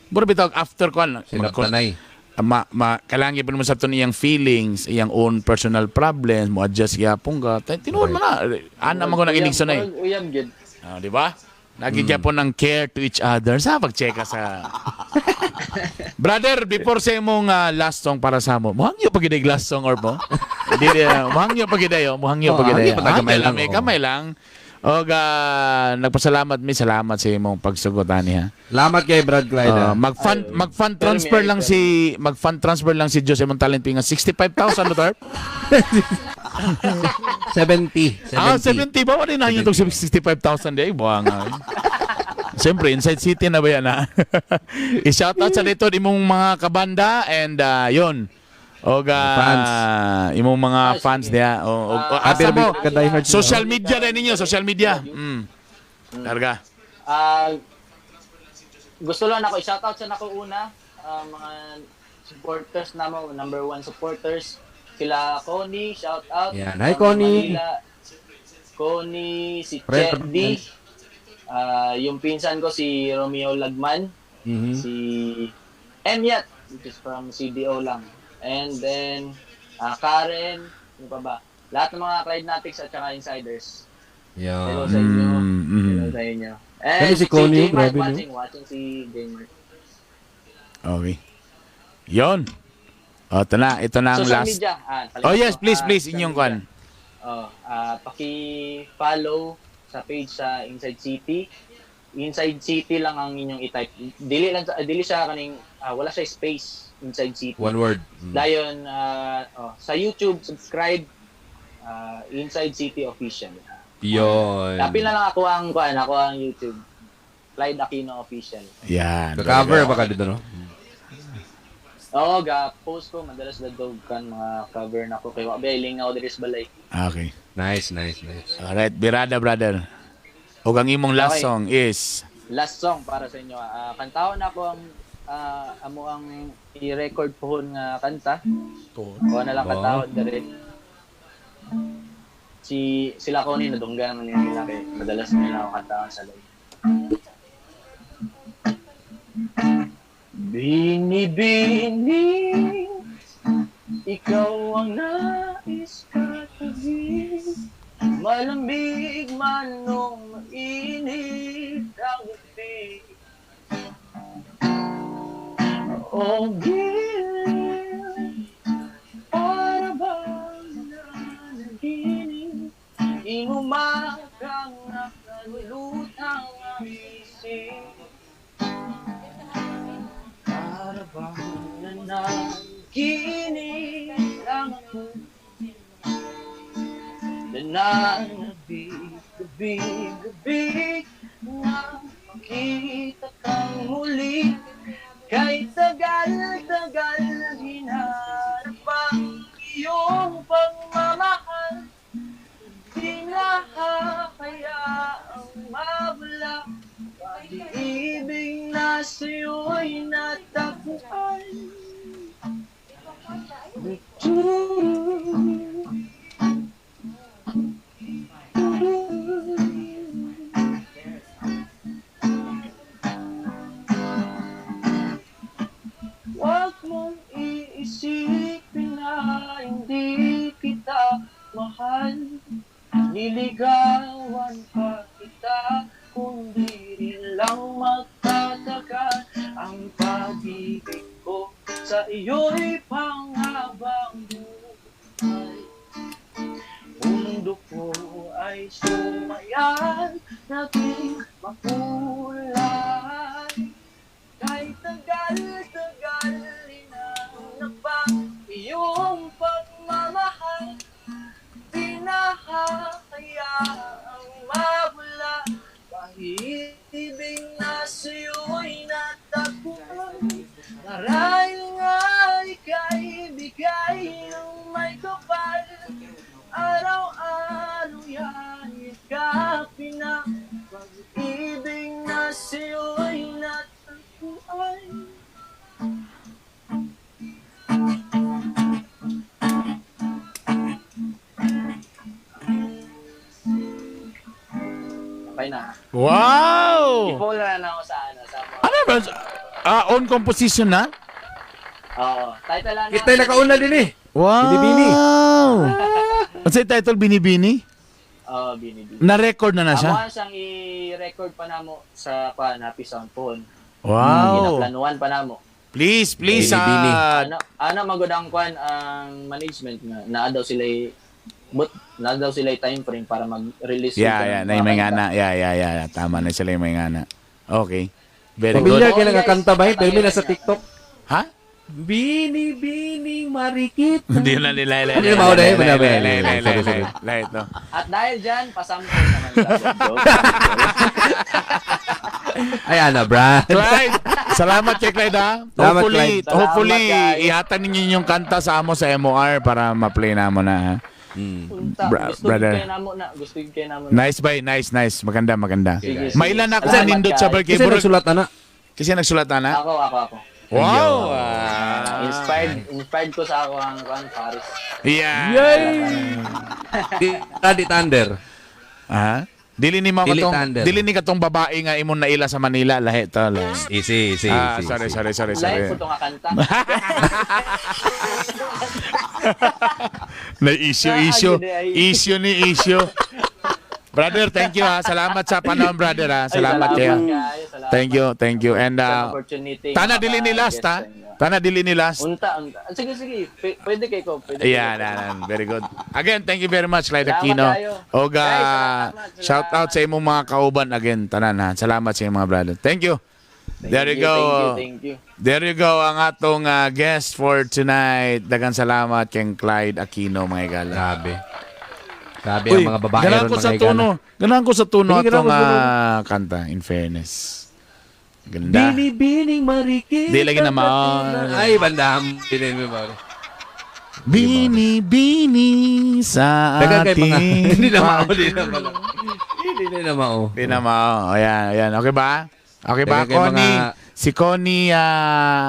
Speaker 1: mura bitaw after kwan.
Speaker 2: Sinabtanay.
Speaker 1: Ma, ma, kailangan pa naman sa ito iyang feelings, iyang own personal problems, mo adjust gyapon ka. Tinuod mo na. Ana man ko nang inig sanay.
Speaker 4: Murag uyab gyud.
Speaker 1: Ah, di ba? Nagigyan po ng care to each other sa pag-check sa. Brother, before sa imong last song para sa mo, muhangyo pag last song or mo? Hindi, muhangyo pag oh, muhangyo
Speaker 2: Oh,
Speaker 1: pag
Speaker 2: hangyo pa ta, gamay lang,
Speaker 1: Kamay,
Speaker 2: oh.
Speaker 1: kamay lang. Og nagpasalamat mi, salamat sa imong pagsugot ani ha.
Speaker 2: Salamat kay Brad Clyde.
Speaker 1: Mag-fund mag-fund transfer lang si mag-fund transfer lang si Jose imong talent fee nga 65,000 no Tarp?
Speaker 2: 70. 70.
Speaker 1: Ah, 70 ba? Wala na yun itong 65,000 di ay buha nga. Siyempre, Inside City na ba yan ha? I-shoutout sa dito imong mga kabanda and yun. Og
Speaker 2: Fans.
Speaker 1: imong mga fans niya. O, asa mo? Social media rin ninyo, social media. Larga.
Speaker 4: Gusto lang ako i-shoutout sa nako una, mga supporters namo, number one supporters sila Connie, shout out.
Speaker 2: Yan. Hi,
Speaker 4: From
Speaker 2: Connie.
Speaker 4: Manila. Connie, si
Speaker 2: Friend
Speaker 4: Che
Speaker 2: from
Speaker 4: D. Yung pinsan ko si Romeo Lagman, si M Yat, which is from CDO lang. And then Karen, ano pa ba? Lahat ng mga Clyde Natics at saka Insiders. Hello
Speaker 2: Yan.
Speaker 4: sa inyo. Hello sa inyo. And
Speaker 2: Kani si Connie,
Speaker 4: si J-Mark
Speaker 2: grabe, no?
Speaker 4: watching si J-Mark.
Speaker 1: Okay. Yon. O, ito na. Ito na ang
Speaker 4: Social
Speaker 1: last.
Speaker 4: media.
Speaker 1: Oh yes,
Speaker 4: ko.
Speaker 1: please, please.
Speaker 4: Social
Speaker 1: Inyong
Speaker 4: media.
Speaker 1: kwan.
Speaker 4: Oh, paki-follow sa page sa Inside City. Inside City lang ang inyong i-type. Dili lang dili siya kaning wala siya space, Inside City.
Speaker 2: One word.
Speaker 4: Dayon sa YouTube subscribe, Inside City Official.
Speaker 2: Yun.
Speaker 4: Tapil na lang ako ang kuan, ako ang YouTube. Clyde Aquino Official.
Speaker 1: Yan.
Speaker 2: Cover ba ka dito, no?
Speaker 4: Oo, ga post ko madalas na dog kan mga cover na ko kay wa ba lingaw diri sa balay.
Speaker 1: Okay.
Speaker 2: Nice, nice, nice.
Speaker 1: Alright, birada, brother. O ang imong last
Speaker 4: Okay.
Speaker 1: song is
Speaker 4: Last song para sa inyo. Kantahon ako ang amo ang i-record pohon nga kanta. Kuha na lang
Speaker 2: Wow.
Speaker 4: kantahon diri. Si sila ko ni nadunggan man nila kay madalas nila ako kantahon sa live. Bini-bini, ikaw ang nais katabi. Malamig man o mainit ang gabi. O giliw, para bang nananaginip, inumagang nakalulutang ang isip. Para bang nananaginip lang ako, nananabik, gabi, gabi, na makita kang muli. Kahit tagal-tagal hinanap ang iyong pagmamahal, di na hahayaang mawala. Pag-ibig na sa'yo'y natagpuan. Huwag mong iisipin na hindi kita mahal. Niligawan pa kita, kundi rin lang magtatagal. Ang pag-ibig ko sa iyo'y panghabang buhay. Mundo ko ay sumayan, naging makulay. Kahit tagal-tagal hinanap ang iyong pagmamahal, di nahahayaang mawala. Pag-ibig na sa'yo'y natagpuan, marahil nga ika'y bigay ng may kapal. Araw-araw yan yakapin na pag-ibig na sa'yo'y natagpuan. Okay na.
Speaker 1: Wow!
Speaker 4: I-follow na lang ako sa ano. Sa mga,
Speaker 1: Ano ba? Own composition na?
Speaker 4: Oo. Title lang.
Speaker 2: Kita'y nakauna din eh.
Speaker 1: Wow!
Speaker 2: Binibini.
Speaker 1: Ano sa title, Binibini?
Speaker 4: Oo, Binibini.
Speaker 1: Na-record na na siya?
Speaker 4: Amo siyang i-record pa namo sa kuan Happy Sound Phone.
Speaker 1: Wow!
Speaker 4: Ginaplanuhan pa namo.
Speaker 1: Please, please,
Speaker 2: Binibini.
Speaker 4: Ano magud ang kuan ang management nga naa daw sila But na daw sila yung time frame para mag-release
Speaker 1: Yeah,
Speaker 4: sila ng
Speaker 1: na
Speaker 4: mga
Speaker 1: may
Speaker 4: kanta.
Speaker 1: ngana. Yeah. Tama na sila yung may ngana. Okay. Very good.
Speaker 2: Familiar kay nga kanta ba? Pero may nasa TikTok.
Speaker 1: Ha?
Speaker 2: Bini-bining marikit.
Speaker 1: Hindi na nila.
Speaker 2: Hindi na mauna eh. Wala ba? Sorry, sorry.
Speaker 1: Lahat, no?
Speaker 4: At dahil dyan, pasample naman sa joke.
Speaker 2: Ay, ana, Brad.
Speaker 1: Clyde! Salamat kay Clyde, ha?
Speaker 2: Salamat,
Speaker 1: Hopefully,
Speaker 2: Clyde.
Speaker 1: hopefully,
Speaker 4: Salamat, guys.
Speaker 1: ihatag ninyo yung kanta sa amo sa MOR para ma-play na mo na, ha?
Speaker 4: Unta, gusto
Speaker 1: Brother.
Speaker 4: kayo namo na, gusto kayo namo na.
Speaker 1: Nice, bay. Nice, nice. Maganda, maganda.
Speaker 4: Sige, sige.
Speaker 1: Mailan ako
Speaker 4: Salamat,
Speaker 1: nindot sa
Speaker 4: guys.
Speaker 1: barkay.
Speaker 2: Kasi nagsulat ana.
Speaker 1: Kasi nagsulat na?
Speaker 4: Ako, ako, ako.
Speaker 1: Wow!
Speaker 4: Inspired ko sa ako ang kuan Paris.
Speaker 1: Yeah!
Speaker 2: Di, Daddy Thunder.
Speaker 1: Ha? Dili ni mo
Speaker 2: Dili
Speaker 1: katong
Speaker 2: thunder.
Speaker 1: dili ni katong babae nga imong naila sa Manila lahi to. Lahi.
Speaker 2: Easy, easy,
Speaker 1: Ah,
Speaker 2: easy.
Speaker 1: sorry,
Speaker 2: easy.
Speaker 1: sorry, sorry, sorry.
Speaker 4: Lahi po itong kanta.
Speaker 1: Na issue,
Speaker 4: Ah,
Speaker 1: issue.
Speaker 4: gini ay.
Speaker 1: Issue ni issue. Brother, thank you ha. Salamat sa panahon, brother ha.
Speaker 4: Ay,
Speaker 1: Salamat kayo.
Speaker 4: guys. Salamat.
Speaker 1: Thank you, thank you. And
Speaker 4: Sa opportunity.
Speaker 1: tana dili ni last ha.
Speaker 4: Maka-guest sa inyo.
Speaker 1: Tana dili ni last.
Speaker 4: Unta, unta. Ah, sige, sige. Pwede kay ko. Pwede kay
Speaker 1: Yeah,
Speaker 4: ko.
Speaker 1: nah, nah, very good. Again, thank you very much, Clyde
Speaker 4: Salamat
Speaker 1: Aquino.
Speaker 4: kayo.
Speaker 1: Oga,
Speaker 4: Guys, salamat, salamat.
Speaker 1: shout out sa imong mga kauban again, tanan ha. Salamat sa imong mga brother. Thank you.
Speaker 4: Thank
Speaker 1: There you go.
Speaker 4: Thank you, thank you.
Speaker 1: There you go ang atong guest for tonight. Daghang salamat kay Clyde Aquino, mga igala.
Speaker 2: Grabe. Grabe ang mga babae
Speaker 1: ganahan
Speaker 2: ron,
Speaker 1: ko
Speaker 2: mga
Speaker 1: sa
Speaker 2: igala.
Speaker 1: tono. Ganahan ko sa tono
Speaker 2: Sige, ganahan
Speaker 1: atong
Speaker 2: ko sa tono.
Speaker 1: kanta, in fairness. Ganda.
Speaker 2: Bini-bining marikit.
Speaker 1: Di lagi na mao.
Speaker 2: Ay, bandam. Dili na mao.
Speaker 1: Bini, bini sa
Speaker 2: Daghang kay
Speaker 1: ating...
Speaker 2: mga hindi na mao, hindi na mao. Hindi na mao.
Speaker 1: Hindi na mao. Ayan, ayan. Okay ba? Okay ba,
Speaker 2: Daghang kay
Speaker 1: Connie?
Speaker 2: mga-
Speaker 1: Si Connie,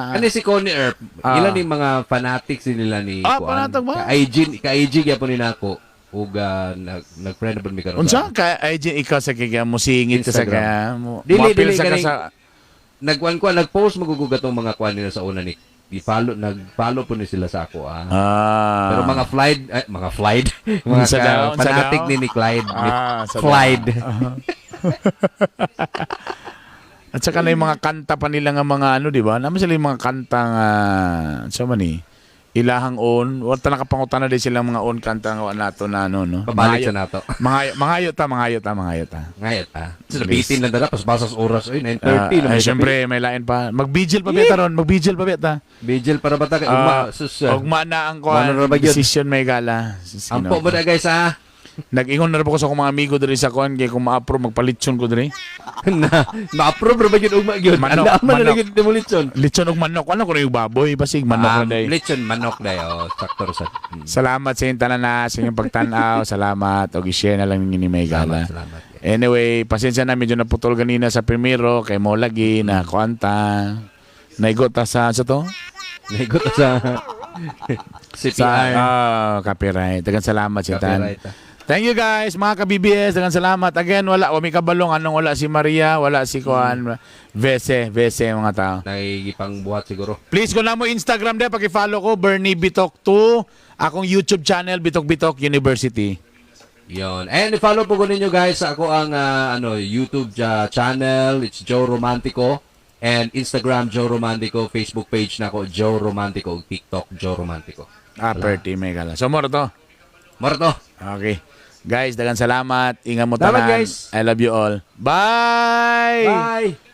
Speaker 2: Ano si Connie Earp?
Speaker 1: Ah.
Speaker 2: Ilan yung mga fanatics nila ni
Speaker 1: Ah,
Speaker 2: Kuan?
Speaker 1: fanatic ba?
Speaker 2: Ka-IG, ka-IG gyapon ni nako. Ug nag-friend na mi karon.
Speaker 1: Unsa ka ay ikaw sa kaya mo singit ka sa
Speaker 2: Instagram.
Speaker 1: kaya mo.
Speaker 2: Dili,
Speaker 1: moapil
Speaker 2: dili,
Speaker 1: sa ka
Speaker 2: ganing-
Speaker 1: sa
Speaker 2: Nagkuan ko, nag-post magugugat tong mga kuan nila sa una ni i-follow, nag-follow po ni sila sa ako ah.
Speaker 1: Ah.
Speaker 2: Pero mga flied, eh, mga flied, mga
Speaker 1: Unsa daw, unsa
Speaker 2: fanatic
Speaker 1: daw?
Speaker 2: ni Clyde. Ni
Speaker 1: Ah, sa daw.
Speaker 2: Clyde.
Speaker 1: At saka na yung mga kanta pa nila nga mga ano, di ba? Naman sila yung mga kanta nga, sa man eh, ilahang own. Wala ta nakapangutan na din silang mga own kanta nga nato na ano, no?
Speaker 2: Pabalik sa nato.
Speaker 1: Mangayo ta, mangayo ta, mangayo ta.
Speaker 2: Ngayon ah. Sa
Speaker 1: Please.
Speaker 2: bitin lang dara, pasbasas oras oy, 9:30
Speaker 1: Ah,
Speaker 2: na
Speaker 1: ay,
Speaker 2: may
Speaker 1: syempre, may lain pa. Mag-vigil pa beta ron, mag-vigil pa beta.
Speaker 2: Vigil para bata kay ugma sus.
Speaker 1: Ugma na ang
Speaker 2: Ugma na
Speaker 1: kuan,
Speaker 2: ra ba yun?
Speaker 1: decision may gala. Sus,
Speaker 2: Ampo
Speaker 1: Ginoo.
Speaker 2: mo na guys ah.
Speaker 1: Nag-ingon na rin po ko sa akong mga amigo diri sa kuan kay kung ma-approve magpalitson ko diri.
Speaker 2: Na ma-approve ra ba yun ugma gyud?
Speaker 1: Manok,
Speaker 2: Anda man na
Speaker 1: manok.
Speaker 2: lagi mo litson.
Speaker 1: Litson og manok, ano ko na yung baboy basig manok na day.
Speaker 2: Litson manok day oh, sakto ra sa.
Speaker 1: Salamat sa inyong tanan na, sa inyong pagtanaw. Salamat. O i-share na lang ninyo ni May Gala.
Speaker 2: Salamat, salamat.
Speaker 1: Anyway, pasensya na medyo naputol ganina sa primero kay mo lagi na kuanta. Naigot ta sa to?
Speaker 2: Naigot sa
Speaker 1: Sa
Speaker 2: CPR.
Speaker 1: Copyright. Daghang salamat sa tanan.
Speaker 2: Copyright, ah.
Speaker 1: Thank you guys, mga ka-BBS. Daghang salamat. Again, wala wa mi kabalong anong wala si Maria, wala si Kuan. Vese, vese mga tao.
Speaker 2: Nagigipang buhat siguro.
Speaker 1: Please kung na mo Instagram de paki-follow ko Bernie Bitok 2, akong YouTube channel Bitok Bitok University.
Speaker 2: Yon. And i-follow po ko ninyo guys sa ako ang ano YouTube channel, it's Joe Romantico and Instagram Joe Romantico, Facebook page na ako Joe Romantico, ug TikTok Joe Romantico.
Speaker 1: Ah, perti may gala. So moro to.
Speaker 2: Moro to.
Speaker 1: Okay. Guys, daghang salamat. Ingat mo
Speaker 2: Salamat,
Speaker 1: tanan.
Speaker 2: guys.
Speaker 1: I love you all. Bye.
Speaker 2: Bye.